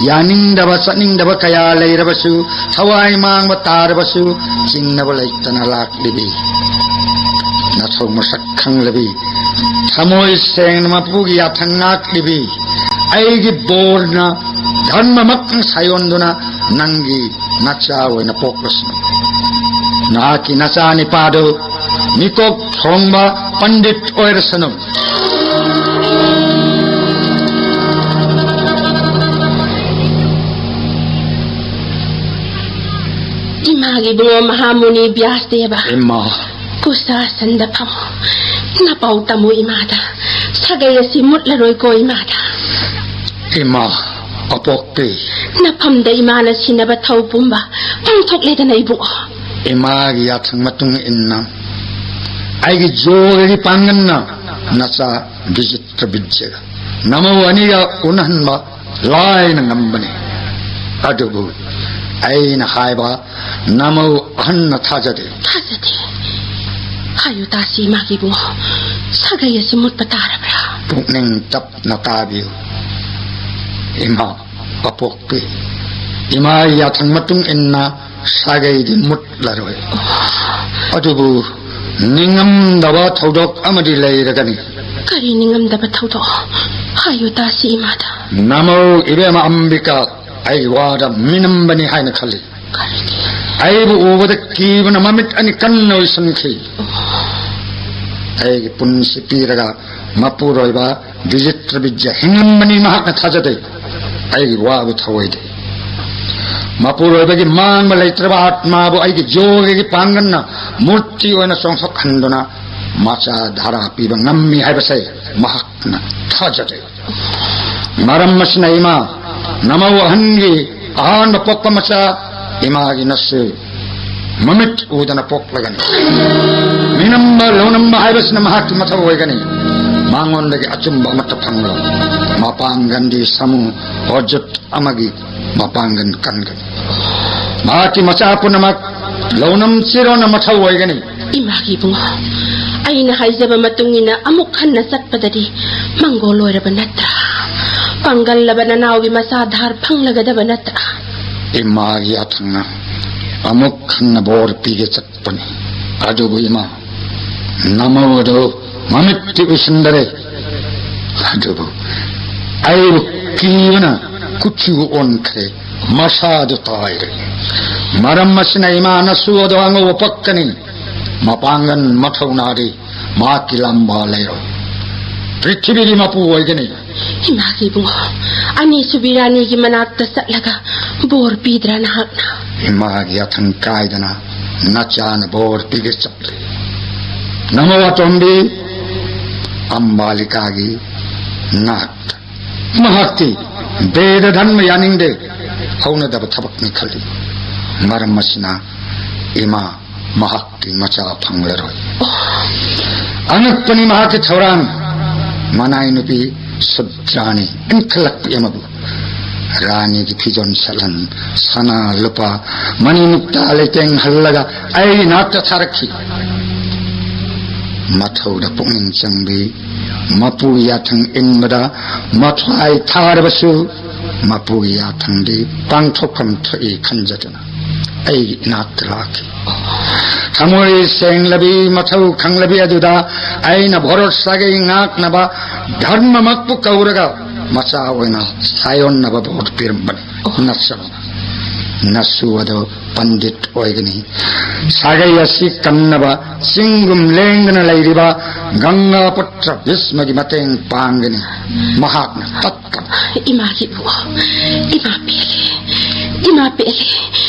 ꯌꯥꯅꯤꯡꯗꯕ ꯆꯠꯅꯤꯡꯗꯕ ꯀꯌꯥ ꯂꯩꯔꯕꯁꯨ, ꯊꯋꯥꯏ ꯃꯥꯡꯕ ꯇꯥꯔꯕꯁꯨ, ꯆꯤꯡꯅꯕ ꯂꯩꯇꯅ ꯂꯥꯛꯂꯤꯕꯤ ꯅꯊꯧ ꯃꯁꯛ ꯈꯪꯂꯕꯤ, ꯊꯃꯣꯏ ꯁꯦꯡꯅ ꯃꯄꯨꯒꯤ ꯌꯥꯊꯪ ꯉꯥꯛꯂꯤꯕꯤ, ꯑꯩꯒꯤ ꯕꯣꯔꯅ ꯙꯔꯃꯃꯛ ꯁꯥꯌꯣꯟꯗꯨꯅ ꯅꯪꯒꯤ ꯅꯆꯥ ꯑꯣꯏꯅ ꯄꯣꯛꯂꯁꯅꯨ꯫ ꯅꯍꯥꯛꯀꯤ ꯅꯆꯥ ꯅꯤꯄꯥꯗꯨ ꯃꯤꯀꯣꯛ ꯊꯣꯡꯕ ꯄꯟꯗꯤꯠ ꯑꯣꯏꯔꯁꯅꯨ꯫ ꯏꯃꯥꯒꯤ ꯏꯕꯨꯡꯉꯣ ꯃꯍꯥꯃꯨꯅꯤ ꯕ꯭ꯌꯥꯁꯗꯦꯕ꯫ ꯏꯃꯥ꯫ ꯀꯨꯁꯥꯁꯟꯗ ꯐꯝꯃꯨ꯫ ꯅꯄꯥꯎ ꯇꯝꯃꯨ ꯏꯃꯥꯗ꯫ ꯁꯥꯒꯩ ꯑꯁꯤ ꯃꯨꯠꯂꯔꯣꯏꯀꯣ ꯏꯃꯥꯗ꯫ ꯏꯃꯥ ꯑꯄꯣꯛꯄꯤ꯫ ꯅꯐꯝꯗ ꯏꯃꯥꯅ ꯁꯤꯟꯅꯕ ꯊꯧ ꯄꯨꯝꯕ ꯄꯥꯡꯊꯣꯛꯂꯦꯗꯅ ꯏꯕꯨꯡꯉꯣ꯫ ꯏꯃꯥꯒꯤ ꯌꯥꯊꯪ ꯃꯇꯨꯡ ꯏꯟꯅ ꯑꯩꯒꯤ ꯖꯣꯒꯒꯤ ꯄꯥꯡꯒꯜꯅ ꯅꯆꯥ ꯕꯤꯖꯤꯇ꯭ꯔ ꯕꯤꯖ꯭ꯌꯒ ꯅꯃꯧ ꯑꯅꯤꯒ ꯎꯅꯍꯟꯕ ꯂꯥꯏꯅ ꯉꯝꯕꯅꯤ꯫ ꯑꯗꯨꯕꯨ ꯑꯩꯅ ꯍꯥꯏꯕ ꯅꯃꯧ ꯑꯍꯟꯅ ꯊꯥꯖꯗꯦ꯫ ꯊꯥꯖꯗꯦ꯫ ꯍꯥꯏꯌꯨ ꯇꯥꯁꯤ ꯏꯃꯥꯒꯤ ꯏꯕꯨꯡꯉꯣ, ꯁꯥꯒꯩ ꯑꯁꯤ ꯃꯨꯠꯄ ꯇꯥꯔꯕ꯭ꯔꯥ? ꯄꯨꯛꯅꯤꯡ ꯇꯞꯅ ꯇꯥꯕꯤꯌꯨ ꯏꯃꯥ ꯑꯄꯣꯛꯄꯤ꯫ ꯏꯃꯥꯒꯤ ꯌꯥꯊꯪ ꯃꯇꯨꯡ ꯏꯟꯅ ꯁꯥꯒꯩꯗꯤ ꯃꯨꯠꯂꯔꯣꯏ꯫ ꯑꯗꯨꯕꯨ ꯅꯤꯡꯉꯝꯗꯕ ꯊꯧꯗꯣꯛ ꯑꯃꯗꯤ ꯂꯩꯔꯒꯅꯤ꯫ ꯀꯔꯤ ꯅꯤꯡꯉꯝꯗꯕ ꯊꯧꯗꯣꯛ? ꯍꯥꯏꯌꯨ ꯇꯥꯁꯤ ꯏꯃꯥꯗ꯫ ꯅꯃꯧ ꯏꯕꯦꯝꯃ ꯑꯝꯕꯤꯀꯥ ꯑꯩ ꯋꯥꯗ ꯃꯤꯅꯝꯕꯅꯤ ꯍꯥꯏꯅ ꯈꯜꯂꯤ꯫ ꯀꯔꯤꯒꯤ? ꯑꯩꯕꯨ ꯎꯕꯗ ꯀꯤꯕꯅ ꯃꯃꯤꯠ ꯑꯅꯤ ꯀꯟꯅ ꯎꯏꯁꯟꯈꯤ꯫ ꯑꯩꯒꯤ ꯄꯨꯟꯁꯤ ꯄꯤꯔꯒ ꯃꯄꯨꯔꯣꯏꯕ ꯕꯤꯖꯤꯇ꯭ꯔ ꯕꯤꯖ꯭ꯌ ꯍꯤꯡꯂꯝꯕꯅꯤ ꯃꯍꯥꯛꯅ ꯊꯥꯖꯗꯦ꯫ ꯑꯩꯒꯤ ꯋꯥꯕꯨ ꯊꯧꯑꯣꯏꯗꯦ꯫ ꯃꯄꯨꯔꯣꯏꯕꯒꯤ ꯃꯥꯡꯕ ꯂꯩꯇ꯭ꯔꯕ ꯑꯥꯠꯃꯥꯕꯨ ꯑꯩꯒꯤ ꯌꯣꯒꯒꯤ ꯄꯥꯡꯒꯜꯅ ꯃꯨꯔꯇꯤ ꯑꯣꯏꯅ ꯆꯣꯡꯊꯣꯛꯍꯟꯗꯨꯅ ꯃꯆꯥ ꯙꯥꯔꯥ ꯄꯤꯕ ꯉꯝꯃꯤ ꯍꯥꯏꯕꯁꯦ ꯃꯍꯥꯛꯅ ꯊꯥꯖꯗꯦ꯫ ꯃꯔꯝ ꯑꯁꯤꯅ ꯏꯃꯥ, ꯅꯃꯧ ꯑꯍꯟꯒꯤ ꯑꯍꯥꯟꯕ ꯄꯣꯛꯄ ꯃꯆꯥ ꯏꯃꯥꯒꯤ ꯅꯁꯨ ꯃꯃꯤꯠ ꯎꯗꯅ ꯄꯣꯛꯂꯒꯅꯤ꯫ ꯃꯤꯅꯝꯕ ꯂꯧꯅꯝꯕ ꯍꯥꯏꯕꯁꯤꯅ ꯃꯍꯥꯛꯀꯤ ꯃꯊꯧ ꯑꯣꯏꯒꯅꯤ꯫ ꯃꯉꯣꯟꯗꯒꯤ ꯑꯆꯨꯝꯕ ꯑꯃꯠꯇ ꯐꯪꯂꯣꯏ꯫ ꯃꯄꯥꯡꯒꯜꯗꯤ ꯁꯥꯃꯨ ꯑꯣꯖꯨꯠ ꯑꯃꯒꯤ ꯃꯄꯥꯡꯒꯜ ꯀꯟꯒꯅꯤ꯫ ꯃꯍꯥꯛꯀꯤ ꯃꯆꯥ ꯄꯨꯝꯅꯃꯛ ꯂꯧꯅꯝ ꯆꯤꯔꯣꯟꯅ ꯃꯊꯧ ꯑꯣꯏꯒꯅꯤ꯫ ꯏꯃꯥꯒꯤ ꯏꯕꯨꯡꯉꯣ, ꯑꯩꯅ ꯍꯥꯏꯖꯕ ꯃꯇꯨꯡ ꯏꯟꯅ ꯑꯃꯨꯛ ꯍꯟꯅ ꯆꯠꯄꯗꯗꯤ ꯃꯪꯒꯣꯜ ꯑꯣꯏꯔꯕ ꯅꯠꯇ꯭ꯔꯥ? ꯄꯥꯡꯒꯜꯂꯕ ꯅꯅꯥꯎꯒꯤ ꯃꯆꯥ ꯙꯥꯔ ꯐꯪꯂꯒꯗꯕ ꯅꯠꯇ꯭ꯔꯥ? ꯏꯃꯥꯒꯤ ꯌꯥꯊꯪꯅ ꯑꯃꯨꯛ ꯍꯟꯅ ꯕꯣꯔ ꯄꯤꯒꯦ ꯆꯠꯄꯅꯤ꯫ ꯑꯗꯨꯕꯨ ꯏꯃꯥ, ꯅꯃꯧ ꯑꯗꯨ ꯃꯃꯤꯠꯇꯤ ꯎꯏꯁꯤꯟꯗꯔꯦ, ꯑꯗꯨꯕꯨ ꯑꯩꯕꯨ ꯀꯤꯕꯅ ꯀꯨꯆꯨ ꯑꯣꯟꯈ꯭ꯔꯦ, ꯃꯁꯥꯗꯨ ꯇꯥꯏꯔꯦ꯫ ꯃꯔꯝ ꯑꯁꯤꯅ ꯏꯃꯥ, ꯅꯁꯨ ꯑꯗꯨ ꯑꯉꯧꯕ ꯄꯛꯀꯅꯤ꯫ ꯃꯄꯥꯡꯒꯜ ꯃꯊꯧꯅꯥꯗꯤ ꯃꯍꯥꯛꯀꯤ ꯂꯝꯕꯥ ꯂꯩꯔꯣꯏ꯫ ꯄ꯭ꯔꯤꯊꯤꯕꯤꯒꯤ ꯃꯄꯨ ꯑꯣꯏꯒꯅꯤ꯫ ꯏꯃꯥꯒꯤ ꯏꯕꯨꯡꯉꯣ, ꯑꯅꯤꯁꯨꯕꯤ ꯔꯥꯅꯤꯒꯤ ꯃꯅꯥꯛꯇ ꯆꯠꯂꯒ ꯕꯣꯔ ꯄꯤꯗ꯭ꯔꯥ ꯅꯍꯥꯛꯅ? ꯏꯃꯥꯒꯤ ꯌꯥꯊꯪ ꯀꯥꯏꯗꯅ ꯅꯆꯥꯅ ꯕꯣꯔ ꯄꯤꯒꯦ ꯆꯠꯂꯤ꯫ ꯅꯃꯧ ꯑꯇꯣꯝꯕꯤ ꯑꯝꯕꯥꯂꯤꯀꯥꯒꯤ ꯅꯥꯛꯇ꯫ ꯃꯍꯥꯛꯇꯤ ꯕꯦꯗ ꯙꯔꯃ ꯌꯥꯅꯤꯡꯗꯦ, ꯍꯧꯅꯗꯕ ꯊꯕꯛꯅꯤ ꯈꯜꯂꯤ꯫ ꯃꯔꯝ ꯑꯁꯤꯅ ꯏꯃꯥ ꯃꯍꯥꯛꯀꯤ ꯃꯆꯥ ꯐꯪꯂꯔꯣꯏ꯫ ꯑꯉꯛꯄꯅꯤ ꯃꯍꯥꯛꯀꯤ ꯊꯧꯔꯥꯡ꯫ ꯃꯅꯥꯏ ꯅꯨꯄꯤ ꯁꯨꯗ꯭ꯔꯥꯅꯤ ꯏꯟꯈꯠꯂꯛꯄꯤ ꯑꯃꯕꯨ ꯔꯥꯅꯤꯒꯤ ꯐꯤꯖꯣꯜ ꯁꯦꯠꯍꯟ, ꯁꯅꯥ ꯂꯨꯄꯥ, ꯃꯅꯤ ꯃꯨꯛꯇꯥ ꯂꯩꯇꯦꯡꯍꯜꯂꯒ ꯑꯩ ꯅꯥꯛꯇ ꯊꯥꯔꯛꯈꯤ꯫ ꯃꯊꯧꯗ ꯄꯨꯛꯅꯤꯡ ꯆꯪꯕꯤ, ꯃꯄꯨꯒꯤ ꯌꯥꯊꯪ ꯏꯟꯕꯗ ꯃꯊ꯭ꯋꯥꯏ ꯊꯥꯔꯕꯁꯨ, ꯃꯄꯨꯒꯤ ꯌꯥꯊꯪꯗꯤ ꯄꯥꯡꯊꯣꯛꯐꯝ ꯊꯣꯛꯏ ꯈꯟꯖꯗꯨꯅ ꯑꯩꯒꯤ ꯏꯅꯥꯛꯇ ꯂꯥꯛꯈꯤ꯫ ꯊꯃꯣꯏ ꯁꯦꯡꯂꯕꯤ, ꯃꯊꯧ ꯈꯪꯂꯕꯤ ꯑꯗꯨꯗ ꯑꯩꯅ ꯚꯣꯔꯣꯁꯥꯒꯤ ꯉꯥꯛꯅꯕ ꯙꯔꯃꯃꯛꯄꯨ ꯀꯧꯔꯒ ꯃꯆꯥ ꯑꯣꯏꯅ ꯁꯥꯌꯣꯟꯅꯕ ꯚꯣꯠ ꯄꯤꯔꯝꯕꯅꯤ꯫ ꯅꯆꯥ, ꯅꯁꯨ ꯑꯗꯨ ꯄꯟꯗꯤꯠ ꯑꯣꯏꯒꯅꯤ꯫ ꯁꯥꯒꯩ ꯑꯁꯤ ꯀꯟꯅꯕ ꯆꯤꯡꯒꯨꯝ ꯂꯦꯡꯗꯅ ꯂꯩꯔꯤꯕ ꯒꯪꯒꯥ ꯄꯨꯠꯇ꯭ꯔ ꯚꯤꯁꯃꯒꯤ ꯃꯇꯦꯡ ꯄꯥꯡꯒꯅꯤ꯫ ꯃꯍꯥꯛꯅ ꯇꯠꯀꯅꯤ꯫ ꯏꯃꯥꯒꯤ ꯏꯕꯨꯡꯉꯣ, ꯏꯃꯥ ꯄꯦꯜꯂꯦ, ꯏꯃꯥ ꯄꯦꯜꯂꯦ꯫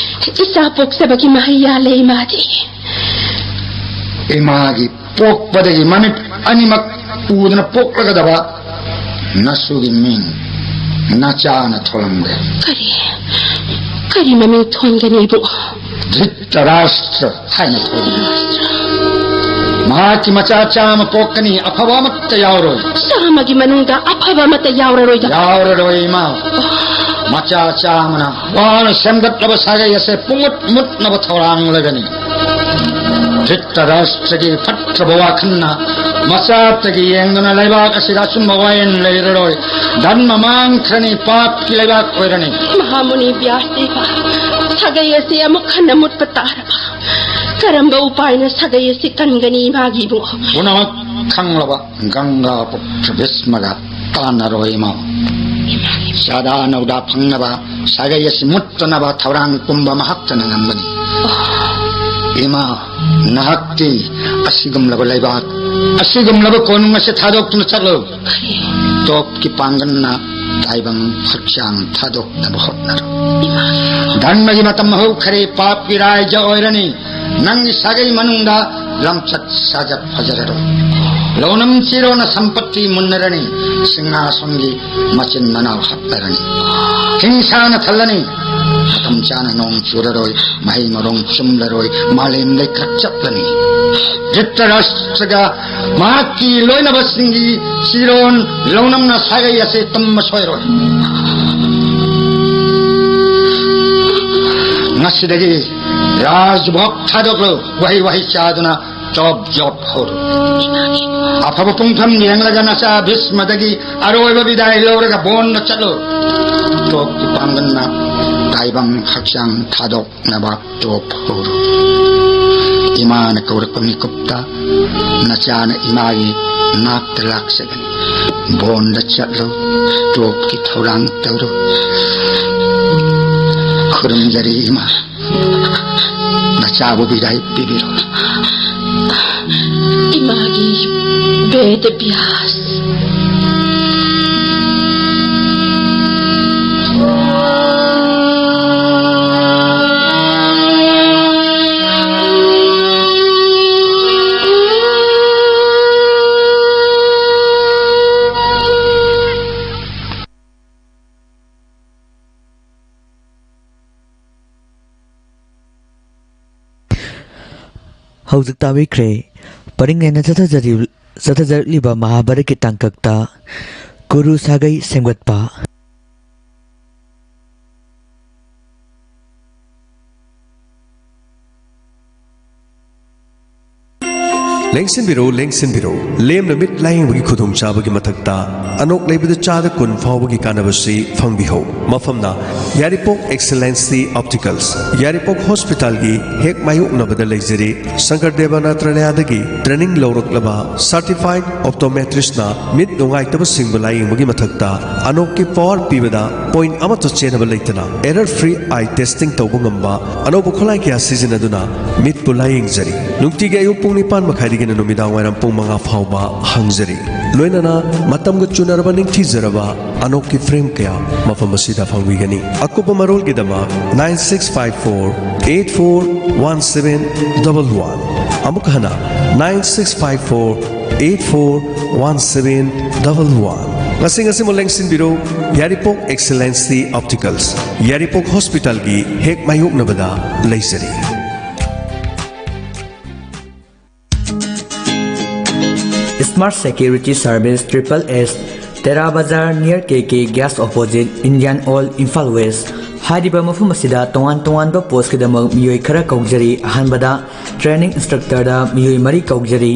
ꯏꯆꯥ ꯄꯣꯛꯆꯕꯒꯤ ꯃꯍꯩ ꯌꯥꯜꯂꯦ ꯏꯃꯥꯗꯤ꯫ ꯏꯃꯥꯒꯤ ꯄꯣꯛꯄꯗꯒꯤ ꯃꯃꯤꯠ ꯑꯅꯤꯃꯛ ꯎꯗꯅ ꯄꯣꯛꯂꯒꯗꯕ ꯅꯁꯨꯒꯤ ꯃꯤꯡ ꯅꯆꯥꯅ ꯊꯣꯜꯂꯝꯒꯦ꯫ ꯀꯔꯤ, ꯀꯔꯤ ꯃꯃꯤꯡ ꯊꯣꯟꯒꯅꯤ ꯏꯕꯨꯡꯉꯣ? ꯙ꯭ꯔꯤꯇꯔꯥꯁꯇ꯭ꯔ ꯍꯥꯏꯅ ꯊꯣꯟꯒꯅꯤ꯫ ꯃꯍꯥꯛꯀꯤ ꯃꯆꯥ ꯆꯥꯝꯃ ꯄꯣꯛꯀꯅꯤ, ꯑꯐꯕ ꯑꯃꯠꯇ ꯌꯥꯎꯔꯣꯏ꯫ ꯆꯥꯝꯃꯒꯤ ꯃꯅꯨꯡꯗ ꯑꯐꯕ ꯑꯃꯠꯇ ꯌꯥꯎꯔꯔꯣꯏꯗ꯫ ꯌꯥꯎꯔꯔꯣꯏ, ꯏꯃꯥ꯫ ꯃꯆꯥ ꯆꯥꯝꯃꯅ ꯋꯥꯅ ꯁꯦꯝꯒꯠꯂꯕ ꯁꯥꯒꯩ ꯑꯁꯦ ꯄꯨꯡꯃꯨꯠ ꯃꯨꯠꯅꯕ ꯊꯧꯔꯥꯡ ꯂꯩꯒꯅꯤ꯫ ꯙ꯭ꯔꯤꯇꯔꯥꯁꯇ꯭ꯔꯒꯤ ꯐꯠꯇ꯭ꯔꯕ ꯋꯥꯈꯜꯅ ꯃꯆꯥꯇꯒꯤ ꯌꯦꯡꯗꯨꯅ ꯂꯩꯕꯥꯛ ꯑꯁꯤꯗ ꯑꯆꯨꯝꯕ ꯋꯥꯌꯦꯜ ꯂꯩꯔꯔꯣꯏ꯫ ꯙꯔꯃ ꯃꯥꯡꯈ꯭ꯔꯅꯤ, ꯄꯥꯞꯀꯤ ꯂꯩꯕꯥꯛ ꯑꯣꯏꯔꯅꯤ꯫ ꯃꯍꯥꯃꯨꯅꯤ ꯕ꯭ꯌꯥꯁꯗꯦꯕ, ꯁꯥꯒꯩ ꯑꯁꯤ ꯑꯃꯨꯛ ꯍꯟꯅ ꯃꯨꯠꯄ ꯇꯥꯔꯕ? ꯀꯔꯝꯕ ꯎꯄꯥꯏꯅ ꯁꯥꯒꯩ ꯑꯁꯤ ꯀꯟꯒꯅꯤ, ꯏꯃꯥꯒꯤ ꯏꯕꯨꯡꯉꯣ? ꯄꯨꯝꯅꯃꯛ ꯈꯪꯂꯕ ꯒꯪꯒꯥ ꯄꯨꯇ꯭ꯔ ꯚꯤꯁꯃꯒ ꯇꯥꯟꯅꯔꯣꯏ, ꯏꯃꯥ꯫ ꯆꯥꯗꯥ ꯅꯧꯗꯥ ꯐꯪꯅꯕ, ꯁꯥꯒꯩ ꯑꯁꯤ ꯃꯨꯠꯇꯅꯕ ꯊꯧꯔꯥꯡ ꯄꯨꯝꯕ ꯃꯍꯥꯛꯇꯅ ꯉꯝꯒꯅꯤ꯫ ꯏꯃꯥ, ꯅꯍꯥꯛꯇꯤ ꯑꯁꯤꯒꯨꯝꯂꯕ ꯂꯩꯕꯥꯛ, ꯑꯁꯤꯒꯨꯝꯂꯕ ꯀꯣꯅꯨꯡ ꯑꯁꯤ ꯊꯥꯗꯣꯛꯇꯨꯅ ꯆꯠꯂꯨ꯫ ꯇꯣꯞꯀꯤ ꯄꯥꯡꯒꯜꯅ ꯇꯥꯏꯕꯪ ꯍꯛꯆꯥꯡ ꯊꯥꯗꯣꯛꯅꯕ ꯍꯣꯠꯅꯔꯨ꯫ ꯙꯔꯃꯒꯤ ꯃꯇꯝ ꯍꯧꯈ꯭ꯔꯦ, ꯄꯥꯞꯀꯤ ꯔꯥꯏꯖ ꯑꯣꯏꯔꯅꯤ꯫ ꯅꯪꯒꯤ ꯁꯥꯒꯩ ꯃꯅꯨꯡꯗ ꯂꯝꯆꯠ ꯁꯥꯖꯠ ꯐꯖꯔꯔꯣꯏ꯫ ꯂꯧꯅꯝ ꯆꯤꯔꯣꯅ ꯁꯝꯄꯠꯇꯤ ꯃꯨꯟꯅꯔꯅꯤ꯫ ꯁꯤꯡꯍꯥꯁꯣꯟꯒꯤ ꯃꯆꯤꯟ ꯃꯅꯥꯎ ꯍꯥꯠꯅꯔꯅꯤ꯫ ꯍꯤꯡꯁꯥꯅ ꯊꯜꯂꯅꯤ꯫ ꯃꯇꯝ ꯆꯥꯅ ꯅꯣꯡ ꯆꯨꯔꯔꯣꯏ, ꯃꯍꯩ ꯃꯔꯣꯡ ꯆꯨꯝꯂꯔꯣꯏ, ꯃꯥꯂꯦꯝ ꯂꯩꯀ꯭ꯔꯛ ꯆꯠꯂꯅꯤ꯫ ꯙ꯭ꯔꯤꯇꯔꯥꯁꯇ꯭ꯔꯒ ꯃꯍꯥꯛꯀꯤ ꯂꯣꯏꯅꯕꯁꯤꯡꯒꯤ ꯆꯤꯔꯣꯟ ꯂꯧꯅꯝꯅ ꯁꯥꯒꯩ ꯑꯁꯤ ꯇꯨꯝꯕ ꯁꯣꯏꯔꯣꯏ꯫ ꯉꯁꯤꯗꯒꯤ ꯔꯥꯖꯚꯣꯛ ꯊꯥꯗꯣꯛꯂꯨ꯫ ꯋꯥꯍꯩ ꯋꯥꯍꯩ ꯆꯥꯗꯨꯅ ꯇꯣꯞ ꯖꯣꯞ ꯍꯧꯔꯨ꯫ ꯑꯐꯕ ꯄꯨꯡꯐꯝ ꯌꯦꯡꯂꯒ ꯅꯆꯥ ꯚꯤꯁꯃꯗꯒꯤ ꯑꯔꯣꯏꯕ ꯕꯤꯗꯥꯏ ꯂꯧꯔꯒ ꯕꯣꯟꯗ ꯆꯠꯂꯨ꯫ ꯇꯣꯞꯀꯤ ꯄꯥꯡꯒꯜꯅ ꯇꯥꯏꯕꯪ ꯍꯛꯆꯥꯡ ꯊꯥꯗꯣꯛꯅꯕ ꯇꯣꯞ ꯍꯧꯔꯨ꯫ ꯏꯃꯥꯅ ꯀꯧꯔꯛꯄ ꯃꯤꯀꯨꯞꯇ ꯅꯆꯥꯅ ꯏꯃꯥꯒꯤ ꯅꯥꯛꯇ ꯂꯥꯛꯆꯒꯅꯤ꯫ ꯕꯣꯟꯗ ꯆꯠꯂꯨ, ꯇꯣꯞꯀꯤ ꯊꯧꯔꯥꯡ ꯇꯧꯔꯨ꯫ ꯈꯨꯔꯨꯝꯖꯔꯤ ꯏꯃꯥ, ꯅꯆꯥꯕꯨ ꯕꯤꯗꯥꯏ ꯄꯤꯕꯤꯔꯣ꯫ ꯏꯃꯥꯒꯤ ꯕꯦꯗ ꯕ꯭ꯌꯥꯁ꯫ ꯍꯧꯖꯤꯛ ꯇꯥꯕꯤꯈ꯭ꯔꯦ ꯄꯔꯤꯡ ꯅꯥꯏꯅ ꯆꯠꯊꯖꯔꯤ-, ꯆꯠꯊꯖꯔꯛꯂꯤꯕ ꯃꯍꯥꯚꯥꯔꯠꯀꯤ ꯇꯥꯡꯀꯛꯇ ꯀꯨꯔꯨ ꯁꯥꯒꯩ ꯁꯦꯝꯒꯠꯄ꯫ ꯂꯦꯡꯁꯤꯟꯕꯤꯔꯣ, ꯂꯦꯡꯁꯤꯟꯕꯤꯔꯣ꯫ ꯂꯦꯝꯅ ꯃꯤꯠ ꯂꯥꯌꯦꯡꯕꯒꯤ ꯈꯨꯗꯣꯡꯆꯥꯕꯒꯤ ꯃꯊꯛꯇ ꯑꯅꯣꯛ ꯂꯩꯕꯗ ꯆꯥꯗ ꯀꯨꯟ ꯐꯥꯎꯕꯒꯤ ꯀꯥꯟꯅꯕꯁꯤ ꯐꯪꯕꯤꯍꯧ꯫ ꯃꯐꯝꯅ ꯌꯥꯏꯔꯤꯄꯣꯛ ꯑꯦꯛꯁꯦꯂꯦꯟꯁꯤ ꯑꯣꯞꯇꯤꯀꯜꯁ, ꯌꯥꯏꯔꯤꯄꯣꯛ ꯍꯣꯁꯄꯤꯇꯥꯜꯒꯤ ꯍꯦꯛ ꯃꯥꯌꯣꯛꯅꯕꯗ ꯂꯩꯖꯔꯤ꯫ ꯁꯪꯀꯔ ꯗꯦꯕ ꯅꯥꯇ꯭ꯔꯥꯂꯌꯥꯗꯒꯤ ꯇ꯭ꯔꯦꯅꯤꯡ ꯂꯧꯔꯛꯂꯕ ꯁꯔꯇꯤꯐꯥꯏꯗ ꯑꯣꯞꯇꯣꯃꯦꯇ꯭ꯔꯤꯁꯅ ꯃꯤꯠ ꯅꯨꯡꯉꯥꯏꯇꯕꯁꯤꯡꯕꯨ ꯂꯥꯌꯦꯡꯕꯒꯤ ꯃꯊꯛꯇ ꯑꯅꯣꯛꯀꯤ ꯄꯥꯋꯔ ꯄꯤꯕꯗ ꯄꯣꯏꯟꯠ ꯑꯃꯠꯇ ꯆꯦꯟꯅꯕ ꯂꯩꯇꯅ ꯑꯦꯔꯔ ꯐ꯭ꯔꯤ ꯑꯥꯏ ꯇꯦꯁꯇꯤꯡ ꯇꯧꯕ ꯉꯝꯕ ꯑꯅꯧꯕ ꯈꯨꯠꯂꯥꯏ ꯀꯌꯥ ꯁꯤꯖꯤꯟꯅꯗꯨꯅ ꯃꯤꯠꯄꯨ ꯂꯥꯌꯦꯡꯖꯔꯤ꯫ ꯅꯨꯡꯇꯤꯒꯤ ꯑꯌꯨꯛ ꯄꯨꯡ ꯅꯤꯄꯥꯟ ꯃꯈꯥꯏꯗꯒꯤꯅ ꯅꯨꯃꯤꯗꯥꯡ ꯋꯥꯏꯔꯝ ꯄꯨꯡ ꯃꯉꯥ ꯐꯥꯎꯕ ꯍꯥꯡꯖꯔꯤ꯫ ꯂꯣꯏꯅꯅ ꯃꯇꯝꯒ ꯆꯨꯅꯔꯕ ꯅꯤꯡꯊꯤꯖꯔꯕ ꯑꯅꯣꯛꯀꯤ ꯐ꯭ꯔꯦꯝ ꯀꯌꯥ ꯃꯐꯝ ꯑꯁꯤꯗ ꯐꯪꯕꯤꯒꯅꯤ꯫ ꯑꯀꯨꯞꯄ ꯃꯔꯣꯜꯒꯤꯗꯃꯛ nine six five four eight four one seven double one꯫ ꯑꯃꯨꯛ ꯍꯟꯅ, nine six five four eight four one seven double one꯫ ꯉꯁꯤ ꯉꯁꯤꯃꯛ ꯂꯦꯡꯁꯤꯟꯕꯤꯔꯣ, ꯌꯥꯏꯔꯤꯄꯣꯛ ꯑꯦꯛꯁꯦꯂꯦꯟꯁꯤ ꯑꯣꯞꯇꯤꯀꯜꯁ, ꯌꯥꯏꯔꯤꯄꯣꯛ ꯍꯣꯁꯄꯤꯇꯥꯜꯒꯤ ꯍꯦꯛ ꯃꯥꯌꯣꯛꯅꯕꯗ ꯂꯩꯖꯔꯤ꯫ Smart Security Service, triple S, ꯇꯦꯔꯥ ꯕꯖꯥꯔ, near K K Gas, opposite Indian Oil, Imphal West. ꯍꯥꯏꯔꯤꯕ ꯃꯐꯝ ꯑꯁꯤꯗ ꯇꯣꯉꯥꯟ ꯇꯣꯉꯥꯟꯕ ꯄꯣꯁꯀꯤꯗꯃꯛ ꯃꯤꯑꯣꯏ ꯈꯔ ꯀꯧꯖꯔꯤ꯫ ꯑꯍꯥꯟꯕꯗ ꯇ꯭ꯔꯦꯅꯤꯡ ꯏꯟꯁꯇ꯭ꯔꯛꯇꯔꯗ ꯃꯤꯑꯣꯏ ꯃꯔꯤ ꯀꯧꯖꯔꯤ꯫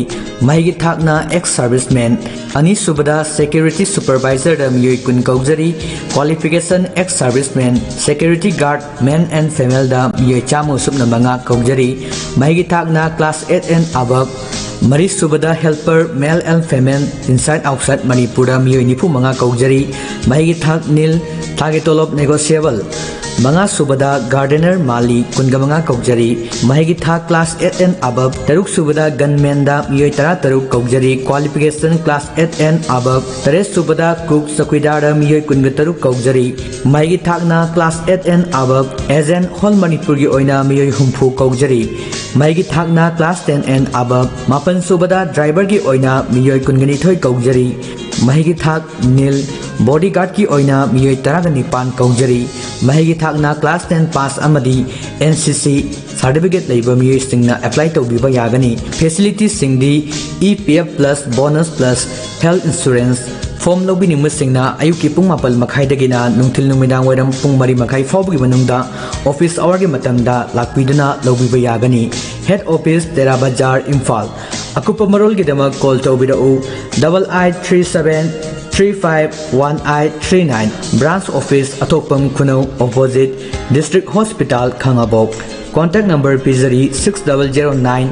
ꯃꯍꯩꯒꯤ ꯊꯥꯛꯅ ex serviceman꯫ ꯑꯅꯤꯁꯨꯕꯗ ꯁꯦꯀ꯭ꯌꯨꯔꯤꯇꯤ ꯁꯨꯄꯔꯚꯥꯏꯖꯔꯗ ꯃꯤꯑꯣꯏ ꯀꯨꯟ ꯀꯧꯖꯔꯤ꯫ Qualification: ex serviceman, security guard, men and femaleꯗ ꯃꯤꯑꯣꯏ ꯆꯥꯝꯃ ꯁꯨꯞꯅ ꯃꯉꯥ ꯀꯧꯖꯔꯤ꯫ ꯃꯍꯩꯒꯤ ꯊꯥꯛꯅ class eight and above꯫ ꯃꯔꯤꯁꯨꯕꯗ helper, male and female, inside outside ꯃꯅꯤꯄꯨꯔꯗ ꯃꯤꯑꯣꯏ ꯅꯤꯐꯨ ꯃꯉꯥ ꯀꯧꯖꯔꯤ꯫ ꯃꯍꯩꯒꯤ ꯊꯥꯛ ꯅꯤꯜ, ꯊꯥꯒꯤ ꯇꯣꯂꯣꯞ negotiable꯫ ꯃꯉꯥꯁꯨꯕꯗ gardener, ꯃꯥꯂꯤ, ꯀꯨꯟꯒ ꯃꯉꯥ ꯀꯧꯖꯔꯤ꯫ ꯃꯍꯩꯒꯤ ꯊꯥꯛ class eight and above꯫ ꯇꯔꯨꯛꯁꯨꯕꯗ gunmanꯗ ꯃꯤꯑꯣꯏ ꯇꯔꯥꯇꯔꯨꯛ ꯀꯧꯖꯔꯤ꯫ Qualification: class eight and above꯫ ꯇꯔꯦꯠꯁꯨꯕꯗ cook, ꯆꯧꯀꯤꯗꯥꯔꯗ ꯃꯤꯑꯣꯏ ꯀꯨꯟꯒ ꯇꯔꯨꯛ ꯀꯧꯖꯔꯤ꯫ ꯃꯍꯩꯒꯤ ꯊꯥꯛꯅ class eight and above꯫ Agent, whole ꯃꯅꯤꯄꯨꯔꯒꯤ ꯑꯣꯏꯅ ꯃꯤꯑꯣꯏ ꯍꯨꯝꯐꯨ ꯀꯧꯖꯔꯤ꯫ ꯃꯍꯩꯒꯤ ꯊꯥꯛꯅ class ten and above꯫ ꯃꯥꯄꯟꯁꯨꯕꯗ driverꯒꯤ ꯑꯣꯏꯅ ꯃꯤꯑꯣꯏ ꯀꯨꯟꯒ ꯅꯤꯊꯣꯏ ꯀꯧꯖꯔꯤ꯫ ꯃꯍꯩꯒꯤ ꯊꯥꯛ ꯅꯤꯜ꯫ Bodyguardꯀꯤ ꯑꯣꯏꯅ ꯃꯤꯑꯣꯏ ꯇꯔꯥꯒ ꯅꯤꯄꯥꯟ ꯀꯧꯖꯔꯤ꯫ ꯃꯍꯩꯒꯤ ꯊꯥꯛꯅ class ten pass ꯑꯃꯗꯤ N C C ꯁꯥꯔꯇꯤꯐꯤꯀꯦꯠ ꯂꯩꯕ ꯃꯤꯑꯣꯏꯁꯤꯡꯅ ꯑꯦꯄ꯭ꯂꯥꯏ ꯇꯧꯕꯤꯕ ꯌꯥꯒꯅꯤ꯫ ꯐꯦꯁꯤꯂꯤꯇꯤꯁꯤꯡꯗꯤ E P F plus bonus plus health insurance. Form ꯂꯧꯕꯤꯅꯤꯡꯕꯁꯤꯡꯅ ꯑꯌꯨꯛꯀꯤ ꯄꯨꯡ ꯃꯥꯄꯜ ꯃꯈꯥꯏꯗꯒꯤꯅ ꯅꯨꯡꯊꯤꯜ ꯅꯨꯃꯤꯗꯥꯡ ꯋꯥꯏꯔꯝ ꯄꯨꯡ ꯃꯔꯤ ꯃꯈꯥꯏ ꯐꯥꯎꯕꯒꯤ ꯃꯅꯨꯡꯗ ꯑꯣꯐꯤꯁ ꯑꯋꯥꯔꯒꯤ ꯃꯇꯝꯗ ꯂꯥꯛꯄꯤꯗꯨꯅ ꯂꯧꯕꯤꯕ ꯌꯥꯒꯅꯤ꯫ ꯍꯦꯗ ꯑꯣꯐꯤꯁ, ꯇꯦꯔꯥ ꯕꯖꯥꯔ, ꯏꯝꯐꯥꯜ꯫ ꯑꯀꯨꯞꯄ ꯃꯔꯣꯜꯒꯤꯗꯃꯛ ꯀꯣꯜ ꯇꯧꯕꯤꯔꯛꯎ, double eight three seven three five one eight three nine꯫ Branch office, ꯑꯊꯣꯛꯄꯝ ꯈꯨꯅꯧ, ꯑꯣꯄꯣꯖꯤꯠ ꯗꯤꯁꯇ꯭ꯔꯤꯛ ꯍꯣꯁꯄꯤꯇꯥꯜ, ꯈꯥꯉꯕꯣꯛ꯫ ꯀꯣꯟꯇꯦꯛ ꯅꯝꯕꯔ ꯄꯤꯖꯔꯤ, six double zero nine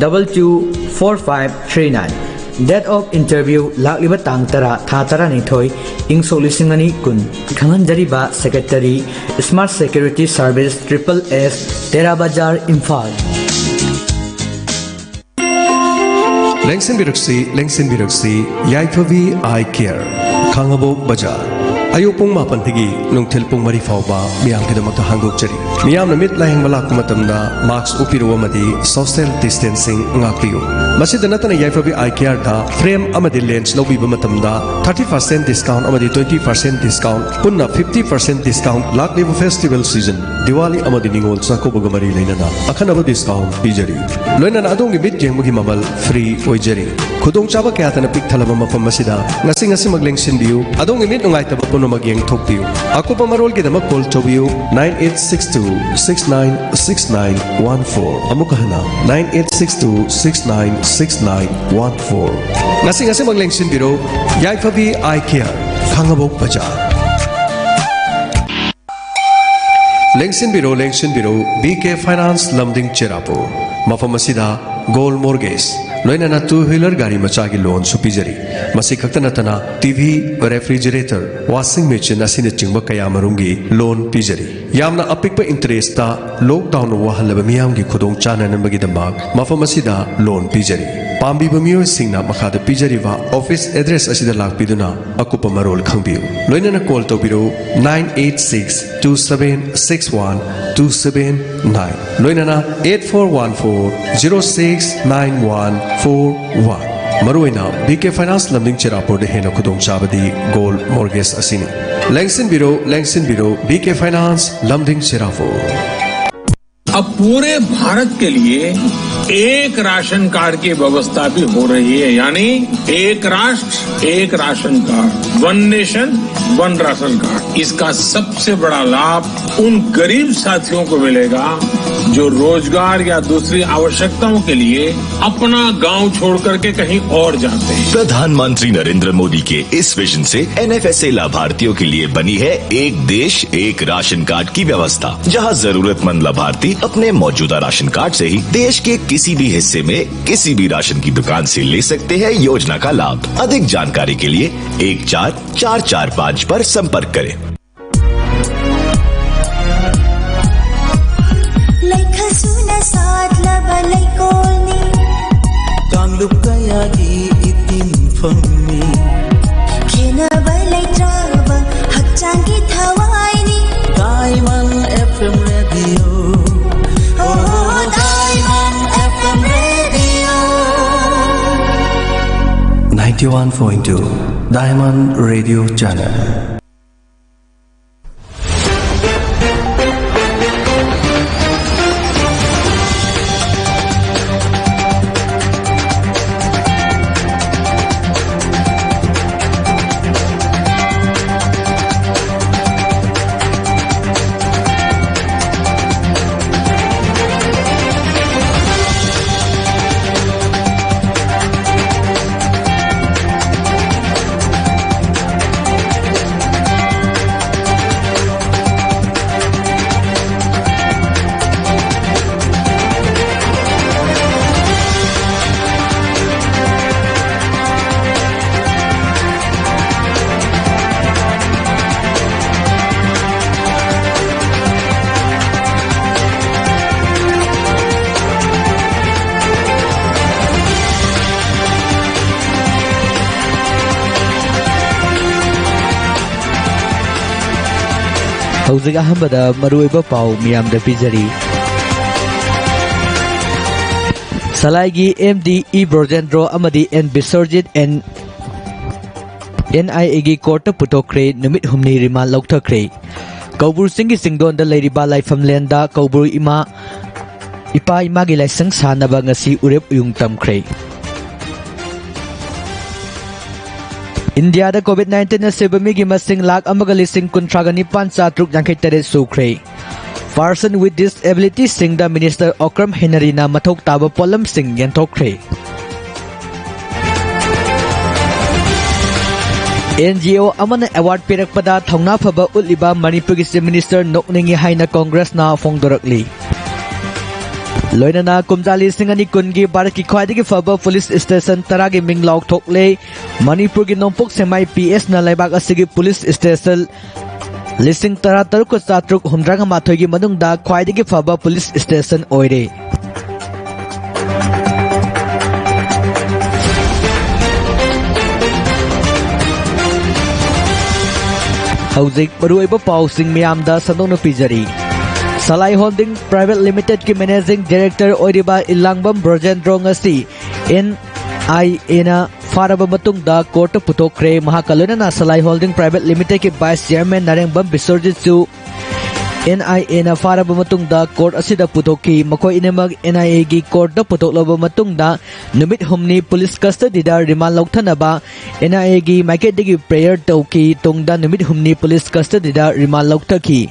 double two four five three nine꯫ Date of interview ꯂꯥꯛꯂꯤꯕ ꯇꯥꯡ ꯇꯔꯥ, ꯊꯥ ꯇꯔꯥꯅꯤꯊꯣꯏ, ꯏꯪ ꯁꯣꯛ ꯂꯤꯁꯤꯡ ꯑꯅꯤ ꯀꯨꯟ꯫ ꯈꯪꯍꯟꯖꯔꯤꯕ secretary, smart security service, triple S, Tera Bazar, Imphal. ꯂꯦꯡꯁꯤꯟꯕꯤꯔꯛꯁꯤ, ꯂꯦꯡꯁꯤꯟꯕꯤꯔꯛꯁꯤ, ꯌꯥꯏꯐꯕꯤ ꯑꯥꯏ ꯀꯦꯌꯔ, ꯈꯥꯉꯕꯣꯛ ꯕꯖꯥꯔ꯫ ꯑꯌꯨꯛ ꯄꯨꯡ ꯃꯥꯄꯟꯗꯒꯤ ꯅꯨꯡꯊꯤꯜ ꯄꯨꯡ ꯃꯔꯤ ꯐꯥꯎꯕ ꯃꯤꯌꯥꯝꯒꯤꯗꯃꯛꯇ ꯍꯥꯡꯗꯣꯛꯆꯔꯤ꯫ ꯃꯤꯌꯥꯝꯅ ꯃꯤꯠ ꯂꯥꯌꯦꯡꯕ ꯂꯥꯛꯄ ꯃꯇꯝꯗ ꯃꯥꯁꯛ ꯎꯞꯄꯤꯔꯨ ꯑꯃꯗꯤ ꯁꯣꯁꯤꯌꯦꯜ ꯗꯤꯁꯇꯦꯟꯁꯤꯡ ꯉꯥꯛꯄꯤꯌꯨ꯫ ꯃꯁꯤꯗ ꯅꯠꯇꯅ ꯌꯥꯏꯐꯕꯤ ꯑꯥꯏ ꯀꯦꯌꯔꯗ ꯐ꯭ꯔꯦꯝ ꯑꯃꯗꯤ ꯂꯦꯟꯁ ꯂꯧꯕꯤꯕ ꯃꯇꯝꯗ thirty percent discount ꯑꯃꯗꯤ twenty percent discount, ꯄꯨꯟꯅ fifty percent discount, ꯂꯥꯛꯂꯤꯕ ꯐꯦꯁꯇꯤꯚꯦꯜ ꯁꯤꯖꯟ, ꯗꯤꯋꯥꯂꯤ ꯑꯃꯗꯤ ꯅꯤꯉꯣꯜ ꯆꯥꯛꯀꯧꯕꯒ ꯃꯔꯤ ꯂꯩꯅꯅ ꯑꯈꯟꯅꯕ ꯗꯤꯁꯀꯥꯎꯟ ꯄꯤꯖꯔꯤ꯫ ꯂꯣꯏꯅꯅ ꯑꯗꯣꯝꯒꯤ ꯃꯤꯠ ꯌꯦꯡꯕꯒꯤ ꯃꯃꯜ ꯐ꯭ꯔꯤ ꯑꯣꯏꯖꯔꯤ꯫ ꯈꯨꯗꯣꯡꯆꯥꯕ ꯀꯌꯥꯇꯅ ꯄꯤꯛ ꯊꯜꯂꯕ ꯃꯐꯝ ꯑꯁꯤꯗ ꯉꯁꯤ ꯉꯁꯤꯃꯛ ꯂꯦꯡꯁꯤꯟꯕꯤꯌꯨ꯫ ꯑꯗꯣꯝꯒꯤ ꯃꯤꯠ ꯅꯨꯡꯉꯥꯏꯇꯕ ꯄꯨꯝꯅꯃꯛ ꯌꯦꯡꯊꯣꯛꯄꯤꯌꯨ꯫ ꯑꯀꯨꯞꯄ ꯃꯔꯣꯜꯒꯤꯗꯃꯛ ꯀꯣꯜ ꯇꯧꯕꯤꯌꯨ, nine eight six two six nine six nine one four꯫ ꯑꯃꯨꯛꯀ ꯍꯟꯅ, nine eight six two six nine six nine one four꯫ ꯉꯁꯤ ꯉꯁꯤꯃꯛ ꯂꯦꯡꯁꯤꯟꯕꯤꯔꯣ, ꯌꯥꯏꯐꯕꯤ ꯑꯥꯏ ꯀꯦꯌꯔ, ꯈꯥꯉꯕꯣꯛ ꯕꯖꯥꯔ꯫ ꯂꯦꯡꯁꯤꯟꯕꯤꯔꯣ, ꯂꯦꯡꯁꯤꯟꯕꯤꯔꯣ, ꯕꯤ ꯀꯦ ꯐꯥꯏꯅꯥꯟꯁ, ꯂꯝꯗꯤꯡ ꯆꯦꯔꯥꯄꯨꯔ꯫ ꯃꯐꯝ ꯑꯁꯤꯗ ꯒꯣꯜ ꯃꯣꯔꯒꯦꯖ, ꯂꯣꯏꯅꯅ ꯇꯨ ꯋꯤꯂꯔ ꯒꯥꯔꯤ ꯃꯆꯥꯒꯤ ꯂꯣꯟꯁꯨ ꯄꯤꯖꯔꯤ꯫ ꯃꯁꯤ ꯈꯛꯇ ꯅꯠꯇꯅ ꯇꯤ ꯚꯤ, ꯔꯦꯐ꯭ꯔꯤꯖꯔꯦꯇꯔ, ꯋꯥꯁꯤꯡ ꯃꯦꯆꯤꯟ ꯑꯁꯤꯅꯆꯤꯡꯕ ꯀꯌꯥ ꯃꯔꯨꯝꯒꯤ ꯂꯣꯟ ꯄꯤꯖꯔꯤ꯫ ꯌꯥꯝꯅ ꯑꯄꯤꯛꯄ ꯏꯟꯇꯔꯦꯁꯇ ꯂꯣꯛꯗꯥꯎꯟꯅ ꯋꯥꯍꯜꯂꯕ ꯃꯤꯌꯥꯝꯒꯤ ꯈꯨꯗꯣꯡ ꯆꯥꯅꯅꯕꯒꯤꯗꯃꯛ ꯃꯐꯝ ꯑꯁꯤꯗ ꯂꯣꯟ ꯄꯤꯖꯔꯤ꯫ ꯄꯥꯝꯕꯤꯕ ꯃꯤꯑꯣꯏꯁꯤꯡꯅ ꯃꯈꯥꯗ ꯄꯤꯖꯔꯤꯕ ꯑꯣꯐꯤꯁ ꯑꯦꯗ꯭ꯔꯦꯁ ꯑꯁꯤꯗ ꯂꯥꯛꯄꯤꯗꯨꯅ ꯑꯀꯨꯞꯄ ꯃꯔꯣꯜ ꯈꯪꯕꯤꯌꯨ꯫ ꯂꯣꯏꯅꯅ ꯀꯣꯜ ꯇꯧꯕꯤꯔꯛꯎ, nine eight six two seven six one two seven nine, ꯂꯣꯏꯅꯅ eight four one four zero six nine one four one꯫ ꯃꯔꯨꯑꯣꯏꯅ ꯕꯤ ꯀꯦ ꯐꯥꯏꯅꯥꯟꯁ, ꯂꯝꯗꯤꯡ ꯆꯦꯔꯥꯄꯨꯔꯗ ꯍꯦꯟꯅ ꯈꯨꯗꯣꯡꯆꯥꯕꯗꯤ ꯒꯣꯜ ꯃꯣꯔꯒꯦꯖ ꯑꯁꯤꯅꯤ꯫ ꯂꯦꯡꯁꯤꯟꯕꯤꯔꯣ, ꯂꯦꯡꯁꯤꯟꯕꯤꯔꯣ, ꯕꯤ ꯀꯦ ꯐꯥꯏꯅꯥꯟꯁ, ꯂꯝꯗꯤꯡ ꯆꯦꯔꯥꯄꯨꯔ꯫ पूरे भारत के लिए एक राशन कार्ड की व्यवस्था भी हो रही है, यानी एक राष्ट्र एक ration card, one nation one ration card. इसका सबसे बड़ा लाभ उन गरीब साथियों को मिलेगा जो रोजगार या दूसरी आवश्यकताओं के लिए अपना गांव छोड़ करके कहीं और जाते हैं। प्रधानमंत्री नरेंद्र मोदी के इस विजन से एनएफएसए लाभार्थियों के लिए बनी है एक देश एक राशन कार्ड की व्यवस्था, जहां जरूरतमंद लाभार्थी अपने मौजूदा राशन कार्ड से ही देश के किसी भी हिस्से में किसी भी राशन की दुकान से ले सकते हैं योजना का लाभ। अधिक जानकारी के लिए एक चार चार चार पाँच पर संपर्क करें। Leikha suna sat laba leikol ni. Kanglup kaya gi itin fami. Khena ba leitraba hakchang ki thawai ni. Diamond F M Radio. Oh, Diamond F M Radio. Ninety-one point two Diamond Radio Channel. ꯍꯧꯖꯤꯛ ꯑꯍꯥꯟꯕꯗ ꯃꯔꯨꯑꯣꯏꯕ ꯄꯥꯎ ꯃꯤꯌꯥꯝꯗ ꯄꯤꯖꯔꯤ꯫ ꯁꯂꯥꯏꯒꯤ M D E ꯕ꯭ꯔꯣꯖꯦꯟꯗ꯭ꯔꯣ ꯑꯃꯗꯤ and ꯕꯤꯁ꯭ꯋꯔꯖꯤꯠ and and ꯑꯥꯏ ꯑꯦꯒꯤ ꯀꯣꯔꯠꯇ ꯄꯨꯊꯣꯛꯈ꯭ꯔꯦ, ꯅꯨꯃꯤꯠ ꯍꯨꯝꯅꯤ ꯔꯤꯃꯥꯟ ꯂꯧꯊꯈ꯭ꯔꯦ꯫ ꯀꯧꯕ꯭ꯔꯨ ꯆꯤꯡꯒꯤ ꯆꯤꯡꯗꯣꯟꯗ ꯂꯩꯔꯤꯕ ꯂꯥꯏꯐꯝꯂꯦꯟꯗ ꯀꯧꯕ꯭ꯔꯨ ꯏꯃꯥ, ꯏꯄꯥ ꯏꯃꯥꯒꯤ ꯂꯥꯏꯁꯪ ꯁꯥꯅꯕ ꯉꯁꯤ ꯎꯔꯦꯞ ꯎꯌꯨꯡ ꯇꯝꯈ꯭ꯔꯦ꯫ ꯏꯟꯗꯤꯌꯥꯗ COVID nineteen ꯅ ꯁꯤꯕ ꯃꯤꯒꯤ ꯃꯁꯤꯡ ꯂꯥꯈ ꯑꯃꯒ ꯂꯤꯁꯤꯡ ꯀꯨꯟꯊ꯭ꯔꯥꯒ ꯅꯤꯄꯥꯟ ꯆꯥꯇ꯭ꯔꯨꯛ ꯌꯥꯡꯈꯩ ꯇꯔꯦꯠ ꯁꯨꯈ꯭ꯔꯦ꯫ Person with disability ꯁꯤꯡꯗ Minister ꯑꯣꯀ꯭ꯔꯝ ꯍꯦꯅꯔꯤꯅ ꯃꯊꯧ ꯇꯥꯕ ꯄꯣꯠꯂꯝꯁꯤꯡ ꯌꯦꯟꯊꯣꯛꯈ꯭ꯔꯦ꯫ NGO ꯑꯃꯅ award ꯄꯤꯔꯛꯄꯗ ꯊꯧꯅꯥ ꯐꯕ ꯎꯠꯂꯤꯕ ꯃꯅꯤꯄꯨꯔꯒꯤ Chief Minister ꯅꯣꯛꯅꯤꯡꯉꯤ ꯍꯥꯏꯅ ꯀꯣꯡꯒ꯭ꯔꯦꯁꯅ ꯐꯣꯡꯗꯣꯔꯛꯂꯤ꯫ ꯂꯣꯏꯅꯅ ꯀꯨꯝꯖꯥ ꯂꯤꯁꯤꯡ ꯑꯅꯤ ꯀꯨꯟꯒꯤ ꯚꯥꯔꯠꯀꯤ ꯈ꯭ꯋꯥꯏꯗꯒꯤ ꯐꯕ police station ꯇꯔꯥꯒꯤ ꯃꯤꯡ ꯂꯥꯎꯊꯣꯛꯂꯦ꯫ ꯃꯅꯤꯄꯨꯔꯒꯤ ꯅꯣꯡꯄꯣꯛ ꯁꯦꯛꯃꯥꯏ PSꯅ ꯂꯩꯕꯥꯛ ꯑꯁꯤꯒꯤ police station ꯂꯤꯁꯤꯡ ꯇꯔꯥ ꯇꯔꯨꯛ ꯆꯥꯇ꯭ꯔꯨꯛ ꯍꯨꯝꯗ꯭ꯔꯥꯒ ꯃꯥꯊꯣꯏꯒꯤ ꯃꯅꯨꯡꯗ ꯈ꯭ꯋꯥꯏꯗꯒꯤ ꯐꯕ police station ꯑꯣꯏꯔꯦ꯫ ꯍꯧꯖꯤꯛ ꯃꯔꯨꯑꯣꯏꯕ ꯄꯥꯎꯁꯤꯡ ꯃꯌꯥꯝꯗ ꯁꯟꯗꯣꯛꯅ ꯄꯤꯖꯔꯤ꯫ ꯁꯂꯥꯏ Holding Private Limitedꯀꯤ Managing Director ꯑꯣꯏꯔꯤꯕ ꯏꯂꯥꯡꯕꯝ ꯕ꯭ꯔꯣꯖꯦꯟꯗ꯭ꯔꯣ ꯉꯁꯤ NIAꯅ ꯐꯥꯔꯕ ꯃꯇꯨꯡꯗ courtꯇ ꯄꯨꯊꯣꯛꯈ꯭ꯔꯦ꯫ ꯃꯍꯥꯛꯀ ꯂꯣꯏꯅꯅ ꯁꯂꯥꯏ Holding Private Limitedꯀꯤ Vice Chairman ꯅꯥꯔꯦꯡꯕꯝ ꯕꯤꯁ꯭ꯋꯔꯖꯤꯠꯁꯨ NIAꯅ ꯐꯥꯔꯕ ꯃꯇꯨꯡꯗ court ꯑꯁꯤꯗ ꯄꯨꯊꯣꯛꯈꯤ꯫ ꯃꯈꯣꯏ ꯑꯅꯤꯃꯛ NIAꯒꯤ courtꯇ ꯄꯨꯊꯣꯛꯂꯕ ꯃꯇꯨꯡꯗ ꯅꯨꯃꯤꯠ ꯍꯨꯝꯅꯤ police custodyꯗ remand ꯂꯧꯊꯅꯕ NIAꯒꯤ ꯃꯥꯏꯀꯩꯗꯒꯤ prayer ꯇꯧꯈꯤ꯫ ꯇꯨꯡꯗ ꯅꯨꯃꯤꯠ ꯍꯨꯝꯅꯤ police custodyꯗ remand ꯂꯧꯊꯈꯤ꯫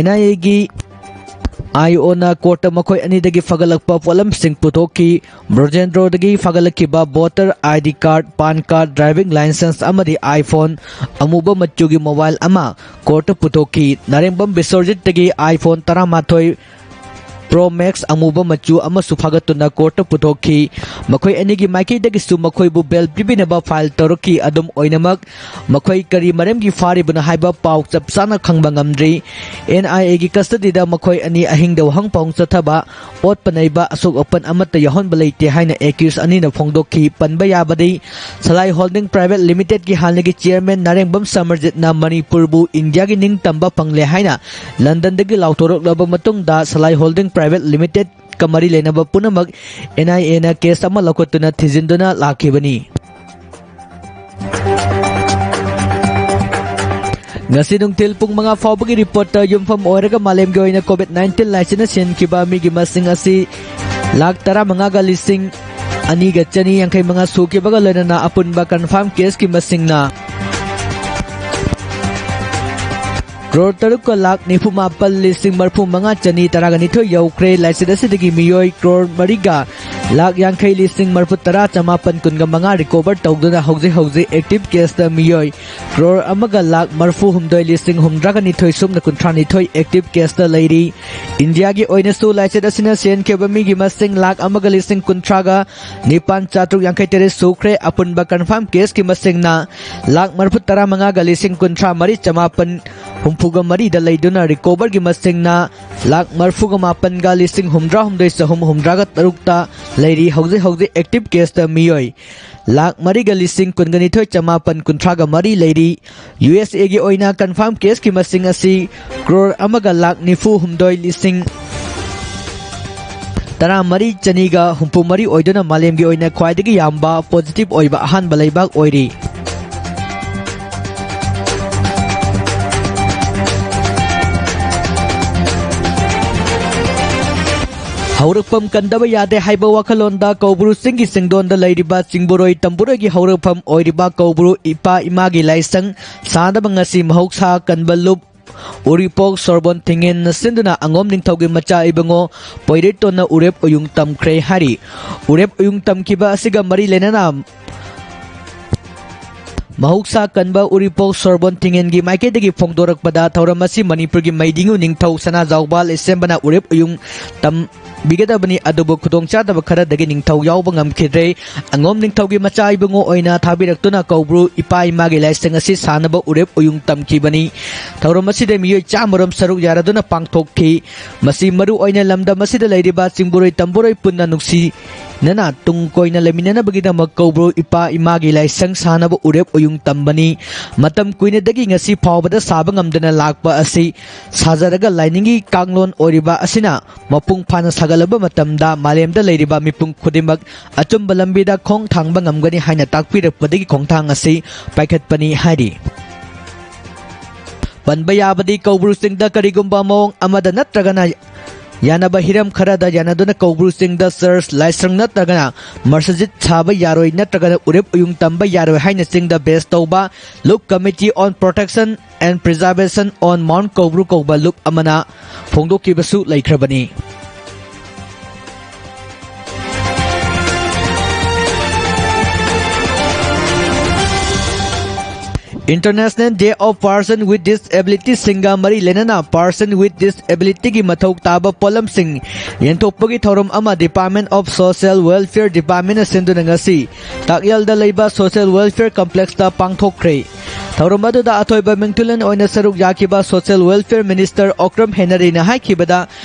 NIAꯒꯤ IOꯅ courtꯇ ꯃꯈꯣꯏ ꯑꯅꯤꯗꯒꯤ ꯐꯒꯠꯂꯛꯄ ꯄꯣꯠꯂꯝꯁꯤꯡ ꯄꯨꯊꯣꯛꯈꯤ꯫ ꯕ꯭ꯔꯣꯖꯦꯟꯗ꯭ꯔꯣꯗꯒꯤ ꯐꯒꯠꯂꯛꯈꯤꯕ voter ID card, PAN card, driving license ꯑꯃꯗꯤ iPhone ꯑꯃꯨꯕ ꯃꯆꯨꯒꯤ mobile ꯑꯃ courtꯇ ꯄꯨꯊꯣꯛꯈꯤ꯫ ꯅꯥꯔꯦꯡꯕꯝ ꯕꯤꯁ꯭ꯋꯔꯖꯤꯠꯇꯒꯤ iPhone ꯇꯔꯥꯃꯥꯊꯣꯏ Pro Max ꯑꯃꯨꯕ ꯃꯆꯨ ꯑꯃꯁꯨ ꯐꯥꯒꯠꯇꯨꯅ courtꯇ ꯄꯨꯊꯣꯛꯈꯤ꯫ ꯃꯈꯣꯏ ꯑꯅꯤꯒꯤ ꯃꯥꯏꯀꯩꯗꯒꯤꯁꯨ ꯃꯈꯣꯏꯕꯨ bail ꯄꯤꯕꯤꯅꯕ file ꯇꯧꯔꯛꯈꯤ꯫ ꯑꯗꯨꯝ ꯑꯣꯏꯅꯃꯛ, ꯃꯈꯣꯏ ꯀꯔꯤ ꯃꯔꯝꯒꯤ ꯐꯥꯔꯤꯕꯅꯣ ꯍꯥꯏꯕ ꯄꯥꯎ ꯆꯞ ꯆꯥꯅ ꯈꯪꯕ ꯉꯝꯗ꯭ꯔꯤ꯫ NIAꯒꯤ custodyꯗ ꯃꯈꯣꯏ ꯑꯅꯤ ꯑꯍꯤꯡꯗ ꯋꯥꯍꯪ ꯄꯥꯎꯍꯪ ꯆꯠꯊꯕ, ꯑꯣꯠꯄ ꯅꯩꯕ, ꯑꯁꯣꯛ ꯑꯄꯟ ꯑꯃꯠꯇ ꯌꯥꯎꯍꯟꯕ ꯂꯩꯇꯦ ꯍꯥꯏꯅ accused ꯑꯅꯤꯅ ꯐꯣꯡꯗꯣꯛꯈꯤ꯫ ꯄꯟꯕ ꯌꯥꯕꯗꯤ, ꯁꯂꯥꯏ Holding Private Limitedꯀꯤ ꯍꯥꯟꯅꯒꯤ chairman ꯅꯥꯔꯦꯡꯕꯝ ꯁꯃꯔꯖꯤꯠꯅ ꯃꯅꯤꯄꯨꯔꯕꯨ ꯏꯟꯗꯤꯌꯥꯒꯤ ꯅꯤꯡꯇꯝꯕ ꯐꯪꯂꯦ ꯍꯥꯏꯅ ꯂꯟꯗꯟꯗꯒꯤ ꯂꯥꯎꯊꯣꯔꯛꯂꯕ ꯃꯇꯨꯡꯗ, ꯁꯂꯥꯏ Holding Private Limitedꯀ ꯃꯔꯤ ꯂꯩꯅꯕ ꯄꯨꯝꯅꯃꯛ NIAꯅ case ꯑꯃ ꯂꯧꯈꯠꯇꯨꯅ ꯊꯤꯖꯤꯟꯗꯨꯅ ꯂꯥꯛꯈꯤꯕꯅꯤ꯫ ꯉꯁꯤ ꯅꯨꯡꯊꯤꯜ ꯄꯨꯡ ꯃꯉꯥ ꯐꯥꯎꯕꯒꯤ ꯔꯤꯄꯣꯔꯠꯇ ꯌꯨꯝꯐꯝ ꯑꯣꯏꯔꯒ ꯃꯥꯂꯦꯝꯒꯤ ꯑꯣꯏꯅ COVID nineteen ꯂꯥꯏꯆꯠꯅ ꯁꯤꯍꯟꯈꯤꯕ ꯃꯤꯒꯤ ꯃꯁꯤꯡ ꯑꯁꯤ ꯂꯥꯈ ꯇꯔꯥꯃꯉꯥꯒ ꯂꯤꯁꯤꯡ ꯑꯅꯤꯒ ꯆꯅꯤ ꯌꯥꯡꯈꯩ ꯃꯉꯥ ꯁꯨꯈꯤꯕꯒ ꯂꯣꯏꯅꯅ ꯑꯄꯨꯟꯕ ꯀꯟꯐꯥꯔꯝ ꯀꯦꯁꯀꯤ ꯃꯁꯤꯡꯅ ꯀ꯭ꯔꯣꯔ ꯇꯔꯨꯛꯀ ꯂꯥꯈ ꯅꯤꯐꯨ ꯃꯥꯄꯜ ꯂꯤꯁꯤꯡ ꯃꯔꯤꯐꯨ ꯃꯉꯥ ꯆꯅꯤ ꯇꯔꯥꯒ ꯅꯤꯊꯣꯏ ꯌꯧꯈ꯭ꯔꯦ꯫ ꯂꯥꯏꯆꯠ ꯑꯁꯤꯗꯒꯤ ꯃꯤꯑꯣꯏ ꯀ꯭ꯔꯣꯔ ꯃꯔꯤꯒ ꯂꯥꯈ ꯌꯥꯡꯈꯩ ꯂꯤꯁꯤꯡ ꯃꯔꯤꯐꯨ ꯇꯔꯥ ꯆꯃꯥꯄꯜ ꯀꯨꯟꯒ ꯃꯉꯥ ꯔꯤꯀꯣꯚꯔ ꯇꯧꯗꯨꯅ ꯍꯧꯖꯤꯛ ꯍꯧꯖꯤꯛ ꯑꯦꯛꯇꯤꯚ ꯀꯦꯁꯇ ꯃꯤꯑꯣꯏ ꯀ꯭ꯔꯣꯔ ꯑꯃꯒ ꯂꯥꯈ ꯃꯔꯤꯐꯨ ꯍꯨꯝꯗꯣꯏ ꯂꯤꯁꯤꯡ ꯍꯨꯝꯗ꯭ꯔꯥꯒ ꯅꯤꯊꯣꯏ ꯁꯨꯞꯅ ꯀꯨꯟꯊ꯭ꯔꯥ ꯅꯤꯊꯣꯏ ꯑꯦꯛꯇꯤꯚ ꯀꯦꯁꯇ ꯂꯩꯔꯤ꯫ ꯏꯟꯗꯤꯌꯥꯒꯤ ꯑꯣꯏꯅꯁꯨ ꯂꯥꯏꯆꯠ ꯑꯁꯤꯅ ꯁꯤꯍꯟꯈꯤꯕ ꯃꯤꯒꯤ ꯃꯁꯤꯡ ꯂꯥꯈ ꯑꯃꯒ ꯂꯤꯁꯤꯡ ꯀꯨꯟꯊ꯭ꯔꯥꯒ ꯅꯤꯄꯥꯟ ꯆꯥꯇ꯭ꯔꯨꯛ ꯌꯥꯡꯈꯩ ꯇꯔꯦꯠ ꯁꯨꯈ꯭ꯔꯦ꯫ ꯑꯄꯨꯟꯕ ꯀꯟꯐꯥꯔꯝ ꯀꯦꯁꯀꯤ ꯃꯁꯤꯡꯅ ꯂꯥꯈ ꯃꯔꯤꯐꯨ ꯇꯔꯥ ꯃꯉꯥꯒ ꯂꯤꯁꯤꯡ ꯀꯨꯟꯊ꯭ꯔꯥ ꯃꯔꯤ ꯆꯃꯥꯄꯟ ꯍꯨꯝꯐꯨꯒ ꯃꯔꯤꯗ ꯂꯩꯗꯨꯅ ꯔꯤꯀꯣꯚꯔꯒꯤ ꯃꯁꯤꯡꯅ ꯂꯥꯈ ꯃꯔꯤꯐꯨꯒ ꯃꯥꯄꯟꯒ ꯂꯤꯁꯤꯡ ꯍꯨꯝꯗ꯭ꯔꯥ ꯍꯨꯝꯗꯣꯏ ꯆꯍꯨꯝ ꯍꯨꯝꯗ꯭ꯔꯥꯒ ꯇꯔꯨꯛꯇ ꯂꯩꯔꯤ꯫ ꯍꯧꯖꯤꯛ ꯍꯧꯖꯤꯛ ꯑꯦꯛꯇꯤꯚ ꯀꯦꯁꯇ ꯃꯤꯑꯣꯏ ꯂꯥꯈ ꯃꯔꯤꯒ ꯂꯤꯁꯤꯡ ꯀꯨꯟꯒ ꯅꯤꯊꯣꯏ ꯆꯃꯥꯄꯟ ꯀꯨꯟꯊ꯭ꯔꯥꯒ ꯃꯔꯤ ꯂꯩꯔꯤ꯫ ꯌꯨ ꯑꯦꯁ ꯑꯦꯒꯤ ꯑꯣꯏꯅ ꯀꯟꯐꯥꯔꯝ ꯀꯦꯁꯀꯤ ꯃꯁꯤꯡ ꯑꯁꯤ ꯀ꯭ꯔꯣꯔ ꯑꯃꯒ ꯂꯥꯈ ꯅꯤꯐꯨ ꯍꯨꯝꯗꯣꯏ ꯂꯤꯁꯤꯡ ꯇꯔꯥꯃꯔꯤ ꯆꯅꯤꯒ ꯍꯨꯝꯐꯨ ꯃꯔꯤ ꯑꯣꯏꯗꯨꯅ ꯃꯥꯂꯦꯝꯒꯤ ꯑꯣꯏꯅ ꯈ꯭ꯋꯥꯏꯗꯒꯤ ꯌꯥꯝꯕ ꯄꯣꯖꯤꯇꯤꯚ ꯑꯣꯏꯕ ꯑꯍꯥꯟꯕ ꯂꯩꯕꯥꯛ ꯑꯣꯏꯔꯤ꯫ ꯍꯧꯔꯛꯐꯝ ꯀꯟꯗꯕ ꯌꯥꯗꯦ ꯍꯥꯏꯕ ꯋꯥꯈꯜꯂꯣꯟꯗ ꯀꯧꯕ꯭ꯔꯨ ꯆꯤꯡꯒꯤ ꯆꯤꯡꯗꯣꯟꯗ ꯂꯩꯔꯤꯕ ꯆꯤꯡꯕꯨꯔꯣꯏ ꯇꯝꯕꯨꯔꯣꯏꯒꯤ ꯍꯧꯔꯛꯐꯝ ꯑꯣꯏꯔꯤꯕ ꯀꯧꯕ꯭ꯔꯨ ꯏꯄꯥ ꯏꯃꯥꯒꯤ ꯂꯥꯏꯁꯪ ꯁꯥꯅꯕ ꯉꯁꯤ ꯃꯍꯧꯁꯥ ꯀꯟꯕ ꯂꯨꯞ ꯎꯔꯤꯄꯣꯛ ꯁꯣꯔꯕꯣꯟ ꯊꯤꯡꯉꯦꯟꯅ ꯁꯤꯟꯗꯨꯅ ꯑꯉꯣꯝ ꯅꯤꯡꯊꯧꯒꯤ ꯃꯆꯥ ꯏꯕꯨꯡꯉꯣ ꯄꯣꯏꯔꯩꯇꯣꯟꯅ ꯎꯔꯦꯞ ꯎꯌꯨꯡ ꯇꯝꯈ꯭ꯔꯦ ꯍꯥꯏꯔꯤ꯫ ꯎꯔꯦꯞ ꯎꯌꯨꯡ ꯇꯝꯈꯤꯕ ꯑꯁꯤꯒ ꯃꯔꯤ ꯂꯩꯅꯅ ꯃꯍꯧꯁꯥ ꯀꯟꯕ ꯎꯔꯤꯄꯣꯛ ꯁꯣꯔꯕꯣꯟ ꯊꯤꯡꯉꯦꯟꯒꯤ ꯃꯥꯏꯀꯩꯗꯒꯤ ꯐꯣꯡꯗꯣꯔꯛꯄꯗ, ꯊꯧꯔꯝ ꯑꯁꯤ ꯃꯅꯤꯄꯨꯔꯒꯤ ꯃꯩꯗꯤꯡꯉꯨ ꯅꯤꯡꯊꯧ ꯁꯅꯥꯖꯥꯎꯕ ꯂꯩꯁꯦꯝꯕꯅ ꯎꯔꯦꯞ ꯎꯌꯨꯡ ꯇꯝꯕꯤꯒꯗꯕꯅꯤ, ꯑꯗꯨꯕꯨ ꯈꯨꯗꯣꯡꯆꯥꯗꯕ ꯈꯔꯗꯒꯤ ꯅꯤꯡꯊꯧ ꯌꯥꯎꯕ ꯉꯝꯈꯤꯗ꯭ꯔꯦ꯫ ꯑꯉꯣꯝ ꯅꯤꯡꯊꯧꯒꯤ ꯃꯆꯥ ꯏꯕꯨꯡꯉꯣ ꯑꯣꯏꯅ ꯊꯥꯕꯤꯔꯛꯇꯨꯅ ꯀꯧꯕ꯭ꯔꯨ ꯏꯄꯥ ꯏꯃꯥꯒꯤ ꯂꯥꯏꯁꯪ ꯑꯁꯤ ꯁꯥꯅꯕ ꯎꯔꯦꯞ ꯎꯌꯨꯡ ꯇꯝꯈꯤꯕꯅꯤ꯫ ꯊꯧꯔꯝ ꯑꯁꯤꯗ ꯃꯤꯑꯣꯏ ꯆꯥꯝꯃꯔꯣꯝ ꯁꯔꯨꯛ ꯌꯥꯔꯗꯨꯅ ꯄꯥꯡꯊꯣꯛꯈꯤ꯫ ꯃꯁꯤ ꯃꯔꯨ ꯑꯣꯏꯅ ꯂꯝꯗꯝ ꯑꯁꯤꯗ ꯂꯩꯔꯤꯕ ꯆꯤꯡꯕꯨꯔꯣꯏ ꯇꯝꯕꯨꯔꯣꯏ ꯄꯨꯟꯅ ꯅꯨꯡꯁꯤꯅꯅ ꯇꯨꯡ ꯀꯣꯏꯅ ꯂꯩꯃꯤꯟꯅꯅꯕꯒꯤꯗꯃꯛ ꯀꯧꯕ꯭ꯔꯨ ꯏꯄꯥ ꯏꯃꯥꯒꯤ ꯂꯥꯏꯁꯪ ꯁꯥꯅꯕ ꯎꯔꯦꯞ ꯎꯌꯨꯡ ꯇꯝꯕꯅꯤ꯫ ꯃꯇꯝ ꯀꯨꯏꯅꯗꯒꯤ ꯉꯁꯤ ꯐꯥꯎꯕꯗ ꯁꯥꯕ ꯉꯝꯗꯅ ꯂꯥꯛꯄ ꯑꯁꯤ ꯁꯥꯖꯔꯒ ꯂꯥꯏꯅꯤꯡꯒꯤ ꯀꯥꯡꯂꯣꯟ ꯑꯣꯏꯔꯤꯕ ꯑꯁꯤꯅ ꯃꯄꯨꯡ ꯐꯥꯅ ꯁꯥꯒꯠꯂꯕ ꯃꯇꯝꯗ ꯃꯥꯂꯦꯝꯗ ꯂꯩꯔꯤꯕ ꯃꯤꯄꯨꯝ ꯈꯨꯗꯤꯡꯃꯛ ꯑꯆꯨꯝꯕ ꯂꯝꯕꯤꯗ ꯈꯣꯡ ꯊꯥꯡꯕ ꯉꯝꯒꯅꯤ ꯍꯥꯏꯅ ꯇꯥꯛꯄꯤꯔꯛꯄꯗꯒꯤ ꯈꯣꯡꯊꯥꯡ ꯑꯁꯤ ꯄꯥꯏꯈꯠꯄꯅꯤ ꯍꯥꯏꯔꯤ꯫ ꯄꯟꯕ ꯌꯥꯕꯗꯤ ꯀꯧꯕ꯭ꯔꯨ ꯆꯤꯡꯗ ꯀꯔꯤꯒꯨꯝꯕ ꯃꯑꯣꯡ ꯑꯃꯗ ꯅꯠꯇ꯭ꯔꯒꯅ ꯌꯥꯅꯕ ꯍꯤꯔꯝ ꯈꯔꯗ ꯌꯥꯅꯗꯨꯅ ꯀꯧꯕ꯭ꯔꯨ ꯆꯤꯡꯗ ꯆꯔꯆ, ꯂꯥꯏꯁꯪ ꯅꯠꯇ꯭ꯔꯒꯅ ꯃꯁꯖꯤꯗ ꯁꯥꯕ ꯌꯥꯔꯣꯏ, ꯅꯠꯇ꯭ꯔꯒꯅ ꯎꯔꯦꯞ ꯎꯌꯨꯡ ꯇꯝꯕ ꯌꯥꯔꯣꯏ ꯍꯥꯏꯅ ꯆꯤꯡꯗ ꯕꯦꯁ ꯇꯧꯕ ꯂꯨꯞ Committee on Protection and Preservation on Mount Koubru ꯀꯧꯕ ꯂꯨꯞ ꯑꯃꯅ ꯐꯣꯡꯗꯣꯛꯈꯤꯕꯁꯨ ꯂꯩꯈ꯭ꯔꯕꯅꯤ꯫ International Day of Person with Disability ꯁꯤꯡꯒ ꯃꯔꯤ ꯂꯩꯅꯅ Person with Disability ꯒꯤ ꯃꯊꯧ ꯇꯥꯕ ꯄꯣꯠꯂꯝꯁꯤꯡ ꯌꯦꯟꯊꯣꯛꯄꯒꯤ ꯊꯧꯔꯝ ꯑꯃ Department of Social Welfare Department ꯅ ꯁꯤꯟꯗꯨꯅ ꯉꯁꯤ ꯇꯥꯛꯌꯦꯜꯗ ꯂꯩꯕ Social Welfare Complex ꯇ ꯄꯥꯡꯊꯣꯛꯈ꯭ꯔꯦ꯫ ꯊꯧꯔꯝ ꯑꯗꯨꯗ ꯑꯊꯣꯏꯕ ꯃꯤꯡꯊꯨꯂꯦꯟ ꯑꯣꯏꯅ ꯁꯔꯨꯛ ꯌꯥꯈꯤꯕ Social Welfare Minister ꯑꯣꯀ꯭ꯔꯝ ꯍꯦꯅꯔꯤꯅ ꯍꯥꯏꯈꯤꯕꯗ,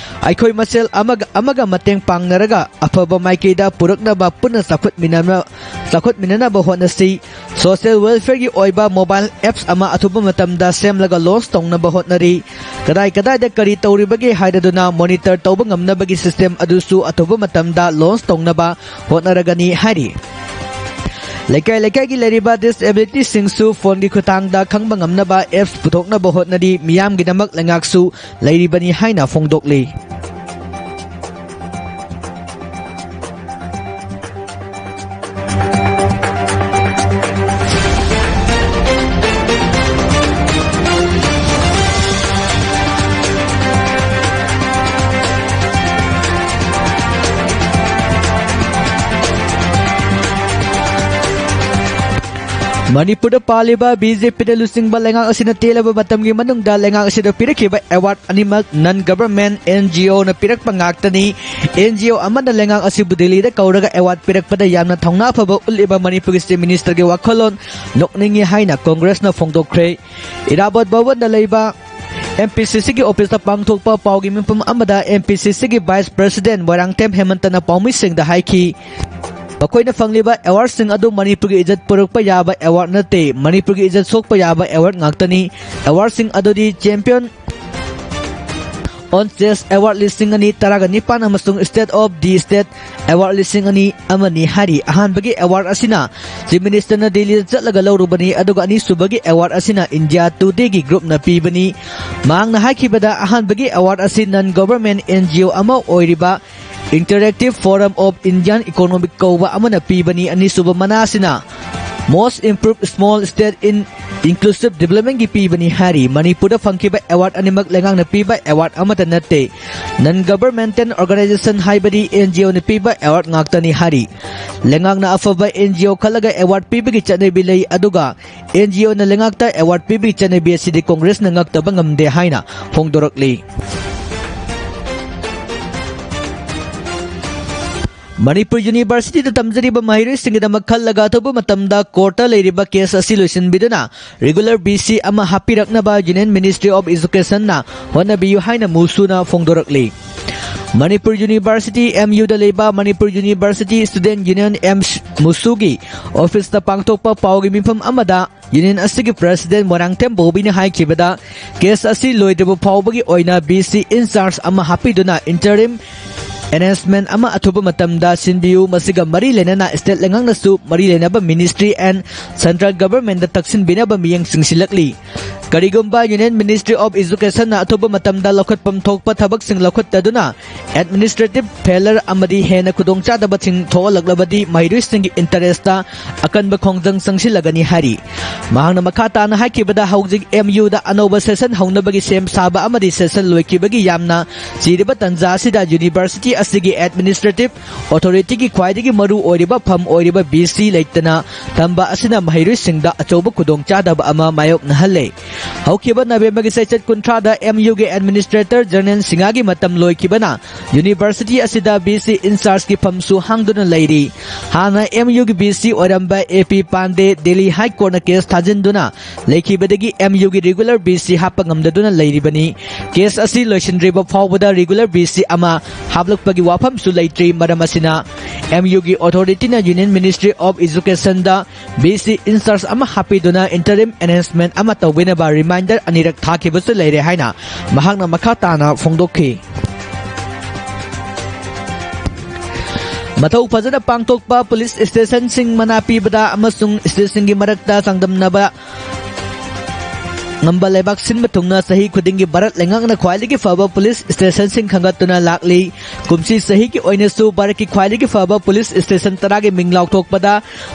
ꯑꯩꯈꯣꯏ ꯃꯁꯦꯜ ꯑꯃꯒ ꯑꯃꯒ ꯃꯇꯦꯡ ꯄꯥꯡꯅꯔꯒ ꯑꯐꯕ ꯃꯥꯏꯀꯩꯗ ꯄꯨꯔꯛꯅꯕ ꯄꯨꯟꯅ ꯆꯥꯎꯈꯠꯃꯤꯟꯅꯕ, ꯆꯥꯎꯈꯠꯃꯤꯟꯅꯅꯕ ꯍꯣꯠꯅꯁꯤ꯫ Social Welfare ꯒꯤ ꯑꯣꯏꯕ mobile apps ꯑꯃ ꯑꯊꯨꯕ ꯃꯇꯝꯗ ꯁꯦꯝꯂꯒ launch ꯇꯧꯅꯕ ꯍꯣꯠꯅꯔꯤ꯫ ꯀꯗꯥꯏ ꯀꯗꯥꯏꯗ ꯀꯔꯤ ꯇꯧꯔꯤꯕꯒꯦ ꯍꯥꯏꯔꯗꯨꯅ monitor ꯇꯧꯕ ꯉꯝꯅꯕꯒꯤ system ꯑꯗꯨꯁꯨ ꯑꯊꯨꯕ ꯃꯇꯝꯗ launch ꯇꯧꯅꯕ ꯍꯣꯠꯅꯔꯒꯅꯤ ꯍꯥꯏꯔꯤ꯫ ꯂꯩꯀꯥꯏ ꯂꯩꯀꯥꯏꯒꯤ ꯂꯩꯔꯤꯕ disability ꯁꯤꯡꯁꯨ phone ꯒꯤ ꯈꯨꯠꯊꯥꯡꯗ ꯈꯪꯕ ꯉꯝꯅꯕ apps ꯄꯨꯊꯣꯛꯅꯕ ꯍꯣꯠꯅꯔꯤ꯫ ꯃꯤꯌꯥꯝꯒꯤꯗꯃꯛ ꯂꯩꯉꯥꯛꯁꯨ ꯂꯩꯔꯤꯕꯅꯤ ꯍꯥꯏꯅ ꯐꯣꯡꯗꯣꯛꯂꯤ꯫ ꯃꯅꯤꯄꯨꯔꯗ ꯄꯥꯜꯂꯤꯕ BJP ꯅ ꯂꯨꯆꯤꯡꯕ ꯂꯩꯉꯥꯛ ꯑꯁꯤꯅ ꯇꯦꯜꯂꯕ ꯃꯇꯝꯒꯤ ꯃꯅꯨꯡꯗ ꯂꯩꯉꯥꯛ ꯑꯁꯤꯗ ꯄꯤꯔꯛꯈꯤꯕ award ꯑꯅꯤꯃꯛ non government NGO ꯅ ꯄꯤꯔꯛꯄ ꯉꯥꯛꯇꯅꯤ꯫ NGO ꯑꯃꯅ ꯂꯩꯉꯥꯛ ꯑꯁꯤꯕꯨ ꯗꯤꯜꯂꯤꯗ ꯀꯧꯔꯒ award ꯄꯤꯔꯛꯄꯗ ꯌꯥꯝꯅ ꯊꯧꯅꯥ ꯐꯕ ꯎꯠꯂꯤꯕ ꯃꯅꯤꯄꯨꯔꯒꯤ Chief Minister ꯒꯤ ꯋꯥꯈꯜꯂꯣꯟ ꯅꯣꯛꯅꯤꯡꯉꯤ ꯍꯥꯏꯅ Congress ꯅ ꯐꯣꯡꯗꯣꯛꯈ꯭ꯔꯦ꯫ ꯏꯔꯥꯕꯣꯠ ꯚꯕꯟꯗ ꯂꯩꯕ MPCC ꯒꯤ office ꯇ ꯄꯥꯡꯊꯣꯛꯄ ꯄꯥꯎꯒꯤ ꯃꯤꯐꯝ ꯑꯃꯗ MPCC ꯒꯤ Vice President ꯃꯣꯏꯔꯥꯡꯊꯦꯝ ꯍꯦꯃꯟꯇꯅ ꯄꯥꯎꯃꯤꯁꯤꯡꯗ ꯍꯥꯏꯈꯤ, ꯃꯈꯣꯏꯅ ꯐꯪꯂꯤꯕ award ꯁꯤꯡ ꯑꯗꯨ ꯃꯅꯤꯄꯨꯔꯒꯤ ꯏꯖꯠ ꯄꯨꯔꯛꯄ ꯌꯥꯕ award ꯅꯠꯇꯦ, ꯃꯅꯤꯄꯨꯔꯒꯤ ꯏꯖꯠ ꯁꯣꯛꯄ ꯌꯥꯕ award ꯉꯥꯛꯇꯅꯤ꯫ Award ꯁꯤꯡ ꯑꯗꯨꯗꯤ Champion Chess Award ꯂꯤꯁꯤꯡ ꯑꯅꯤ ꯇꯔꯥꯒ ꯅꯤꯄꯥꯟ ꯑꯃꯁꯨꯡ State of the State Award ꯂꯤꯁꯤꯡ ꯑꯅꯤ ꯑꯃꯅꯤ ꯍꯥꯏꯔꯤ꯫ ꯑꯍꯥꯟꯕꯒꯤ award ꯑꯁꯤꯅ Chief Minister ꯅ ꯗꯦꯜꯂꯤꯗ ꯆꯠꯂꯒ ꯂꯧꯔꯨꯕꯅꯤ, ꯑꯗꯨꯒ ꯑꯅꯤꯁꯨꯕꯒꯤ award ꯑꯁꯤꯅ India Today ꯒꯤ group ꯅ ꯄꯤꯕꯅꯤ꯫ ꯃꯍꯥꯛꯅ ꯍꯥꯏꯈꯤꯕꯗ, ꯑꯍꯥꯟꯕꯒꯤ award ꯑꯁꯤ non government N G O ꯑꯃ ꯑꯣꯏꯔꯤꯕ Interactive Forum of Indian Economic ꯀꯧꯕ ꯑꯃꯅ ꯄꯤꯕꯅꯤ꯫ ꯑꯅꯤꯁꯨꯕ ꯃꯅꯥ ꯑꯁꯤꯅ Most Improved Small State in Inclusive Development ꯒꯤ ꯄꯤꯕꯅꯤ ꯍꯥꯏꯔꯤ꯫ ꯃꯅꯤꯄꯨꯔꯗ ꯐꯪꯈꯤꯕ award ꯑꯅꯤꯃꯛ ꯂꯩꯉꯥꯛꯅ ꯄꯤꯕ award ꯑꯃꯠꯇ ꯅꯠꯇꯦ꯫ Non governmental organization ꯍꯥꯏꯕꯗꯤ N G O ꯅ ꯄꯤꯕ award ꯉꯥꯛꯇꯅꯤ ꯍꯥꯏꯔꯤ꯫ ꯂꯩꯉꯥꯛꯅ ꯑꯐꯕ N G O ꯈꯜꯂꯒ award ꯄꯤꯕꯒꯤ ꯆꯠꯅꯕꯤ ꯂꯩ, ꯑꯗꯨꯒ N G O ꯅ ꯂꯩꯉꯥꯛꯇ award ꯄꯤꯕꯒꯤ ꯆꯠꯅꯕꯤ ꯑꯁꯤꯗꯤ Congress ꯅ ꯉꯛꯇꯕ ꯉꯝꯗꯦ ꯍꯥꯏꯅ ꯐꯣꯡꯗꯣꯔꯛꯂꯤ꯫ ꯃꯅꯤꯄꯨꯔ University ꯗ ꯇꯝꯖꯔꯤꯕ ꯃꯍꯩꯔꯣꯏꯁꯤꯡꯒꯤꯗꯃꯛ ꯈꯜꯂꯒ ꯑꯊꯨꯕ ꯃꯇꯝꯗ court ꯇ ꯂꯩꯔꯤꯕ case ꯑꯁꯤ ꯂꯣꯏꯁꯤꯟꯕꯤꯗꯨꯅ regular V C ꯑꯃ ꯍꯥꯞꯄꯤꯔꯛꯅꯕ Union Ministry of Education ꯅ ꯍꯣꯠꯅꯕꯤꯌꯨ ꯍꯥꯏꯅ ꯃꯨꯁꯨꯅ ꯐꯣꯡꯗꯣꯔꯛꯂꯤ꯫ ꯃꯅꯤꯄꯨꯔ University, M U ꯗ ꯂꯩꯕ Manipur University Student Union, ꯃꯨꯁꯨꯒꯤ office ꯇ ꯄꯥꯡꯊꯣꯛꯄ ꯄꯥꯎꯒꯤ ꯃꯤꯐꯝ ꯑꯃꯗ Union ꯑꯁꯤꯒꯤ President ꯃꯣꯏꯔꯥꯡꯊꯦꯝ ꯕꯣꯕꯤꯅ ꯍꯥꯏꯈꯤꯕꯗ, case ꯑꯁꯤ ꯂꯣꯏꯗ꯭ꯔꯤꯕ ꯐꯥꯎꯕꯒꯤ ꯑꯣꯏꯅ V C in charge ꯑꯃ ꯍꯥꯞꯄꯤꯗꯨꯅ interim arrangement ꯑꯃ ꯑꯊꯨꯕ ꯃꯇꯝꯗ ꯁꯤꯟꯕꯤꯌꯨ, ꯃꯁꯤꯒ ꯃꯔꯤ ꯂꯩꯅꯅ state ꯂꯩꯉꯥꯛꯅꯁꯨ ꯃꯔꯤ ꯂꯩꯅꯕ ministry and central government ꯇ ꯇꯛꯁꯤꯟꯕꯤꯅꯕ ꯃꯤꯠꯌꯦꯡ ꯆꯤꯡꯁꯤꯜꯂꯛꯂꯤ꯫ ꯀꯔꯤꯒꯨꯝꯕ Union Ministry of Education ꯅ ꯑꯊꯨꯕ ꯃꯇꯝꯗ ꯂꯧꯈꯠꯐꯝ ꯊꯣꯛꯄ ꯊꯕꯛꯁꯤꯡ ꯂꯧꯈꯠꯇꯗꯨꯅ administrative failure ꯑꯃꯗꯤ ꯍꯦꯟꯅ ꯈꯨꯗꯣꯡꯆꯥꯗꯕꯁꯤꯡ ꯊꯣꯛꯍꯜꯂꯛꯂꯕꯗꯤ ꯃꯍꯩꯔꯣꯏꯁꯤꯡꯒꯤ interest ꯇ ꯑꯀꯟꯕ ꯈꯣꯡꯖꯪ ꯆꯪꯁꯤꯜꯂꯒꯅꯤ ꯍꯥꯏꯔꯤ꯫ ꯃꯍꯥꯛꯅ ꯃꯈꯥ ꯇꯥꯅ ꯍꯥꯏꯈꯤꯕꯗ, ꯍꯧꯖꯤꯛ M U ꯗ ꯑꯅꯧꯕ session ꯍꯧꯅꯕꯒꯤ ꯁꯦꯝ ꯁꯥꯕ ꯑꯃꯗꯤ session ꯂꯣꯏꯈꯤꯕꯒꯤ ꯌꯥꯝꯅ ꯆꯤꯔꯤꯕ ꯇꯥꯟꯖꯥ ꯑꯁꯤꯗ university ꯑꯁꯤꯒꯤ administrative authority ꯒꯤ ꯈ꯭ꯋꯥꯏꯗꯒꯤ ꯃꯔꯨ ꯑꯣꯏꯔꯤꯕ ꯐꯝ ꯑꯣꯏꯔꯤꯕ V C ꯂꯩꯇꯅ ꯊꯝꯕ ꯑꯁꯤꯅ ꯃꯍꯩꯔꯣꯏꯁꯤꯡꯗ ꯑꯆꯧꯕ ꯈꯨꯗꯣꯡꯆꯥꯗꯕ ꯑꯃ ꯃꯥꯌꯣꯛꯅꯍꯜꯂꯦ꯫ ꯍꯧꯈꯤꯕ November ꯒꯤ ꯆꯩꯆꯠ ꯀꯨꯟꯊ꯭ꯔꯥꯗ M U ꯒꯤ Administrator General ꯁꯤꯡꯍꯥꯒꯤ ꯃꯇꯝ ꯂꯣꯏꯈꯤꯕꯅ university ꯑꯁꯤꯗ V C in charge ꯀꯤ ꯐꯝꯁꯨ ꯍꯥꯡꯗꯨꯅ ꯂꯩꯔꯤ꯫ ꯍꯥꯟꯅ M U ꯒꯤ V C ꯑꯣꯏꯔꯝꯕ A P Pandey Delhi High Court ꯅ case ꯊꯥꯖꯤꯟꯗꯨꯅ ꯂꯩꯈꯤꯕꯗꯒꯤ M U ꯒꯤ regular V C ꯍꯥꯞꯄ ꯉꯝꯗꯗꯨꯅ ꯂꯩꯔꯤꯕꯅꯤ꯫ Case ꯑꯁꯤ ꯂꯣꯏꯁꯤꯟꯗ꯭ꯔꯤꯕ ꯐꯥꯎꯕꯗ regular V C ꯑꯃ ꯍꯥꯞꯂꯛꯄꯒꯤ ꯋꯥꯐꯝꯁꯨ ꯂꯩꯇ꯭ꯔꯤ꯫ ꯃꯔꯝ ꯑꯁꯤꯅ M U ꯒꯤ authority ꯅ Union Ministry of Education the V C in charge ꯑꯃ ꯍꯥꯞꯄꯤꯗꯨꯅ interim arrangement ꯑꯃ ꯇꯧꯕꯤꯅꯕ ꯔꯤꯃꯥꯏꯟꯗꯔ ꯑꯅꯤꯔꯛ ꯊꯥꯈꯤꯕꯁꯨ ꯂꯩꯔꯦ ꯍꯥꯏꯅ ꯃꯍꯥꯛꯅ ꯃꯈꯥ ꯇꯥꯅ ꯐꯣꯡꯗꯣꯛꯈꯤ꯫ ꯃꯊꯧ ꯐꯖꯅ ꯄꯥꯡꯊꯣꯛꯄ ꯄꯨꯂꯤꯁ ꯁ꯭ꯇꯦꯁꯟꯁꯤꯡ ꯃꯅꯥ ꯄꯤꯕꯗ ꯑꯃꯁꯨꯡ ꯁ꯭ꯇꯦꯁꯟꯒꯤ ꯃꯔꯛꯇ ꯆꯥꯡꯗꯝꯅꯕ ꯉꯝꯕ ꯂꯩꯕꯥꯛ ꯁꯤꯟꯕ ꯊꯨꯡꯅ ꯆꯍꯤ ꯈꯨꯗꯤꯡꯒꯤ ꯚꯥꯔꯠ ꯂꯩꯉꯥꯛꯅ ꯈ꯭ꯋꯥꯏꯗꯒꯤ ꯐꯕ ꯄꯨꯂꯤꯁ ꯁ꯭ꯇꯦꯁꯟꯁꯤꯡ ꯈꯟꯒꯠꯇꯨꯅ ꯂꯥꯛꯂꯤ꯫ ꯀꯨꯝꯁꯤ ꯆꯍꯤꯒꯤ ꯑꯣꯏꯅꯁꯨ ꯚꯥꯔꯠꯀꯤ ꯈ꯭ꯋꯥꯏꯗꯒꯤ ꯐꯕ ꯄꯨꯂꯤꯁ ꯁ꯭ꯇꯦꯁꯟ ꯇꯔꯥꯒꯤ ꯃꯤꯡ ꯂꯥꯎꯊꯣꯛꯄꯗ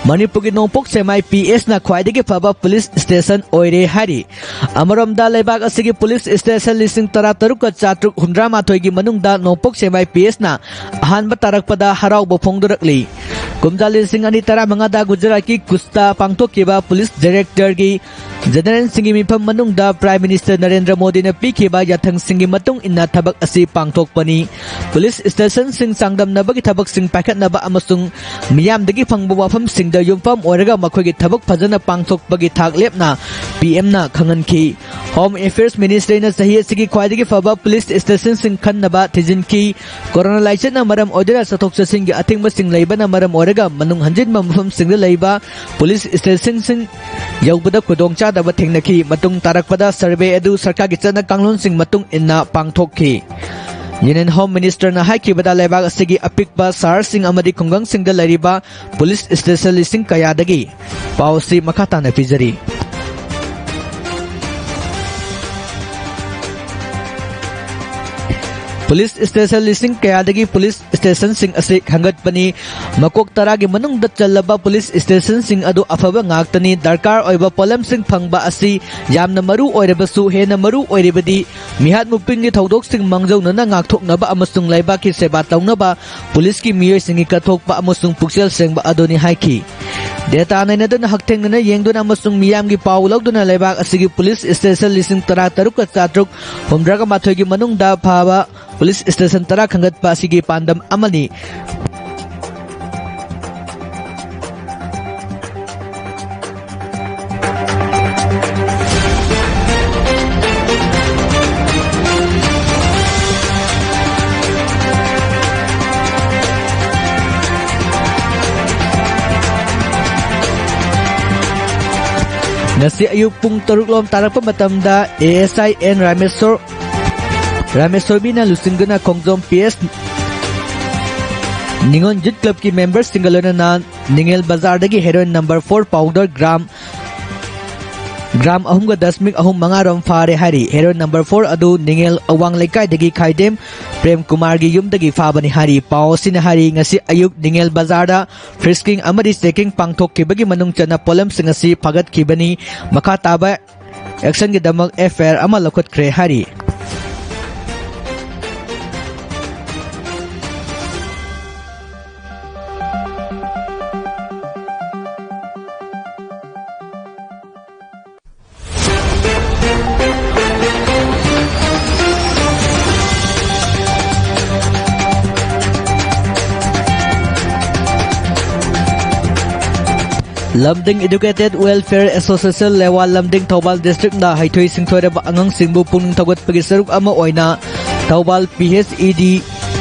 ꯃꯅꯤꯄꯨꯔꯒꯤ ꯅꯣꯡꯄꯣꯛ ꯁꯦꯛꯃꯥꯏ ꯄꯤ ꯑꯦꯁꯅ ꯈ꯭ꯋꯥꯏꯗꯒꯤ ꯐꯕ ꯄꯨꯂꯤꯁ ꯁ꯭ꯇꯦꯁꯟ ꯑꯣꯏꯔꯦ ꯍꯥꯏꯔꯤ꯫ ꯑꯃꯔꯣꯝꯗ, ꯂꯩꯕꯥꯛ ꯑꯁꯤꯒꯤ ꯄꯨꯂꯤꯁ ꯁ꯭ꯇꯦꯁꯟ ꯂꯤꯁꯤꯡ ꯇꯔꯥ ꯇꯔꯨꯛꯀ ꯆꯥꯇ꯭ꯔꯨꯛ ꯍꯨꯝꯗ꯭ꯔꯥ ꯃꯥꯊꯣꯏꯒꯤ ꯃꯅꯨꯡꯗ ꯅꯣꯡꯄꯣꯛ ꯁꯦꯛꯃꯥꯏ ꯄꯤ ꯑꯦꯁꯅ ꯑꯍꯥꯟꯕ ꯇꯥꯔꯛꯄꯗ ꯍꯔꯥꯎꯕ ꯐꯣꯡꯗꯣꯔꯛꯂꯤ꯫ ꯀꯨꯝꯖꯥ ꯂꯤꯁꯤꯡ ꯑꯅꯤ ꯇꯔꯥꯃꯉꯥꯗ ꯒꯨꯖꯔꯥꯠꯀꯤ ꯀꯨꯁꯇ ꯄꯥꯡꯊꯣꯛꯈꯤꯕ ꯄꯨꯂꯤꯁ ꯗꯥꯏꯔꯦꯛꯇꯔꯒꯤ ꯖꯦꯅꯔꯦꯜꯁꯤꯡꯒꯤ ꯃꯤꯐꯝ ꯃꯅꯨꯡꯗ ꯄ꯭ꯔꯥꯏꯝ ꯃꯤꯅꯤꯁꯇꯔ ꯅꯔꯦꯟꯗ꯭ꯔ ꯃꯣꯗꯤꯅ ꯄꯤꯈꯤꯕ ꯌꯥꯊꯪꯁꯤꯡꯒꯤ ꯃꯇꯨꯡ ꯏꯟꯅ ꯊꯕꯛ ꯑꯁꯤ ꯄꯥꯡꯊꯣꯛꯄꯅꯤ꯫ ꯄꯨꯂꯤꯁ ꯁ꯭ꯇꯦꯁꯟꯁꯤꯡ ꯆꯥꯡꯗꯝꯅꯕꯒꯤ ꯊꯕꯛꯁꯤꯡ ꯄꯥꯏꯈꯠꯅꯕ ꯑꯃꯁꯨꯡ ꯃꯤꯌꯥꯝꯗꯒꯤ ꯐꯪꯕ ꯋꯥꯐꯝꯁꯤꯡꯗ ꯌꯨꯝꯐꯝ ꯑꯣꯏꯔꯒ ꯃꯈꯣꯏꯒꯤ ꯊꯕꯛ ꯐꯖꯅ ꯄꯥꯡꯊꯣꯛꯄꯒꯤ ꯊꯥꯛ ꯂꯦꯞꯅ ꯄꯤ ꯑꯦꯝꯅ ꯈꯪꯍꯟꯈꯤ꯫ ꯍꯣꯝ ꯑꯦꯐꯤꯌꯔꯁ ꯃꯤꯅꯤꯁꯇ꯭ꯔꯤꯅ ꯆꯍꯤ ꯑꯁꯤꯒꯤ ꯈ꯭ꯋꯥꯏꯗꯒꯤ ꯐꯕ ꯄꯨꯂꯤꯁ ꯁ꯭ꯇꯦꯁꯟꯁꯤꯡ ꯈꯟꯅꯕ ꯊꯤꯖꯤꯟꯈꯤ꯫ ꯀꯣꯔꯣꯅꯥ ꯂꯥꯏꯆꯠꯅ ꯃꯔꯝ ꯑꯣꯏꯗꯨꯅ ꯆꯠꯊꯣꯛ ꯆꯠꯁꯤꯟꯒꯤ ꯑꯊꯤꯡꯕꯁꯤꯡ ꯂꯩꯕꯅ ꯃꯔꯝ ꯑꯣꯏꯔꯒ ꯃꯅꯨꯡ ꯍꯟꯖꯤꯟꯕ ꯃꯐꯝꯁꯤꯡꯗ ꯂꯩꯕ ꯄꯨꯂꯤꯁ ꯁ꯭ꯇꯦꯁꯟꯁꯤꯡ ꯌꯧꯕꯗ ꯈꯨꯗꯣꯡꯆꯥꯗꯕ ꯊꯦꯡꯅꯈꯤ꯫ ꯃꯇꯨꯡ ꯇꯥꯔꯛꯄꯗ ꯁꯔꯚꯦ ꯑꯗꯨ ꯁꯔꯀꯥꯔꯒꯤ ꯆꯠꯅ ꯀꯥꯡꯂꯣꯟꯁꯤꯡ ꯃꯇꯨꯡ ꯏꯟꯅ ꯄꯥꯡꯊꯣꯛꯈꯤ꯫ ꯌꯨꯅꯤꯌꯟ ꯍꯣꯝ ꯃꯤꯅꯤꯁꯇꯔꯅ ꯍꯥꯏꯈꯤꯕꯗ, ꯂꯩꯕꯥꯛ ꯑꯁꯤꯒꯤ ꯑꯄꯤꯛꯄ ꯁꯍꯔꯁꯤꯡ ꯑꯃꯗꯤ ꯈꯨꯡꯒꯪꯁꯤꯡꯗ ꯂꯩꯔꯤꯕ ꯄꯨꯂꯤꯁ ꯁ꯭ꯇꯦꯁꯟ ꯂꯤꯁꯤꯡ ꯀꯌꯥꯗꯒꯤ ꯄꯥꯎ ꯑꯁꯤ ꯃꯈꯥ ꯇꯥꯅ ꯄꯤꯖꯔꯤ꯫ ꯄꯨꯂꯤꯁ ꯁ꯭ꯇꯦꯁꯟ ꯂꯤꯁꯤꯡ ꯀꯌꯥꯗꯒꯤ ꯄꯨꯂꯤꯁ ꯁ꯭ꯇꯦꯁꯟꯁꯤꯡ ꯑꯁꯤ ꯈꯟꯒꯠꯄꯅꯤ꯫ ꯃꯀꯣꯛ ꯇꯔꯥꯒꯤ ꯃꯅꯨꯡꯗ ꯆꯜꯂꯕ ꯄꯨꯂꯤꯁ ꯁ꯭ꯇꯦꯁꯟꯁꯤꯡ ꯑꯗꯨ ꯑꯐꯕ ꯉꯥꯛꯇꯅꯤ꯫ ꯗꯔꯀꯥꯔ ꯑꯣꯏꯕ ꯄꯣꯠꯂꯝꯁꯤꯡ ꯐꯪꯕ ꯑꯁꯤ ꯌꯥꯝꯅ ꯃꯔꯨ ꯑꯣꯏꯔꯕꯁꯨ, ꯍꯦꯟꯅ ꯃꯔꯨ ꯑꯣꯏꯔꯤꯕꯗꯤ ꯃꯤꯍꯥꯠ ꯃꯤꯄꯨꯟꯒꯤ ꯊꯧꯗꯣꯛꯁꯤꯡ ꯃꯥꯡꯖꯧꯅꯅ ꯉꯥꯛꯊꯣꯛꯅꯕ ꯑꯃꯁꯨꯡ ꯂꯩꯕꯥꯛꯀꯤ ꯁꯦꯕꯥ ꯇꯧꯅꯕ ꯄꯨꯂꯤꯁꯀꯤ ꯃꯤꯑꯣꯏꯁꯤꯡꯒꯤ ꯀꯠꯊꯣꯛꯄ ꯑꯃꯁꯨꯡ ꯄꯨꯛꯆꯦꯜ ꯁꯦꯡꯕ ꯑꯗꯨꯅꯤ ꯍꯥꯏꯈꯤ꯫ ꯗꯦꯇꯥ ꯅꯩꯅꯗꯨꯅ, ꯍꯛꯊꯦꯡꯅꯅ ꯌꯦꯡꯗꯨꯅ ꯑꯃꯁꯨꯡ ꯃꯤꯌꯥꯝꯒꯤ ꯄꯥꯎ ꯂꯧꯗꯨꯅ ꯂꯩꯕꯥꯛ ꯑꯁꯤꯒꯤ ꯄꯨꯂꯤꯁ ꯁ꯭ꯇꯦꯁꯟ ꯂꯤꯁꯤꯡ ꯇꯔꯥ ꯇꯔꯨꯛꯀ ꯆꯥꯇ꯭ꯔꯨꯛ ꯍꯨꯝꯗ꯭ꯔꯥꯒ ꯃꯥꯊꯣꯏꯒꯤ ꯃꯅꯨꯡꯗ ꯐꯕ ꯄꯨꯂꯤꯁ ꯁ꯭ꯇꯦꯁꯟ ꯇꯔꯥ ꯈꯟꯒꯠꯄ ꯑꯁꯤꯒꯤ ꯄꯥꯟꯗꯝ ꯑꯃꯅꯤ꯫ ꯉꯁꯤ ꯑꯌꯨꯛ ꯄꯨꯡ ꯇꯔꯨꯛ ꯂꯣꯝ ꯇꯥꯔꯛꯄ ꯃꯇꯝꯗ A S I N Rameshwor, ꯔꯥꯃꯦꯁꯣꯔꯕꯤꯅ ꯂꯨꯆꯤꯡꯗꯨꯅ ꯈꯣꯡꯖꯣꯝ P S ꯅꯤꯉꯣꯜ ꯌꯨꯠ ꯀ꯭ꯂꯕꯀꯤ ꯃꯦꯝꯕꯔꯁꯤꯡꯒ ꯂꯣꯏꯅꯅ ꯅꯤꯉꯦꯜ ꯕꯖꯥꯔꯗꯒꯤ heroine number four powder gram, gram ꯑꯍꯨꯝꯒ ꯗꯁꯃꯤꯛ ꯑꯍꯨꯝ ꯃꯉꯥ ꯔꯣꯝ ꯐꯥꯔꯦ ꯍꯥꯏꯔꯤ꯫ ꯍꯦꯔꯣꯏꯟ ꯅꯝꯕꯔ ꯐꯣꯔ ꯑꯗꯨ ꯅꯤꯉꯦꯜ ꯑꯋꯥꯡ ꯂꯩꯀꯥꯏꯗꯒꯤ ꯈꯥꯏꯗꯦꯝ ꯄ꯭ꯔꯦꯝ ꯀꯨꯃꯥꯔꯒꯤ ꯌꯨꯝꯗꯒꯤ ꯐꯥꯕꯅꯤ ꯍꯥꯏꯔꯤ꯫ ꯄꯥꯎ ꯑꯁꯤꯅ ꯍꯥꯏꯔꯤ, ꯉꯁꯤ ꯑꯌꯨꯛ ꯅꯤꯉꯦꯜ ꯕꯖꯥꯔꯗ ꯐ꯭ꯔꯤꯁꯀꯤꯡ ꯑꯃꯗꯤ ꯆꯦꯀꯤꯡ ꯄꯥꯡꯊꯣꯛꯈꯤꯕꯒꯤ ꯃꯅꯨꯡ ꯆꯟꯅ ꯄꯣꯠꯂꯝꯁꯤꯡ ꯑꯁꯤ ꯐꯥꯒꯠꯈꯤꯕꯅꯤ꯫ ꯃꯈꯥ ꯇꯥꯕ ꯑꯦꯛꯁꯟꯒꯤꯗꯃꯛ F I R ꯑꯃ ꯂꯧꯈꯠꯈ꯭ꯔꯦ ꯍꯥꯏꯔꯤ꯫ ꯂꯝꯗꯤꯡ Educated Welfare Association ꯂꯦꯋꯥ ꯂꯝꯗꯤꯡ ꯊꯧꯕꯥꯜ ꯗꯤꯁꯇ꯭ꯔꯤꯛꯅ ꯍꯩꯊꯣꯏ ꯁꯤꯡꯊꯣꯏꯔꯕ ꯑꯉꯥꯡꯁꯤꯡꯕꯨ ꯄꯨꯛꯅꯤꯡ ꯊꯧꯒꯠꯄꯒꯤ ꯁꯔꯨꯛ ꯑꯃ ꯑꯣꯏꯅ Thoubal P H E D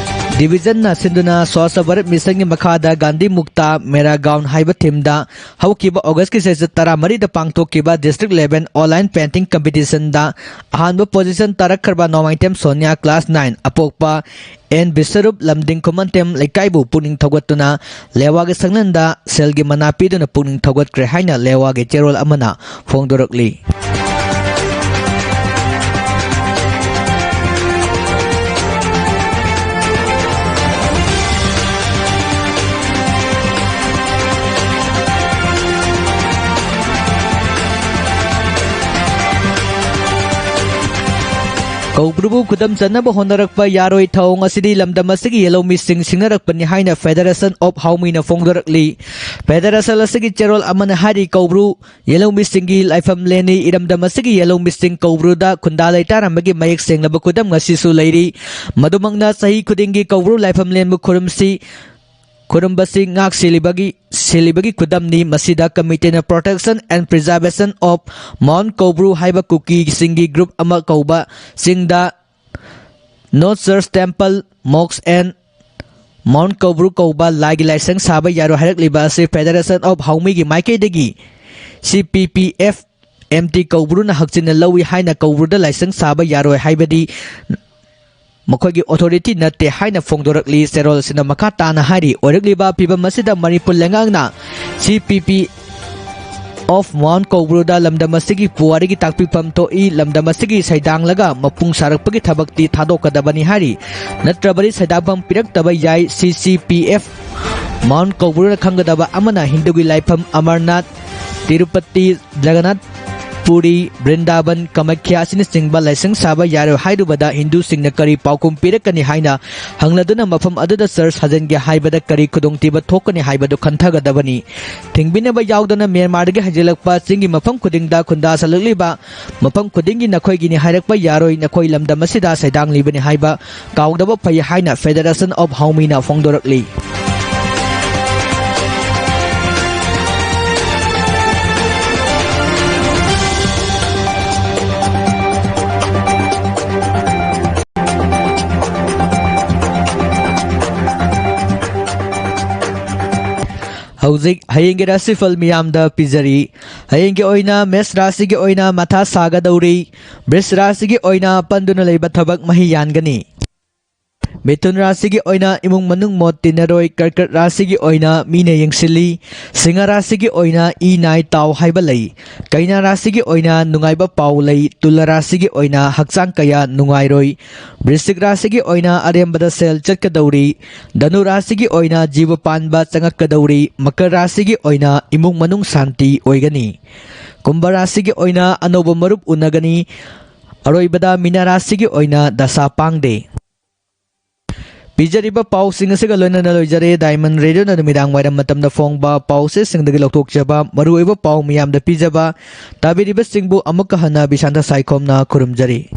ꯗꯤꯕꯤꯖꯟꯅ ꯁꯤꯟꯗꯨꯅ ꯁ꯭ꯋꯥꯁ ꯚꯥꯔꯠ ꯃꯤꯁꯟꯒꯤ ꯃꯈꯥꯗ ꯒꯥꯟꯙꯤ ꯃꯨꯛꯇ ꯃꯦꯔꯥ ꯒꯥꯎꯟ ꯍꯥꯏꯕ ꯊꯤꯝꯗ ꯍꯧꯈꯤꯕ ꯑꯣꯒꯁꯀꯤ ꯁꯦꯁꯟ ꯇꯔꯥꯃꯔꯤꯗ ꯄꯥꯡꯊꯣꯛꯈꯤꯕ ꯗꯤꯁꯇ꯭ꯔꯤꯛ ꯂꯦꯚꯦꯜ ꯑꯣꯟꯂꯥꯏꯟ ꯄꯦꯟꯇꯤꯡ ꯀꯝꯄꯤꯇꯤꯁꯟꯗ ꯑꯍꯥꯟꯕ ꯄꯣꯖꯤꯁꯟ ꯇꯥꯔꯛꯈ꯭ꯔꯕ ꯅꯣꯡꯃꯥꯏꯊꯦꯝ ꯁꯣꯅꯤꯌꯥ ꯀ꯭ꯂꯥꯁ ꯅꯥꯏꯟ ꯑꯄꯣꯛꯄ ꯑꯦꯟ ꯕꯤꯁꯔꯨꯞ ꯂꯝꯗꯤꯡ ꯈꯨꯃꯟꯊꯦꯝ ꯂꯩꯀꯥꯏꯕꯨ ꯄꯨꯛꯅꯤꯡ ꯊꯧꯒꯠꯇꯨꯅ ꯂꯦꯋꯥꯒꯤ ꯁꯪꯂꯦꯟꯗ ꯁꯦꯜꯒꯤ ꯃꯅꯥ ꯄꯤꯗꯨꯅ ꯄꯨꯛꯅꯤꯡ ꯊꯧꯒꯠꯈ꯭ꯔꯦ ꯍꯥꯏꯅ ꯂꯦꯋꯥꯒꯤ ꯆꯦꯔꯣꯜ ꯑꯃꯅ ꯐꯣꯡꯗꯣꯔꯛꯂꯤ꯫ ꯀꯧꯕ꯭ꯔꯨꯕꯨ ꯈꯨꯗꯝ ꯆꯟꯅꯕ ꯍꯣꯠꯅꯔꯛꯄ ꯌꯥꯔꯣꯏ ꯊꯧꯑꯣꯡ ꯑꯁꯤꯗꯤ ꯂꯝꯗꯝ ꯑꯁꯤꯒꯤ ꯌꯦꯜꯍꯧꯃꯤꯁꯤꯡ ꯁꯤꯡꯅꯔꯛꯄꯅꯤ ꯍꯥꯏꯅ Federation of ꯍꯥꯎꯃꯤꯅ ꯐꯣꯡꯗꯣꯔꯛꯂꯤ꯫ Federation ꯑꯁꯤꯒꯤ ꯆꯦꯔꯣꯜ ꯑꯃꯅ ꯍꯥꯏꯔꯤ, ꯀꯧꯕ꯭ꯔꯨ ꯌꯦꯜꯍꯧꯃꯤꯁꯤꯡꯒꯤ ꯂꯥꯏꯐꯝꯂꯦꯟꯅꯤ꯫ ꯏꯔꯝꯗꯝ ꯑꯁꯤꯒꯤ ꯌꯦꯜꯍꯧꯃꯤꯁꯤꯡ ꯀꯧꯕ꯭ꯔꯨꯗ ꯈꯨꯟꯗꯥ ꯂꯩꯇꯥꯔꯝꯕꯒꯤ ꯃꯌꯦꯛ ꯁꯦꯡꯂꯕ ꯈꯨꯗꯝ ꯉꯁꯤꯁꯨ ꯂꯩꯔꯤ꯫ ꯃꯗꯨꯃꯛꯅ ꯆꯍꯤ ꯈꯨꯗꯤꯡꯒꯤ ꯀꯧꯕ꯭ꯔꯨ ꯂꯥꯏꯐꯝꯂꯦꯟꯕꯨ ꯈꯨꯔꯨꯝꯁꯤ, ꯈꯨꯔꯨꯝꯕꯁꯤ ꯉꯥꯛ ꯁꯦꯜꯂꯤꯕꯒꯤ, ꯁꯦꯜꯂꯤꯕꯒꯤ ꯈꯨꯗꯝꯅꯤ꯫ ꯃꯁꯤꯗ committee ꯅ Protection and Preservation of Mount ꯀꯧꯕ꯭ꯔꯨ ꯍꯥꯏꯕ ꯀꯨꯀꯤꯁꯤꯡꯒꯤ group ꯑꯃ ꯀꯧꯕ ꯆꯤꯡꯗ No Church, Temple, Mosque and Mount ꯀꯧꯕ꯭ꯔꯨ ꯀꯧꯕ ꯂꯥꯏꯒꯤ ꯂꯥꯏꯁꯪ ꯁꯥꯕ ꯌꯥꯔꯣꯏ ꯍꯥꯏꯔꯛꯂꯤꯕ ꯑꯁꯤ Federation of ꯍꯥꯎꯃꯤꯒꯤ ꯃꯥꯏꯀꯩꯗꯒꯤ C P P F M T ꯀꯧꯕ꯭ꯔꯨꯅ ꯍꯛꯆꯤꯟꯅ ꯂꯧꯏ ꯍꯥꯏꯅ ꯀꯧꯕ꯭ꯔꯨꯗ ꯂꯥꯏꯁꯪ ꯁꯥꯕ ꯌꯥꯔꯣꯏ ꯍꯥꯏꯕꯗꯤ ꯃꯈꯣꯏꯒꯤ authority ꯅꯠꯇꯦ ꯍꯥꯏꯅ ꯐꯣꯡꯗꯣꯔꯛꯂꯤ꯫ ꯆꯦꯔꯣꯜ ꯑꯁꯤꯅ ꯃꯈꯥ ꯇꯥꯅ ꯍꯥꯏꯔꯤ, ꯑꯣꯏꯔꯛꯂꯤꯕ ꯐꯤꯕꯝ ꯑꯁꯤꯗ ꯃꯅꯤꯄꯨꯔ ꯂꯩꯉꯥꯛꯅ C P P of Mount ꯀꯧꯕ꯭ꯔꯨꯗ ꯂꯝꯗꯝ ꯑꯁꯤꯒꯤ ꯄꯨꯋꯥꯔꯤꯒꯤ ꯇꯥꯛꯄꯤꯐꯝ ꯊꯣꯛꯏ꯫ ꯂꯝꯗꯝ ꯑꯁꯤꯒꯤ ꯁꯩꯗꯥꯡꯂꯒ ꯃꯄꯨꯡ ꯁꯥꯔꯛꯄꯒꯤ ꯊꯕꯛꯇꯤ ꯊꯥꯗꯣꯛꯀꯗꯕꯅꯤ ꯍꯥꯏꯔꯤ꯫ ꯅꯠꯇ꯭ꯔꯕꯗꯤ ꯁꯩꯗꯥꯡꯐꯝ ꯄꯤꯔꯛꯇꯕ ꯌꯥꯏ꯫ C C P F Mount ꯀꯧꯕ꯭ꯔꯨꯅ ꯈꯪꯒꯗꯕ ꯑꯃꯅ ꯍꯤꯟꯗꯨꯒꯤ ꯂꯥꯏꯐꯝ ꯑꯃꯔꯅꯥꯊ, ꯇꯤꯔꯨꯄꯇꯤ, ꯖꯒꯟꯅꯥꯊ ꯄꯨꯔꯤ, ꯕ꯭ꯔꯤꯟꯗꯥꯕꯟ, ꯀꯃꯈ꯭ꯌꯥ ꯑꯁꯤꯅꯆꯤꯡꯕ ꯂꯥꯏꯁꯪ ꯁꯥꯕ ꯌꯥꯔꯣꯏ ꯍꯥꯏꯔꯨꯕꯗ ꯍꯤꯟꯗꯨꯁꯤꯡꯅ ꯀꯔꯤ ꯄꯥꯎꯈꯨꯝ ꯄꯤꯔꯛꯀꯅꯤ ꯍꯥꯏꯅ ꯍꯪꯂꯗꯨꯅ ꯃꯐꯝ ꯑꯗꯨꯗ ꯆꯔꯆ ꯁꯥꯖꯤꯟꯒꯦ ꯍꯥꯏꯕꯗ ꯀꯔꯤ ꯈꯨꯗꯣꯡꯊꯤꯕ ꯊꯣꯛꯀꯅꯤ ꯍꯥꯏꯕꯗꯨ ꯈꯟꯊꯒꯗꯕꯅꯤ꯫ ꯊꯤꯡꯕꯤꯅꯕ ꯌꯥꯎꯗꯅ ꯃ꯭ꯌꯥꯟꯃꯥꯔꯗꯒꯤ ꯍꯩꯖꯤꯜꯂꯛꯄ ꯆꯤꯡꯒꯤ ꯃꯐꯝ ꯈꯨꯗꯤꯡꯗ ꯈꯨꯟꯗꯥꯁꯜꯂꯛꯂꯤꯕ ꯃꯐꯝ ꯈꯨꯗꯤꯡꯒꯤ ꯅꯈꯣꯏꯒꯤꯅꯤ ꯍꯥꯏꯔꯛꯄ ꯌꯥꯔꯣꯏ, ꯅꯈꯣꯏ ꯂꯝꯗꯝ ꯑꯁꯤꯗ ꯁꯩꯗꯥꯡꯂꯤꯕꯅꯤ ꯍꯥꯏꯕ ꯀꯥꯎꯗꯕ ꯐꯩ ꯍꯥꯏꯅ Federation of ꯍꯥꯎꯃꯤꯅ ꯐꯣꯡꯗꯣꯔꯛꯂꯤ꯫ ꯍꯧꯖꯤꯛ ꯍꯌꯦꯡꯒꯤ ꯔꯥꯁꯤꯐꯜ ꯃꯤꯌꯥꯝꯗ ꯄꯤꯖꯔꯤ꯫ ꯍꯌꯦꯡꯒꯤ ꯑꯣꯏꯅ ꯃꯦꯁ ꯔꯥꯁꯤꯒꯤ ꯑꯣꯏꯅ ꯃꯊꯥ ꯁꯥꯒꯗꯧꯔꯤ꯫ ꯕ꯭ꯔꯤꯁ ꯔꯥꯁꯤꯒꯤ ꯑꯣꯏꯅ ꯄꯟꯗꯨꯅ ꯂꯩꯕ ꯊꯕꯛ ꯃꯍꯩ ꯌꯥꯟꯒꯅꯤ꯫ ꯃꯤꯊꯨꯟ ꯔꯥꯁꯤꯒꯤ ꯑꯣꯏꯅ ꯏꯃꯨꯡ ꯃꯅꯨꯡ ꯃꯣꯠ ꯇꯤꯟꯅꯔꯣꯏ꯫ ꯀꯔꯀꯠ ꯔꯥꯁꯤꯒꯤ ꯑꯣꯏꯅ ꯃꯤꯅ ꯌꯦꯡꯁꯤꯜꯂꯤ꯫ ꯁꯤꯡꯍ ꯔꯥꯁꯤꯒꯤ ꯑꯣꯏꯅ ꯏ ꯅꯥꯏ ꯇꯥꯎ ꯍꯥꯏꯕ ꯂꯩ꯫ ꯀꯩꯅꯥ ꯔꯥꯁꯤꯒꯤ ꯑꯣꯏꯅ ꯅꯨꯡꯉꯥꯏꯕ ꯄꯥꯎ ꯂꯩ꯫ ꯇꯨꯂꯥ ꯔꯥꯁꯤꯒꯤ ꯑꯣꯏꯅ ꯍꯛꯆꯥꯡ ꯀꯌꯥ ꯅꯨꯡꯉꯥꯏꯔꯣꯏ꯫ ꯕ꯭ꯔꯤꯁꯤꯛ ꯔꯥꯁꯤꯒꯤ ꯑꯣꯏꯅ ꯑꯔꯦꯝꯕꯗ ꯁꯦꯜ ꯆꯠꯀꯗꯧꯔꯤ꯫ ꯙꯅꯨ ꯔꯥꯁꯤꯒꯤ ꯑꯣꯏꯅ ꯖꯤꯕ ꯄꯥꯟꯕ ꯆꯪꯉꯛꯀꯗꯧꯔꯤ꯫ ꯃꯀꯔ ꯔꯥꯁꯤꯒꯤ ꯑꯣꯏꯅ ꯏꯃꯨꯡ ꯃꯅꯨꯡ ꯁꯥꯟꯇꯤ ꯑꯣꯏꯒꯅꯤ꯫ ꯀꯨꯝꯚ ꯔꯥꯁꯤꯒꯤ ꯑꯣꯏꯅ ꯑꯅꯧꯕ ꯃꯔꯨꯞ ꯎꯅꯒꯅꯤ꯫ ꯑꯔꯣꯏꯕꯗ ꯃꯤꯅꯥ ꯔꯥꯁꯤꯒꯤ ꯑꯣꯏꯅ ꯗꯁꯥ ꯄꯥꯡꯗꯦ꯫ ꯄꯤꯖꯔꯤꯕ ꯄꯥꯎꯁꯤꯡ ꯑꯁꯤꯒ ꯂꯣꯏꯅꯅ ꯂꯣꯏꯖꯔꯦ ꯗꯥꯏꯃꯟ ꯔꯦꯗꯤꯑꯣꯅ ꯅꯨꯃꯤꯗꯥꯡ ꯋꯥꯏꯔꯝ ꯃꯇꯝꯗ ꯐꯣꯡꯕ ꯄꯥꯎꯆꯦꯁꯤꯡꯗꯒꯤ ꯂꯧꯊꯣꯛꯆꯕ ꯃꯔꯨꯑꯣꯏꯕ ꯄꯥꯎ ꯃꯤꯌꯥꯝꯗ ꯄꯤꯖꯕ꯫ ꯇꯥꯕꯤꯔꯤꯕꯁꯤꯡꯕꯨ ꯑꯃꯨꯛꯀ ꯍꯟꯅ ꯕꯤꯁꯥꯟꯇ ꯁꯥꯏꯈꯣꯝꯅ ꯈꯨꯔꯨꯝꯖꯔꯤ꯫